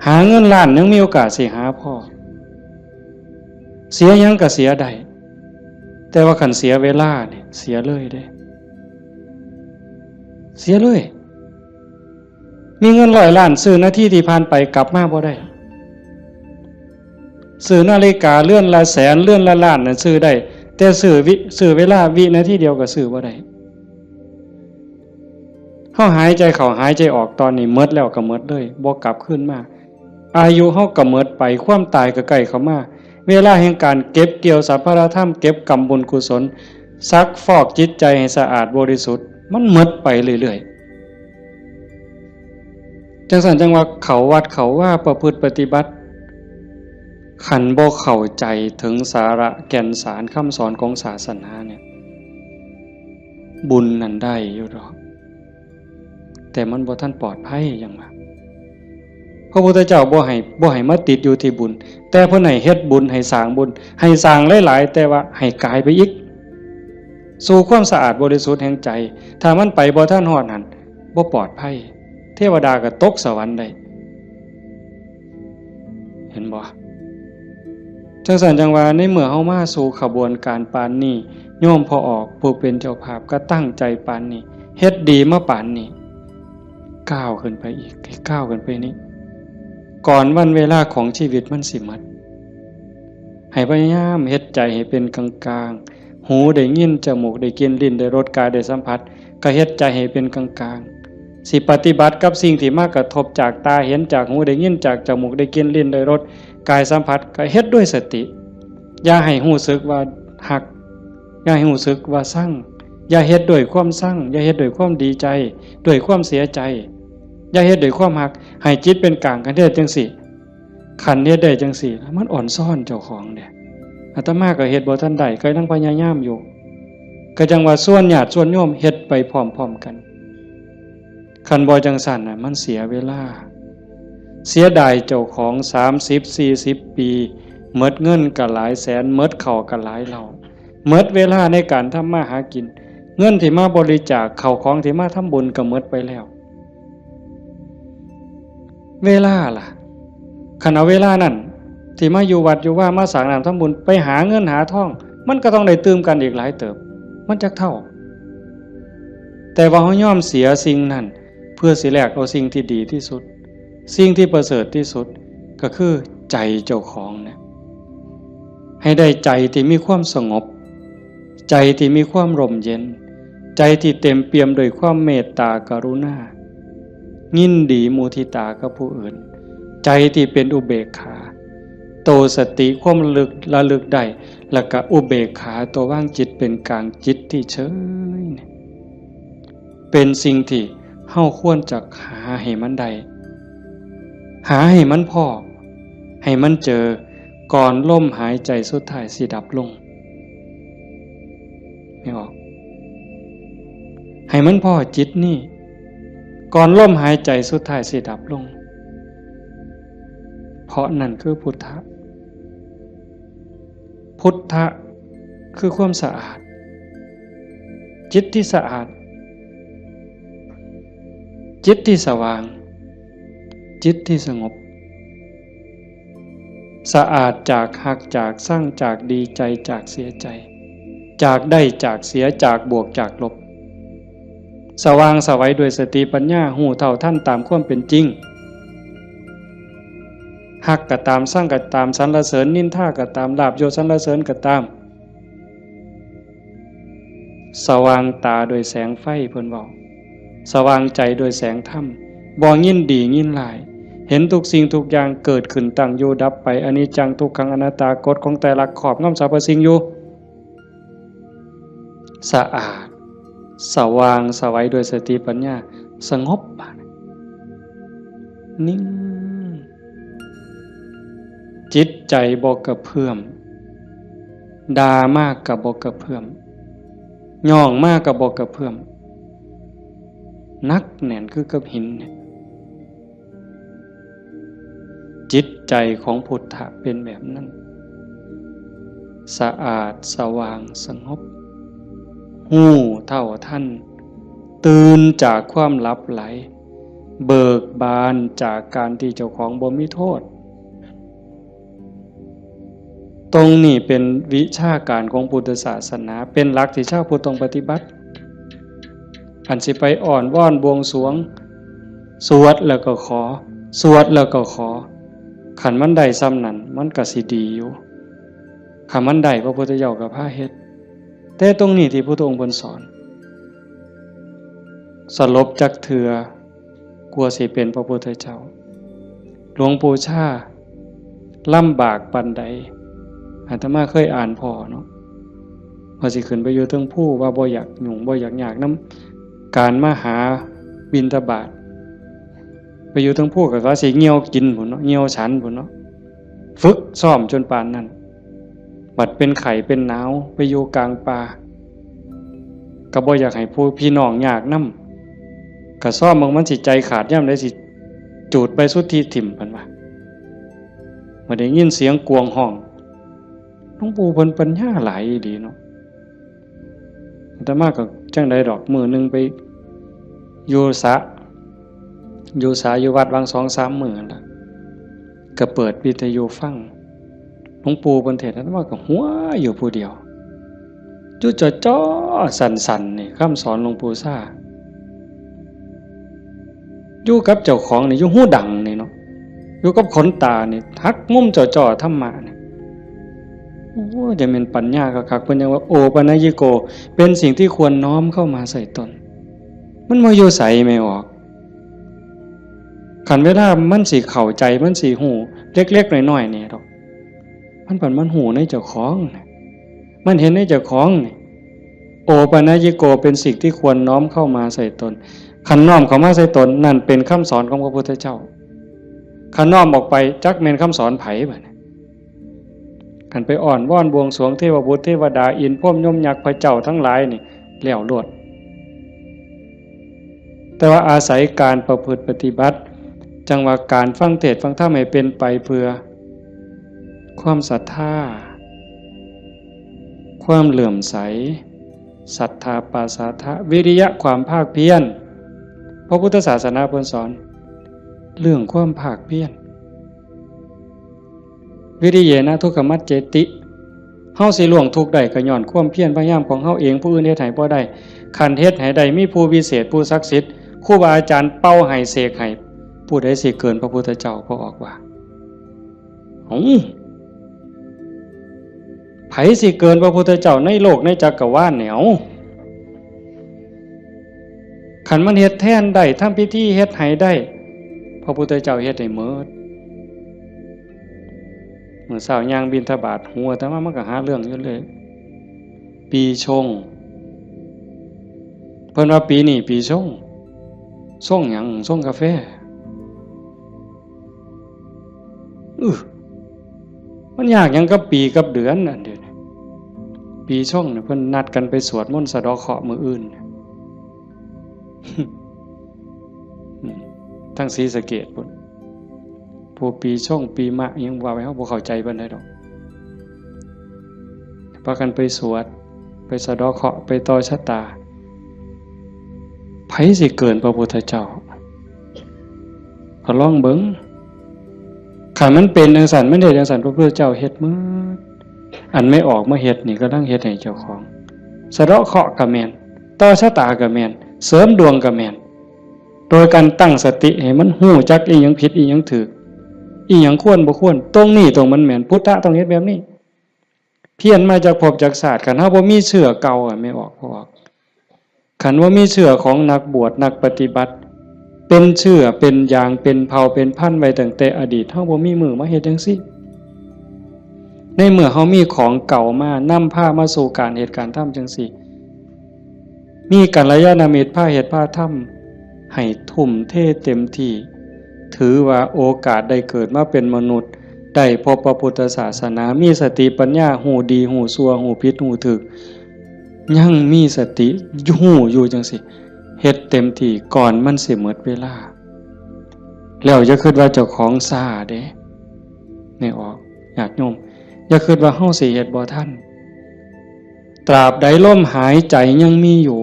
หาเงินล้านยังมีโอกาสสิหาพ้อ เสียหยังก็เสียได้ แต่ว่าคันเสียเวลาเนี่ย เสียเลยเด้ เสียเลย มีเงินร้อยล้าน ซื้อนาทีที่ผ่านไปกลับมาบ่ได้ ซื้อนาฬิกาเรือนละแสน เรือนละล้านน่ะซื้อได้ แต่ซื้อวิ ซื้อเวลาวินาทีเดียวก็ซื้อบ่ได้ เฮาหายใจเข้าหายใจออกตอนนี้หมดแล้วก็หมดเลย บ่กลับคืนมา อายุเฮาก็หมดไป ความตายก็ใกล้เข้ามา เวลาแห่งการเก็บเกี่ยวสรรพธรรม เก็บกำบุญกุศล ซักฟอกจิตใจให้สะอาดบริสุทธิ์ มันหมดไปเรื่อยๆ จังซั่นจังว่าเข้าวัดเข้าวาประพฤติปฏิบัติ คันบ่เข้าใจถึงสาระแก่นสารคำสอนของศาสนาเนี่ย บุญนั่นได้อยู่ดอก แต่มันบ่ทันปลอดภัยหยังวะ พระพุทธเจ้าบ่ให้ บ่ให้มาติดอยู่ที่บุญ แต่เพิ่นให้เฮ็ดบุญ ให้สร้างบุญ ให้สร้างหลายๆ แต่ว่าให้กายไปอีก สู่ความสะอาดบริสุทธิ์แห่งใจ ถ้ามันไปบ่ทันฮอดหั่น บ่ปลอดภัย เทวดาก็ตกสวรรค์ได้ เห็นบ่ จังซั่นจังว่า ในเมื่อเฮามาสู่ขบวนการปานนี้ โยมพ่อออกผู้เป็นเจ้าภาพก็ตั้งใจปานนี้ เฮ็ดดีมาปานนี้ ก้าวขึ้นไปอีก ก้าวขึ้นไปนี้ ก่อนวันเวลาของชีวิตมันสิหมด ให้พยายามเฮ็ดใจให้เป็นกลางๆ หูได้ยิน จมูกได้กลิ่น ลิ้นได้รส กายได้สัมผัส ก็เฮ็ดใจให้เป็นกลางๆ สิปฏิบัติกับสิ่งที่มากระทบจากตาเห็น จากหูได้ยิน จากจมูกได้กลิ่น ลิ้นได้รส กายสัมผัส ก็เฮ็ดด้วยสติ อย่าให้รู้สึกว่าฮัก อย่าให้รู้สึกว่าซัง อย่าเฮ็ดด้วยความซัง อย่าเฮ็ดด้วยความดีใจ ด้วยความเสียใจ อย่าเฮ็ดด้วยความฮัก ให้จิตเป็นกลาง คันเฮ็ดจังซี่ คันเฮ็ดได้จังซี่ มันอ่อนซ้อนเจ้าของเด้ อาตมาก็เฮ็ดบ่ทันได้ ก็ยังพยายามอยู่ ก็จังว่าชวนญาติชวนโยมเฮ็ดไปพร้อมๆ กัน คันบ่จังซั่นน่ะ มันเสียเวลา เสียดายเจ้าของ สามสิบ สี่สิบ ปี หมดเงินก็หลายแสน หมดข้าวก็หลายเหล้า หมดเวลาในการทำมาหากิน เงินที่มาบริจาค ข้าวของที่มาทำบุญก็หมดไปแล้ว เวลาล่ะ คันเอาเวลานั่น ที่มาอยู่วัดอยู่วา มาสร้างน้ำทำบุญ ไปหาเงินหาทอง มันก็ต้องได้ตื่มกันอีกหลายเติบ มันจักเท่า แต่ว่าเฮายอมเสียสิ่งนั้น เพื่อสิแลกเอาสิ่งที่ดีที่สุด สิ่งที่ประเสริฐที่สุด ก็คือใจเจ้าของเนี่ย ให้ได้ใจที่มีความสงบ ใจที่มีความร่มเย็น ใจที่เต็มเปี่ยมด้วยความเมตตากรุณา ยินดีมุทิตากับผู้อื่น ใจที่เป็นอุเบกขา โตสติความระลึก ระลึกได้ แล้วก็อุเบกขา ตัววางจิตเป็นกลาง จิตที่เฉยเนี่ย เป็นสิ่งที่เฮาควรจะหาให้มันได้ หาให้มันพ้อ ให้มันเจอ ก่อนลมหายใจสุดท้ายสิดับลง นึกออก ให้มันพ้อจิตนี่ ก่อนลมหายใจสุดท้ายสิดับลง เพราะนั่นคือพุทธะ พุทธะคือความสะอาด จิตที่สะอาด จิตที่สว่าง จิตที่สงบ สะอาดจากฮัก จากซัง จากดีใจ จากเสียใจ จากได้ จากเสีย จากบวก จากลบ สว่างไสวด้วยสติปัญญา ฮู้เท่าทันตามความเป็นจริง ฮักก็ตาม ซังก็ตาม สรรเสริญนินทาก็ตาม ลาภยศสรรเสริญก็ตาม สว่างตาด้วยแสงไฟ เพิ่นเว้า สว่างใจด้วยแสงธรรม บ่ยินดียินร้าย เห็นทุกสิ่งทุกอย่างเกิดขึ้นตั้งอยู่ดับไป อนิจจัง ทุกขัง อนัตตา กฎของไตรลักษณ์ครอบงำสรรพสิ่งอยู่ สะอาด สว่างไสวด้วยสติปัญญา สงบ นิ่ง จิตใจบ่กระเพื่อม ด่ามากก็บ่กระเพื่อม ย่องมากก็บ่กระเพื่อม หนักแน่นคือกับหินเนี่ย จิตใจของพุทธะเป็นแบบนั้น สะอาด สว่าง สงบ ฮู้เท่าทัน ตื่นจากความหลับไหล เบิกบานจากการที่เจ้าของบ่มีโทษ ตรงนี้เป็นวิชาการของพุทธศาสนา เป็นหลักที่ชาวพุทธต้องปฏิบัติ อันสิไปอ้อนวอนบวงสรวง สวดแล้วก็ขอ สวดแล้วก็ขอ คันมันได้ส่ำนั้น มันก็สิดีอยู่ คันมันได้ พระพุทธเจ้าก็พาเฮ็ด แต่ตรงนี้ที่พุทธองค์เพิ่นสอน สลบจักเทื่อ กลัวสิเป็นพระพุทธเจ้า หลวงปู่ชาลำบากปานใด อาตมาเคยอ่านพ้อเนาะ ว่าสิขึ้นไปอยู่เทิงภู ว่าบ่อยากยุ่ง บ่อยากยากนำการมาหาบิณฑบาต ไปอยู่เทิงภูก็ว่าสิเหี่ยวกินพุ้นเนาะ เหี่ยวฉันพุ้นเนาะ ฝึกซ้อมจนปานนั้น บัดเป็นไข้เป็นหนาว ไปอยู่กลางป่า ก็บ่อยากให้ผู้พี่น้องยากนำ ก็ซ้อมเบิ่งมันสิใจขาดยามใด สิจูดใบสุทธิถิ่ม เพิ่นว่า บ่ได้ยินเสียงกวางฮ้อง หลวงปู่เพิ่นปัญญาหลายอีหลีเนาะ อาตมาก็จั่งใดดอก มื้อหนึ่งไปอยู่สระ อยู่สระอยู่วัด วางสองสามมื้อนั่นล่ะ ก็เปิดวิทยุฟัง หลวงปู่เพิ่นเทศน์ อาตมาก็หัวอยู่ผู้เดียว อยู่จ่อๆ สั่นๆ นี่ คำสอนหลวงปู่ชา อยู่กับเจ้าของนี่ อยู่หูดังนี่เนาะ อยู่กับขนตานี่ หักมุมจ่อๆ ธรรมะนี่ โอ้ จะเป็นปัญญาคักๆ เพิ่นยังว่า โอปัญญิโก เป็นสิ่งที่ควรน้อมเข้ามาใส่ตน มันบ่อยู่ไสไม่ออก คันเวลามันสิเข้าใจ มันสิฮู้ เล็กๆ น้อยๆ นี่ดอก มันเป็นมันฮู้ในเจ้าของนะ มันเห็นในเจ้าของนี่ โอปัญญิโก เป็นสิ่งที่ควรน้อมเข้ามาใส่ตน คันน้อมเข้ามาใส่ตน นั่นเป็นคำสอนของพระพุทธเจ้า คันน้อมออกไป จักแม่นคำสอนไผบัดนี้ คันไปอ้อนวอนบวงสรวงเทวบุตรเทวดา อินทร์พรหมยมยักษ์พระเจ้าทั้งหลายนี่ แล้วโลด แต่ว่าอาศัยการประพฤติปฏิบัติ จั่งว่าการฟังเทศน์ฟังธรรมให้เป็นไปเพื่อ ความศรัทธา ความเลื่อมใส ศรัทธาปาสาทะ วิริยะ ความภาคเพียร พระพุทธศาสนาเพิ่นสอน เรื่องความภาคเพียร วิริเยนะทุกขมัจเจติ เฮาสิล่วงทุกข์ได้ก็ย้อนความเพียรพยายามของเฮาเอง ผู้อื่นเฮ็ดให้บ่ได้ คันเฮ็ดให้ได้ มีผู้วิเศษ ผู้ศักดิ์สิทธิ์ ครูบาอาจารย์เป่าให้เสกให้ ผู้ใดสิเกินพระพุทธเจ้า พระออกว่า เอ้า ไผสิเกินพระพุทธเจ้าในโลกในจักรวาลเนี่ย เอ้า คันมันเฮ็ดแทนได้ ทำพิธีเฮ็ดให้ได้ พระพุทธเจ้าเฮ็ดให้หมด มื้อเช้าย่างบิณฑบาต หัวอาตมามันก็หาเรื่องอยู่เลย ปีชง เพิ่นว่าปีนี้ปีชง ชงหยัง ชงกาแฟ อื้อ มันยากหยังกับปีกับเดือนอันเดียวนี้ ปีชงเนี่ยเพิ่นนัดกันไปสวดมนต์สะเดาะเคราะห์มื้ออื่น อืม ทั้งศรีสะเกษพุ้น ผู้ปีชงปีมะอิหยังว่าไป เฮาบ่เข้าใจปานใดดอก พากันไปสวด ไปสะเดาะเคราะห์ ไปต่อชะตา ไผสิเกินพระพุทธเจ้า ก็ลองเบิ่ง คันมันเป็นจั่งซั้น มันเฮ็ดจั่งซั้น พระพุทธเจ้าเฮ็ดหมด อันแม่ออกมาเฮ็ดนี่กำลังเฮ็ดให้เจ้าของ สะเดาะเคราะห์ก็แม่น ต่อชะตาก็แม่น เสริมดวงก็แม่น โดยการตั้งสติให้มันฮู้จักอีหยังผิดอีหยังถูก อีหยังควรบ่ควร ตรงนี้ตรงมันแม่น พุทธะต้องเฮ็ดแบบนี้ เพี้ยนมาจากภพจากชาติ คันเฮาบ่มีเชื้อเก่าอะ แม่ออก พ่อออก คันว่ามีเชื้อของนักบวชนักปฏิบัติ เป็นเชื้อเป็นยางเป็นเผ่าเป็นพันธุ์ไว้ตั้งแต่อดีต เฮาบ่มีมื้อมาเฮ็ดจั่งซี้ ในเมื่อเฮามีของเก่ามานำพามาสู่การเฮ็ดการทำจั่งซี้ มีกัลยาณมิตรพาเฮ็ดพาทำ ให้ทุ่มเทเต็มที่ ถือว่าโอกาสได้เกิดมาเป็นมนุษย์ ได้พบพระพุทธศาสนา มีสติปัญญา ฮู้ดีฮู้ชั่ว ฮู้ผิดฮู้ถูก ยังมีสติฮู้อยู่จั่งซี้ เฮ็ดเต็มที่ก่อนมันสิหมดเวลา แล้วอย่าคิดว่าเจ้าของช้าเด้ แม่ออก ญาติโยม อย่าคิดว่าเฮาสิเฮ็ดบ่ทัน ตราบใดลมหายใจยังมีอยู่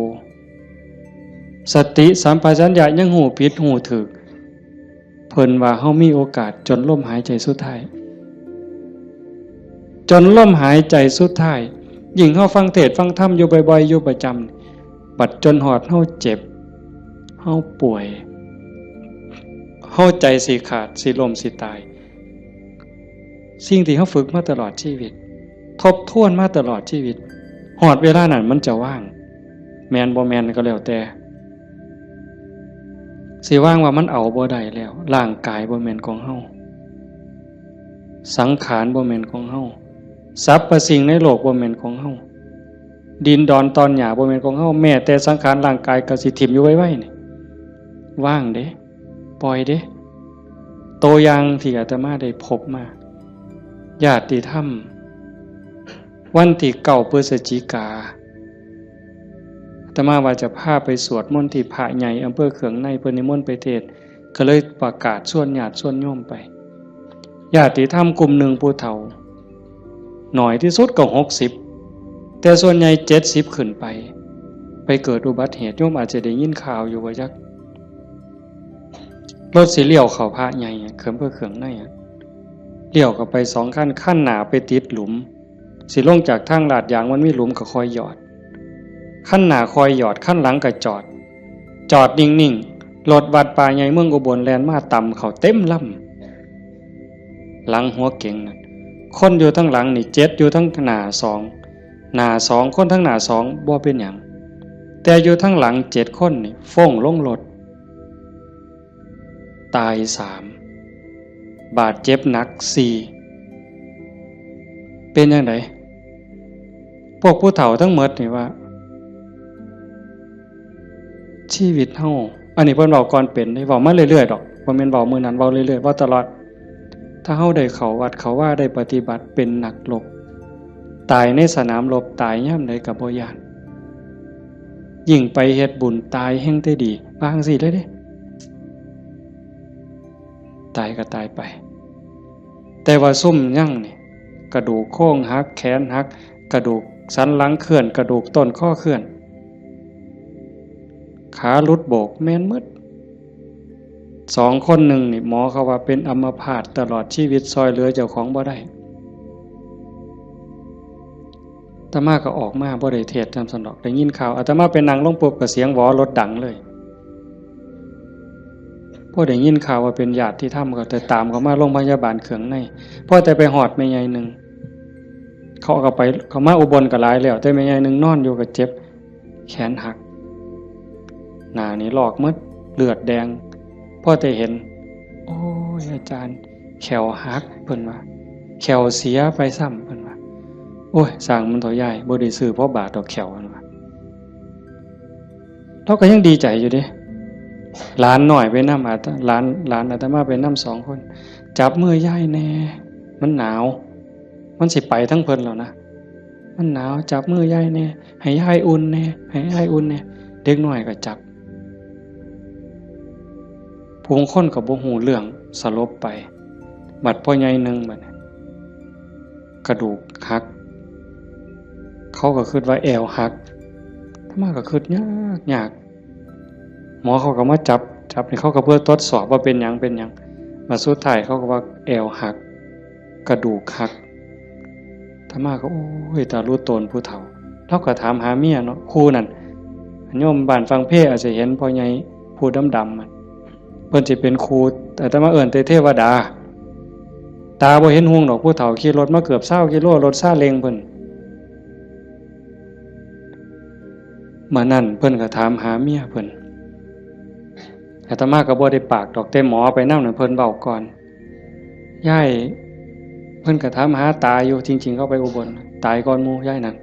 สติสัมปชัญญะยังฮู้ผิดฮู้ถูก เพิ่นว่าเฮามีโอกาสจนลมหายใจสุดท้าย จนลมหายใจสุดท้าย ยิ่งเฮาฟังเทศน์ฟังธรรมอยู่บ่อยๆ อยู่ประจำ บัดจนฮอดเฮาเจ็บ เฮาป่วย เฮาใจสิขาด สิล้ม สิตาย สิ่งที่เฮาฝึกมาตลอดชีวิต ทบทวนมาตลอดชีวิต ฮอดเวลานั้นมันจะว่าง แม่นบ่แม่นก็แล้วแต่ สิว่างว่ามันเอาบ่ได้แล้ว ร่างกายบ่แม่นของเฮา สังขารบ่แม่นของเฮา สรรพสิ่งในโลกบ่แม่นของเฮา ดินดอนตอนหญ้าบ่แม่นของเฮา แม้แต่สังขารร่างกายก็สิถิ่มอยู่ไวๆ นี่ ว่างเด้ ปล่อยเด้ ตัวอย่างที่อาตมาได้พบมา ญาติธรรม วันที่เก้าพฤศจิกา อาตมาว่าจะพาไปสวดมนต์ที่พระใหญ่อำเภอเขืองใน เพิ่นนิมนต์ไปเทศน์ ก็เลยประกาศชวนญาติชวนโยมไป ญาติธรรมกลุ่มหนึ่งผู้เฒ่า น้อยที่สุดก็หกสิบ แต่ส่วนใหญ่เจ็ดสิบขึ้นไป ไปเกิดอุบัติเหตุ โยมอาจจะได้ยินข่าวอยู่บ่จัก รถสิเลี้ยวเข้าพระใหญ่อะ เขืองเพื่อเขืองในอะ เลี้ยวเข้าไปสองคัน คันหน้าไปติดหลุม สิลงจากทางลาดยางมันมีหลุมก็คอยหยอด คันหน้าคอยหยอด คันหลังก็จอด จอดนิ่งๆ รถวัดป่าใหญ่เมืองอุบลแล่นมาตำเข้าเต็มลำ หลังหัวเก๋งนั่น คนอยู่ทั้งหลังนี่เจ็ด อยู่ทั้งหน้าสอง หน้าสอง คนทั้งหน้าสองบ่เป็นหยัง แต่อยู่ทั้งหลังเจ็ดคนนี่ฟ้งลงรถ ตายสาม บาดเจ็บหนักสี่ เป็นจั่งใด พวกผู้เฒ่าทั้งหมดนี่ว่า ชีวิตเฮา อันนี้เพิ่นเว้าก่อนเป็นเด้ เว้ามาเรื่อยๆ ดอก บ่แม่นเว้ามื้อนั้น เว้าเรื่อยๆ เว้าตลอด ถ้าเฮาได้เข้าวัดเข้าวา ได้ปฏิบัติ เป็นนักรบ ตายในสนามรบ ตายยามใดก็บ่ย้าน ยิ่งไปเฮ็ดบุญ ตายแฮ่งแต่ดี ว่าจั่งซี้เลยเด้ ตายก็ตายไป แต่ว่าซุมยังนี่ กระดูกโครงหัก แขนหัก กระดูกสันหลังเคลื่อน กระดูกต้นคอเคลื่อน ขาหลุดโบก แม่นหมด สองคนหนึ่งนี่ หมอเขาว่าเป็นอัมพาตตลอดชีวิต ซ่อยเหลือเจ้าของบ่ได้ อาตมาก็ออกมาบ่ได้เทศน์นำซั้นดอก ได้ยินข่าว อาตมาไปนั่งลงปุ๊บก็เสียงหวอรถดังเลย พอได้ยินข่าวว่าเป็นญาติธรรมก็แต่ตามเขามาโรงพยาบาลเขืองใน พอแต่ไปฮอดแม่ใหญ่หนึ่ง เขาก็ไป เขามาอุบลก็หลายแล้ว แต่แม่ใหญ่หนึ่งนอนอยู่ก็เจ็บ แขนหัก หน้านี่ลอกหมด เลือดแดง พอแต่เห็น โอ้ย อาจารย์ แข้วหัก เพิ่นว่า แข้วเสียไปซ้ำ เพิ่นว่า โอ้ย ซ่างมันเถาะยาย บ่ได้ซื้อพอบาทดอกแข้ว เพิ่นว่า เราก็ยังดีใจอยู่เด้ หลานน้อยไปนำ อาต- หลาน หลานอาตมาไปนำสองคน จับมือยายแน่ มันหนาว มันสิไปทั้งเพิ่นแล้วนะ มันหนาว จับมือยายแน่ ให้ยายอุ่นแน่ ให้ยายอุ่นแน่ เด็กน้อยก็จับ ผู้บางคนก็บ่ฮู้เรื่อง สลบไป บัดพ่อใหญ่หนึ่งบัดนี้ กระดูกหัก เขาก็คิดว่าแอวหัก อาตมาก็คิดยากยาก หมอเขาก็มาจับ จับนี่เขาก็เพื่อทดสอบว่าเป็นหยัง เป็นหยัง มาสุดท้ายเขาก็ว่าแอวหัก กระดูกหัก อาตมาก็ โอ้ย ตาลุโตนผู้เฒ่า เราก็ถามหาเมียเนาะ คู่นั่น โยมบ้านฟังเพอาจจะเห็นพ่อใหญ่ผู้ดำๆมัน เพิ่นสิเป็นครู อาตมาเอิ้นแต่เทวดา ตาบ่เห็นหุงดอก ผู้เฒ่าขี่รถมาเกือบซาวกิโล รถซาเล้งเพิ่น มื้อนั้นเพิ่นก็ถามหาเมียเพิ่น อาตมาก็บ่ได้ปากดอก แต่หมอไปนำนั่นเพิ่นเว้าก่อน ยาย เพิ่นก็ถามหาตาอยู่ จริงๆ เขาไปอุบล ตายก่อนหมู่ยายนั่น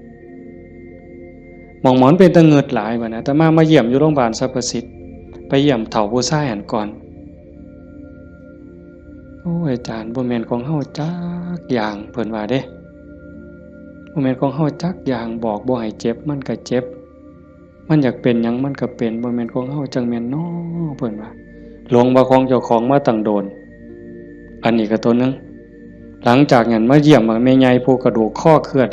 หม่องหมอนเป็นตะเงิดหลายบัดนี้ อาตมามาเยี่ยมอยู่โรงพยาบาลสรรพสิทธิ์ ไปเยี่ยมเฒ่าผู้ชายหั่นก่อน โอ้ย อาจารย์ บ่แม่นของเฮาจักอย่าง เพิ่นว่าเด้ บ่แม่นของเฮาจักอย่าง บอกบ่ให้เจ็บ มันก็เจ็บ มันอยากเป็นหยังมันก็เป็น บ่แม่นของเฮาจั่งแม่นน้อ เพิ่นว่า หลงว่าของเจ้าของมาตั้งโดน อันนี้ก็ตัวหนึ่ง หลังจากนั้นมาเยี่ยมแม่ใหญ่ผู้กระดูกข้อเคลื่อน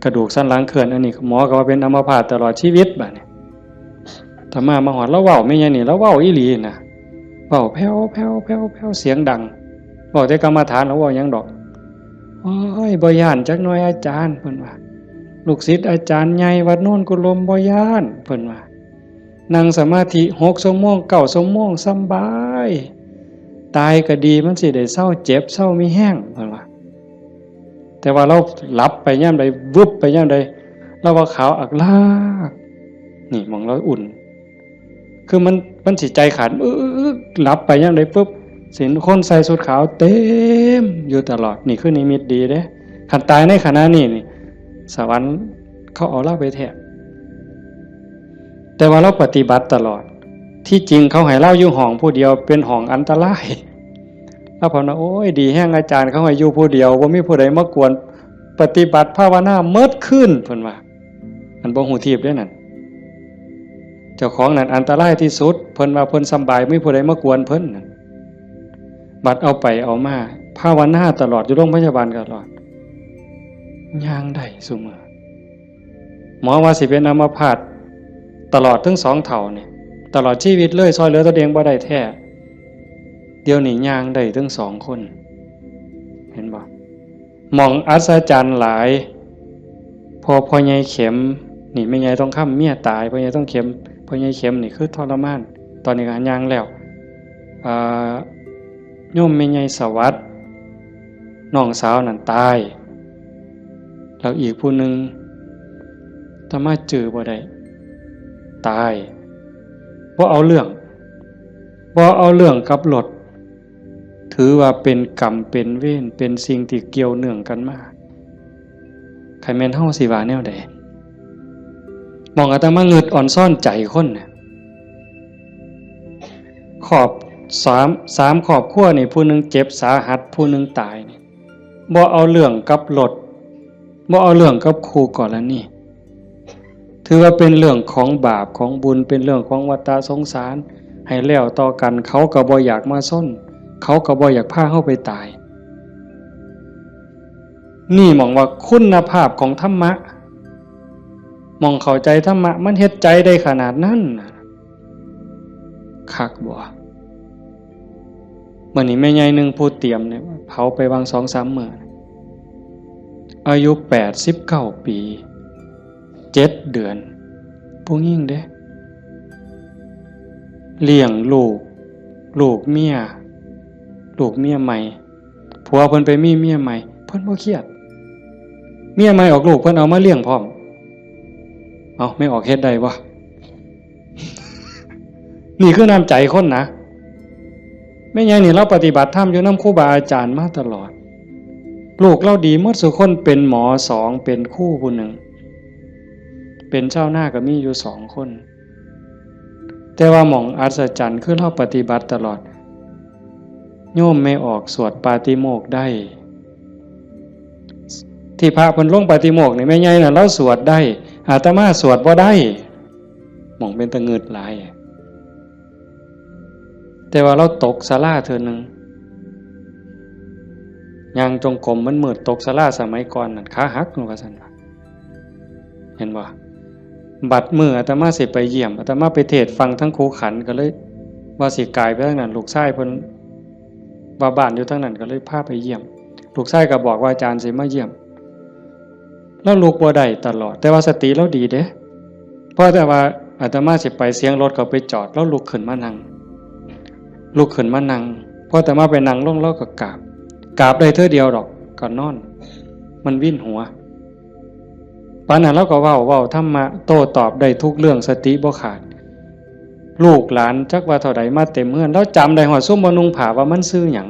กระดูกสันหลังเคลื่อน อันนี้หมอก็ว่าเป็นอัมพาตตลอดชีวิตบัดนี้ อาตมามาฮอด ลาวเว้าแม่ใหญ่นี่ ลาวเว้าอีหลีนะ เว้าแผ่วๆๆๆ เสียงดัง เว้าแต่กรรมฐาน ลาวเว้าหยังดอก โอ้ย บ่ย้านจักหน่อยอาจารย์ เพิ่นว่า ลูกศิษย์อาจารย์ใหญ่วัดโนนกุลมบ่ย้าน เพิ่นว่า นั่งสมาธิหกชั่วโมง เก้าชั่วโมง สำบาย ตายก็ดี มันสิได้เซาเจ็บ เซามีแฮง เพิ่นว่า แต่ว่าลาวหลับไปยามใด วึบไปยามใด ลาวว่าขาวอักลาก นี่หม่องลาวอุ่น คือมัน มันสิใจขาด อึ๊กๆๆ หลับไปยามใดปุ๊บ สิเห็นคนใส่ชุดขาวเต็มอยู่ตลอด นี่คือนิมิตดีเด้ คันตายในขณะนี้นี่ สวรรค์เขาเอาลาวไปแท้ แต่ว่าลาวปฏิบัติตลอด ที่จริงเขาให้ลาวอยู่ห้องผู้เดียว เป็นห้องอันตราย ลาวเพิ่นว่า โอ้ย ดีแฮงอาจารย์ เขาให้อยู่ผู้เดียว บ่มีผู้ใดมากวน ปฏิบัติภาวนาเมิดคืน เพิ่นว่า อันบ่ฮู้ทีบเด้นั่น เจ้าของนั่นอันตรายที่สุด เพิ่นว่าเพิ่นสำบาย บ่มีผู้ใดมากวนเพิ่นนั่น บัดเอาไปเอามา ภาวนาตลอด อยู่โรงพยาบาลตลอด ย่างได้ซุมื้อ หมอว่าสิเป็นอัมพาตตลอดทั้งสองเฒ่านี่ ตลอดชีวิตเลย ซ่อยเหลือตัวเองบ่ได้แท้ เดี๋ยวนี้ย่างได้ทั้งสองคน เห็นบ่ หม่องอัศจรรย์หลาย พอพ่อใหญ่เข็ม นี่แม่ใหญ่ทองคำเมียตาย พ่อใหญ่ทองเข็ม พ่อใหญ่เข็มนี่คือทรมาน ตอนนี้ก็ย่างแล้ว อ่า โยมแม่ใหญ่สวัสดิ์ น้องสาวนั่นตาย แล้วอีกผู้หนึ่ง อาตมาจื่อบ่ได้ ตาย บ่เอาเรื่อง บ่เอาเรื่องกับรถ ถือว่าเป็นกรรมเป็นเวร เป็นสิ่งที่เกี่ยวเนื่องกันมา คันแม่นเฮาสิว่าแนวใด หม่องอาตมางึดอ่อนซ่อนใจคนน่ะ ครอบ สาม สามครอบครัวนี่ ผู้หนึ่งเจ็บสาหัส ผู้หนึ่งตายนี่ บ่เอาเรื่องกับรถ บ่เอาเรื่องกับคู่กรณี ถือว่าเป็นเรื่องของบาปของบุญ เป็นเรื่องของวัฏสงสาร ให้แล้วต่อกัน เขาก็บ่อยากมาชน เขาก็บ่อยากพาเฮาไปตาย นี่หม่องว่าคุณภาพของธรรมะ หม่องเข้าใจธรรมะ มันเฮ็ดใจได้ขนาดนั้นน่ะ คักบ่ มื้อนี้แม่ใหญ่หนึ่งผู้เตรียมเนี่ย เผาไปวางสองสามมื้อ อายุแปดสิบเก้าปี เจ็ดเดือน ผู้หญิงเด้ เลี้ยงลูก ลูกเมีย ลูกเมียใหม่ ผัวเพิ่นไปมีเมียใหม่ เพิ่นบ่เครียด เมียใหม่ออกลูก เพิ่นเอามาเลี้ยงพร้อม เอ้า แม่ออกเฮ็ดได้บ่ นี่คือน้ำใจคนนะ แม่ใหญ่นี่ลาวปฏิบัติธรรมอยู่นำครูบาอาจารย์มาตลอด ลูกลาวดีหมดซุคน เป็นหมอสอง เป็นครูผู้หนึ่ง เป็นชาวนาก็มีอยู่สองคน แต่ว่าหม่องอัศจรรย์คือลาวปฏิบัติตลอด โยมแม่ออกสวดปาติโมกข์ได้ ที่พระเพิ่นลงปาติโมกข์นี่ แม่ใหญ่น่ะลาวสวดได้ อาตมาสวดบ่ได้ หม่องเป็นตะงึดหลาย แต่ว่าลาวตกศาลาเทื่อหนึ่ง ย่างจงกรมมันมืด ตกศาลาสมัยก่อนนั่น ขาหัก ว่าซั่นว่า เห็นบ่ บัดมื้ออาตมาสิไปเยี่ยม อาตมาไปเทศน์ฟังทั้งครูขัน ก็เลยว่าสิกายไปทางนั้น ลูกชายเพิ่น ว่าบ้านอยู่ทางนั้นก็เลยพาไปเยี่ยม ลูกชายก็บอกว่าอาจารย์สิมาเยี่ยม แล้วลุกบ่ได้ตลอด แต่ว่าสติเราดีเด้ เพราะแต่ว่าอาตมาสิไปเสียงรถเขาไปจอด แล้วลุกขึ้นมานั่ง ลุกขึ้นมานั่ง พออาตมาไปนั่งลง แล้วก็กราบ กราบได้เทื่อเดียวดอก ก็นอน มันวินหัว ปานนั้นเราก็เว้า เว้าธรรมะ โต้ตอบได้ทุกเรื่อง สติบ่ขาด ลูกหลานจักว่าเท่าใดมาเต็มเฮือน แล้วจำได้ฮอดซุมบ่นุ่งผ้าว่ามันชื่อหยัง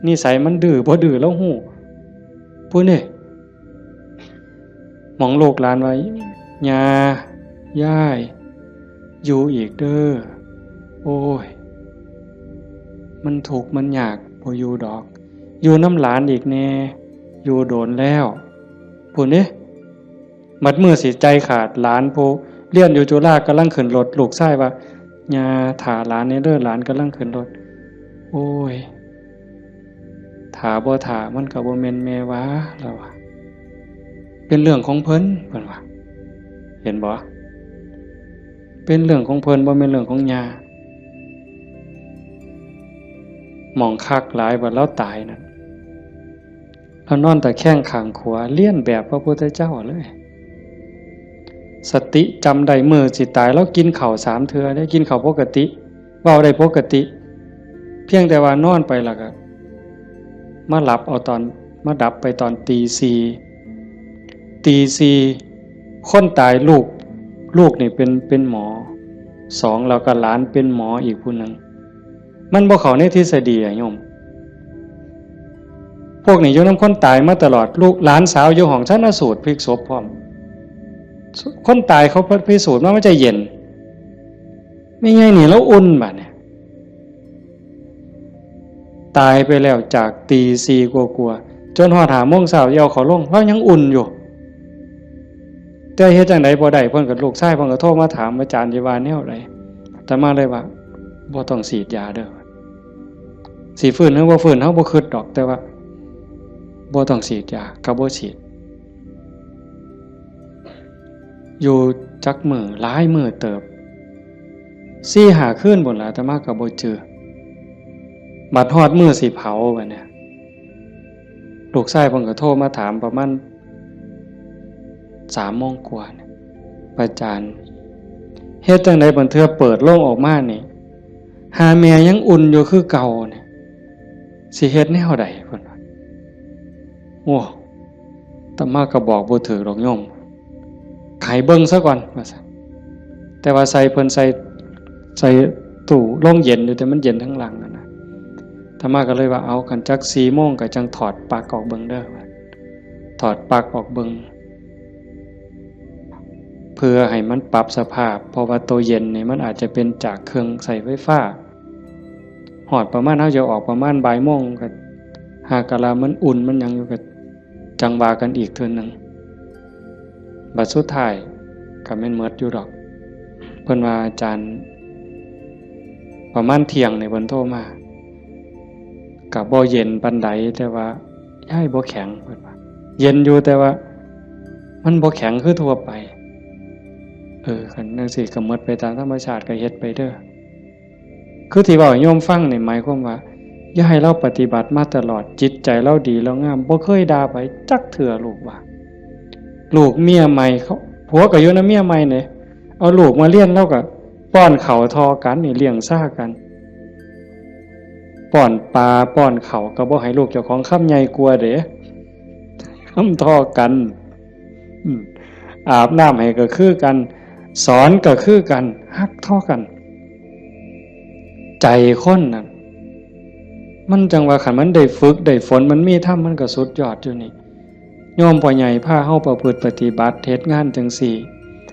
นิสัยมันดื้อบ่ดื้อ แล้วฮู้ ผู้นี่ หม่องลูกหลานว่า ย่า ยาย อยู่อีกเด้อ โอ้ย มันทุกข์มันยาก บ่อยู่ดอก อยู่นำหลานอีกแน่ อยู่โดนแล้ว พู้นเด้ บัดมื้อสิใจขาด หลานผู้เรียนอยู่จุฬากำลังขึ้นรถ ลูกชายว่า ย่า ถ่าหลานแน่เด้อ หลานกำลังขึ้นรถ โอ้ย ถ่าบ่ถ่ามันก็บ่แม่นแม่ว่า แล้วว่า เป็นเรื่องของเพิ่น เพิ่นว่า เห็นบ่ เป็นเรื่องของเพิ่น บ่แม่นเรื่องของย่า หม่องคักหลาย บัดลาวตายนั่น ลาวนอนตะแคงข้างขวา เลียนแบบพระพุทธเจ้าเลย สติจำได้ มื้อสิตาย ลาวกินข้าวสามเทื่อเด้ กินข้าวปกติ เว้าได้ปกติ เพียงแต่ว่านอนไปแล้วก็ มาหลับเอาตอน มาดับไปตอนตีสี่ ตีสี่ คนตายลูก ลูกนี่เป็น เป็นหมอ สอง แล้วก็หลานเป็นหมออีกผู้หนึ่ง มันบ่เข้าในทฤษฎีอะโยม พวกนี้อยู่นำคนตายมาตลอด ลูกหลานสาวอยู่ห้องชันสูตรพลิกศพพร้อม คนตายเขาพิสูจน์มามันจะเย็น แม่ใหญ่นี่ลาวอุ่นบัดเนี่ย ตายไปแล้วจากตีสี่กว่าๆ จนฮอดห้าโมงเช้าสิเอาเขาลง ลาวยังอุ่นอยู่ แต่เฮ็ดจั่งใดบ่ได้ เพิ่นก็ ลูกชายเพิ่นก็โทรมาถาม อาจารย์สิว่าแนวใด อาตมาเลยว่า บ่ต้องฉีดยาเด้อ สิฟื้นหรือบ่ฟื้นเฮาบ่คิดดอก แต่ว่า บ่ต้องฉีดยา ก็บ่ฉีด อยู่จักมื้อ หลายมื้อเติบ สี่ห้าคืนพู้นล่ะ อาตมาก็บ่จื่อ บัดฮอดมื้อสิเผาบัดเนี่ย ลูกชายเพิ่นก็โทรมาถามประมาณสามโมงกว่าเนี่ย อาจารย์ เฮ็ดจั่งใดบางเทื่อเปิดโลงออกมานี่ หาแม่ยังอุ่นอยู่คือเก่าเนี่ย สิเฮ็ดแนวใด เพิ่นว่า โอ้ อาตมาก็บอกบ่ถืกดอกโยม ให้เบิ่งซะก่อน ว่าซั่น แต่ว่าใส่ เพิ่นใส่ ใส่ตู้โรงเย็นอยู่ แต่มันเย็นทั้งหลังนั่นนะ อาตมาก็เลยว่า เอา คันจักสี่โมงก็จั่งถอดปลั๊กออกเบิ่งเด้อ ถอดปลั๊กออกเบิ่ง เพื่อให้มันปรับสภาพ เพราะว่าตัวเย็นนี่มันอาจจะเป็นจากเครื่องใช้ไฟฟ้า ฮอดประมาณ เฮาจะออกประมาณบ่ายโมง ก็หากะลามันอุ่นมันหยังอยู่ ก็จั่งว่ากันอีกเทื่อหนึ่ง บัดสุดท้ายก็แม่นหมดอยู่ดอก เพิ่นว่า อาจารย์ ประมาณเที่ยงนี่เพิ่นโทรมา ก็บ่เย็นปานใด แต่ว่า ยายบ่แข็ง เพิ่นว่า เย็นอยู่ แต่ว่า มันบ่แข็งคือทั่วไป เออ คันจั่งซี้ก็หมดไปตามธรรมชาติ ก็เฮ็ดไปเด้อ คือที่เว้าให้โยมฟังนี่หมายความว่า ยายลาวปฏิบัติมาตลอด จิตใจลาวดีลาวงาม บ่เคยด่าไผจักเทื่อ ลูกว่า ลูกเมียใหม่เขา ผัวก็อยู่นำเมียใหม่นี่ เอาลูกมาเรียน ลาวก็ป้อนข้าวเท่ากันนี่ เลี้ยงซ่ากัน ป้อนปลาป้อนข้าวก็บ่ให้ลูกเจ้าของคำใหญ่กว่าเด้ คำเท่ากัน อืม อาบน้ำให้ก็คือกัน สอนก็คือกัน ฮักเท่ากัน ใจคนน่ะ มันจั่งว่าคันมันได้ฝึกได้ฝน มันมีธรรม มันก็สุดยอดอยู่นี่ โยมพ่อใหญ่พาเฮาประพฤติปฏิบัติ เฮ็ดงานจั่งซี้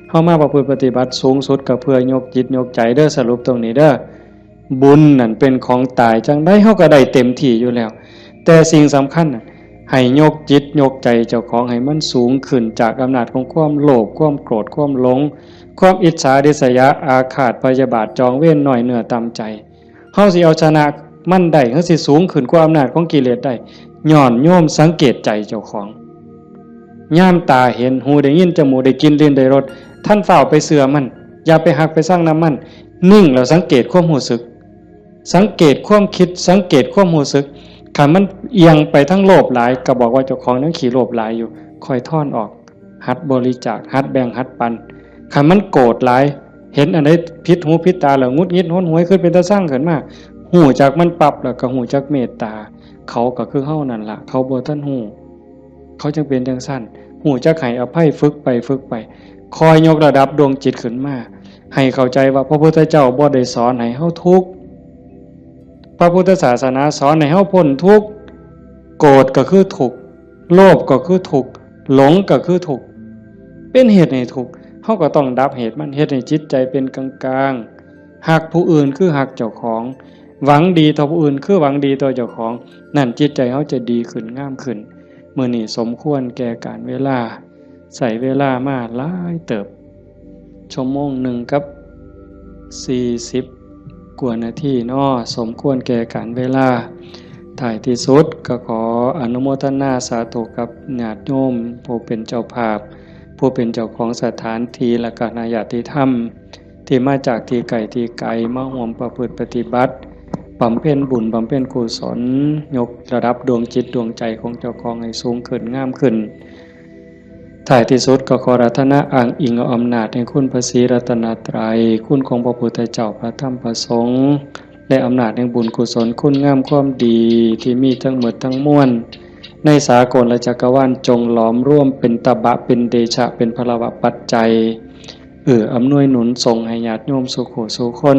เฮามาประพฤติปฏิบัติสูงสุดก็เพื่อยกจิตยกใจเด้อ สรุปตรงนี้เด้อ บุญนั่นเป็นของตาย จั่งใดเฮาก็ได้เต็มที่อยู่แล้ว แต่สิ่งสำคัญน่ะ ให้ยกจิตยกใจเจ้าของให้มันสูงขึ้นจากอำนาจของความโลภ ความโกรธ ความหลง ความอิจฉาริษยา อาฆาตพยาบาท จองเวร น้อยเนื้อต่ำใจ เฮาสิเอาชนะมันได้ เฮาสิสูงขึ้นกว่าอำนาจของกิเลสได้ ย้อนโยมสังเกตใจเจ้าของ ยามตาเห็น หูได้ยิน จมูกได้กลิ่น ลิ้นได้รส ท่านฟ้าวไปเชื่อมัน อย่าไปฮักไปซังนำมัน นิ่งแล้วสังเกตความรู้สึก สังเกตความคิด สังเกตความรู้สึก คันมันเอียงไปทางโลภหลาย ก็บอกว่าเจ้าของยังขี้โลภหลายอยู่ ค่อยถอนออก หัดบริจาค หัดแบ่ง หัดปัน คันมันโกรธหลาย เห็นอันใดผิดหูผิดตาแล้วหงุดหงิดหนหวย คือเป็นตาซังขึ้นมา ฮู้จักมันปั๊บ แล้วก็ฮู้จักเมตตา เขาก็คือเฮานั่นล่ะ เขาบ่ทันฮู้ เขาจั่งเป็นจั่งซั้น ฮู้จักให้อภัย ฝึกไป ฝึกไป ค่อยยกระดับดวงจิตขึ้นมา ให้เข้าใจว่าพระพุทธเจ้าบ่ได้สอนให้เฮาทุกข์ พระพุทธศาสนาสอนให้เฮาพ้นทุกข์ โกรธก็คือทุกข์ โลภก็คือทุกข์ หลงก็คือทุกข์ เป็นเหตุให้ทุกข์ เฮาก็ต้องดับเหตุมัน เฮ็ดให้จิตใจเป็นกลางๆ ฮักผู้อื่นคือฮักเจ้าของ หวังดีต่อผู้อื่นคือหวังดีต่อเจ้าของ นั่นจิตใจเฮาจะดีขึ้น งามขึ้น มื้อนี้สมควรแก่กาลเวลา ใช้เวลามาหลายเติบ ชั่วโมงหนึ่งกับสี่สิบกว่านาทีเนาะ สมควรแก่กาลเวลา ท้ายที่สุดก็ขออนุโมทนาสาธุกับญาติโยม ผู้เป็นเจ้าภาพ ผู้เป็นเจ้าของสถานที่ และคณะญาติธรรม ที่มาจากที่ไกลที่ไกล มาร่วมประพฤติปฏิบัติ บำเพ็ญบุญ บำเพ็ญกุศล ยกระดับดวงจิตดวงใจของเจ้าของให้สูงขึ้น งามขึ้น ท้ายที่สุดก็ขออาราธนาอ้างอิงเอาอำนาจแห่งคุณพระศรีรัตนตรัย คุณของพระพุทธเจ้า พระธรรม พระสงฆ์ และอำนาจแห่งบุญกุศลคุณงามความดีที่มีทั้งหมดทั้งมวล ในสากลและจักรวาล จงหลอมรวมเป็นตบะ เป็นเดชะ เป็นพลวะปัจจัย เอื้ออำนวยหนุนส่งให้ญาติโยมสู่ผู้สู่คน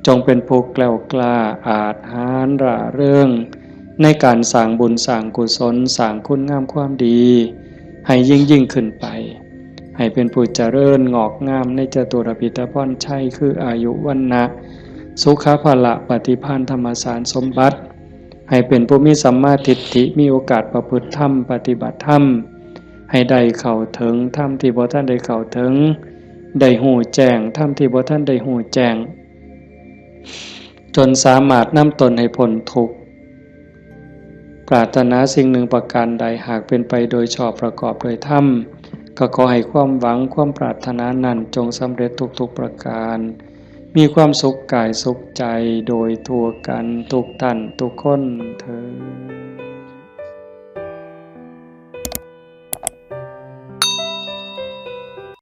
จงเป็นผู้แกล้วกล้าอาจหาญร่าเริง ในการสร้างบุญสร้างกุศล สร้างคุณงามความดี ให้ยิ่งยิ่งขึ้นไป ให้เป็นผู้เจริญงอกงามในจตุรพิธพรชัย คืออายุ วรรณะ สุขะ พละ ปฏิภาณ ธรรมสารสมบัติ ให้เป็นผู้มีสัมมาทิฏฐิ มีโอกาสประพฤติธรรม ปฏิบัติธรรม ให้ได้เข้าถึงธรรมที่บ่ทันได้เข้าถึง ได้ฮู้แจ้งธรรมที่บ่ทันได้ฮู้แจ้ง จนสามารถนำตนให้พ้นทุกข์ ปรารถนาสิ่งหนึ่งประการใด หากเป็นไปโดยชอบประกอบโดยธรรม ก็ขอให้ความหวังความปรารถนานั้นจงสำเร็จทุกๆประการ มีความสุขกายสุขใจโดยทั่วกันทุกท่านทุกคนเทอญ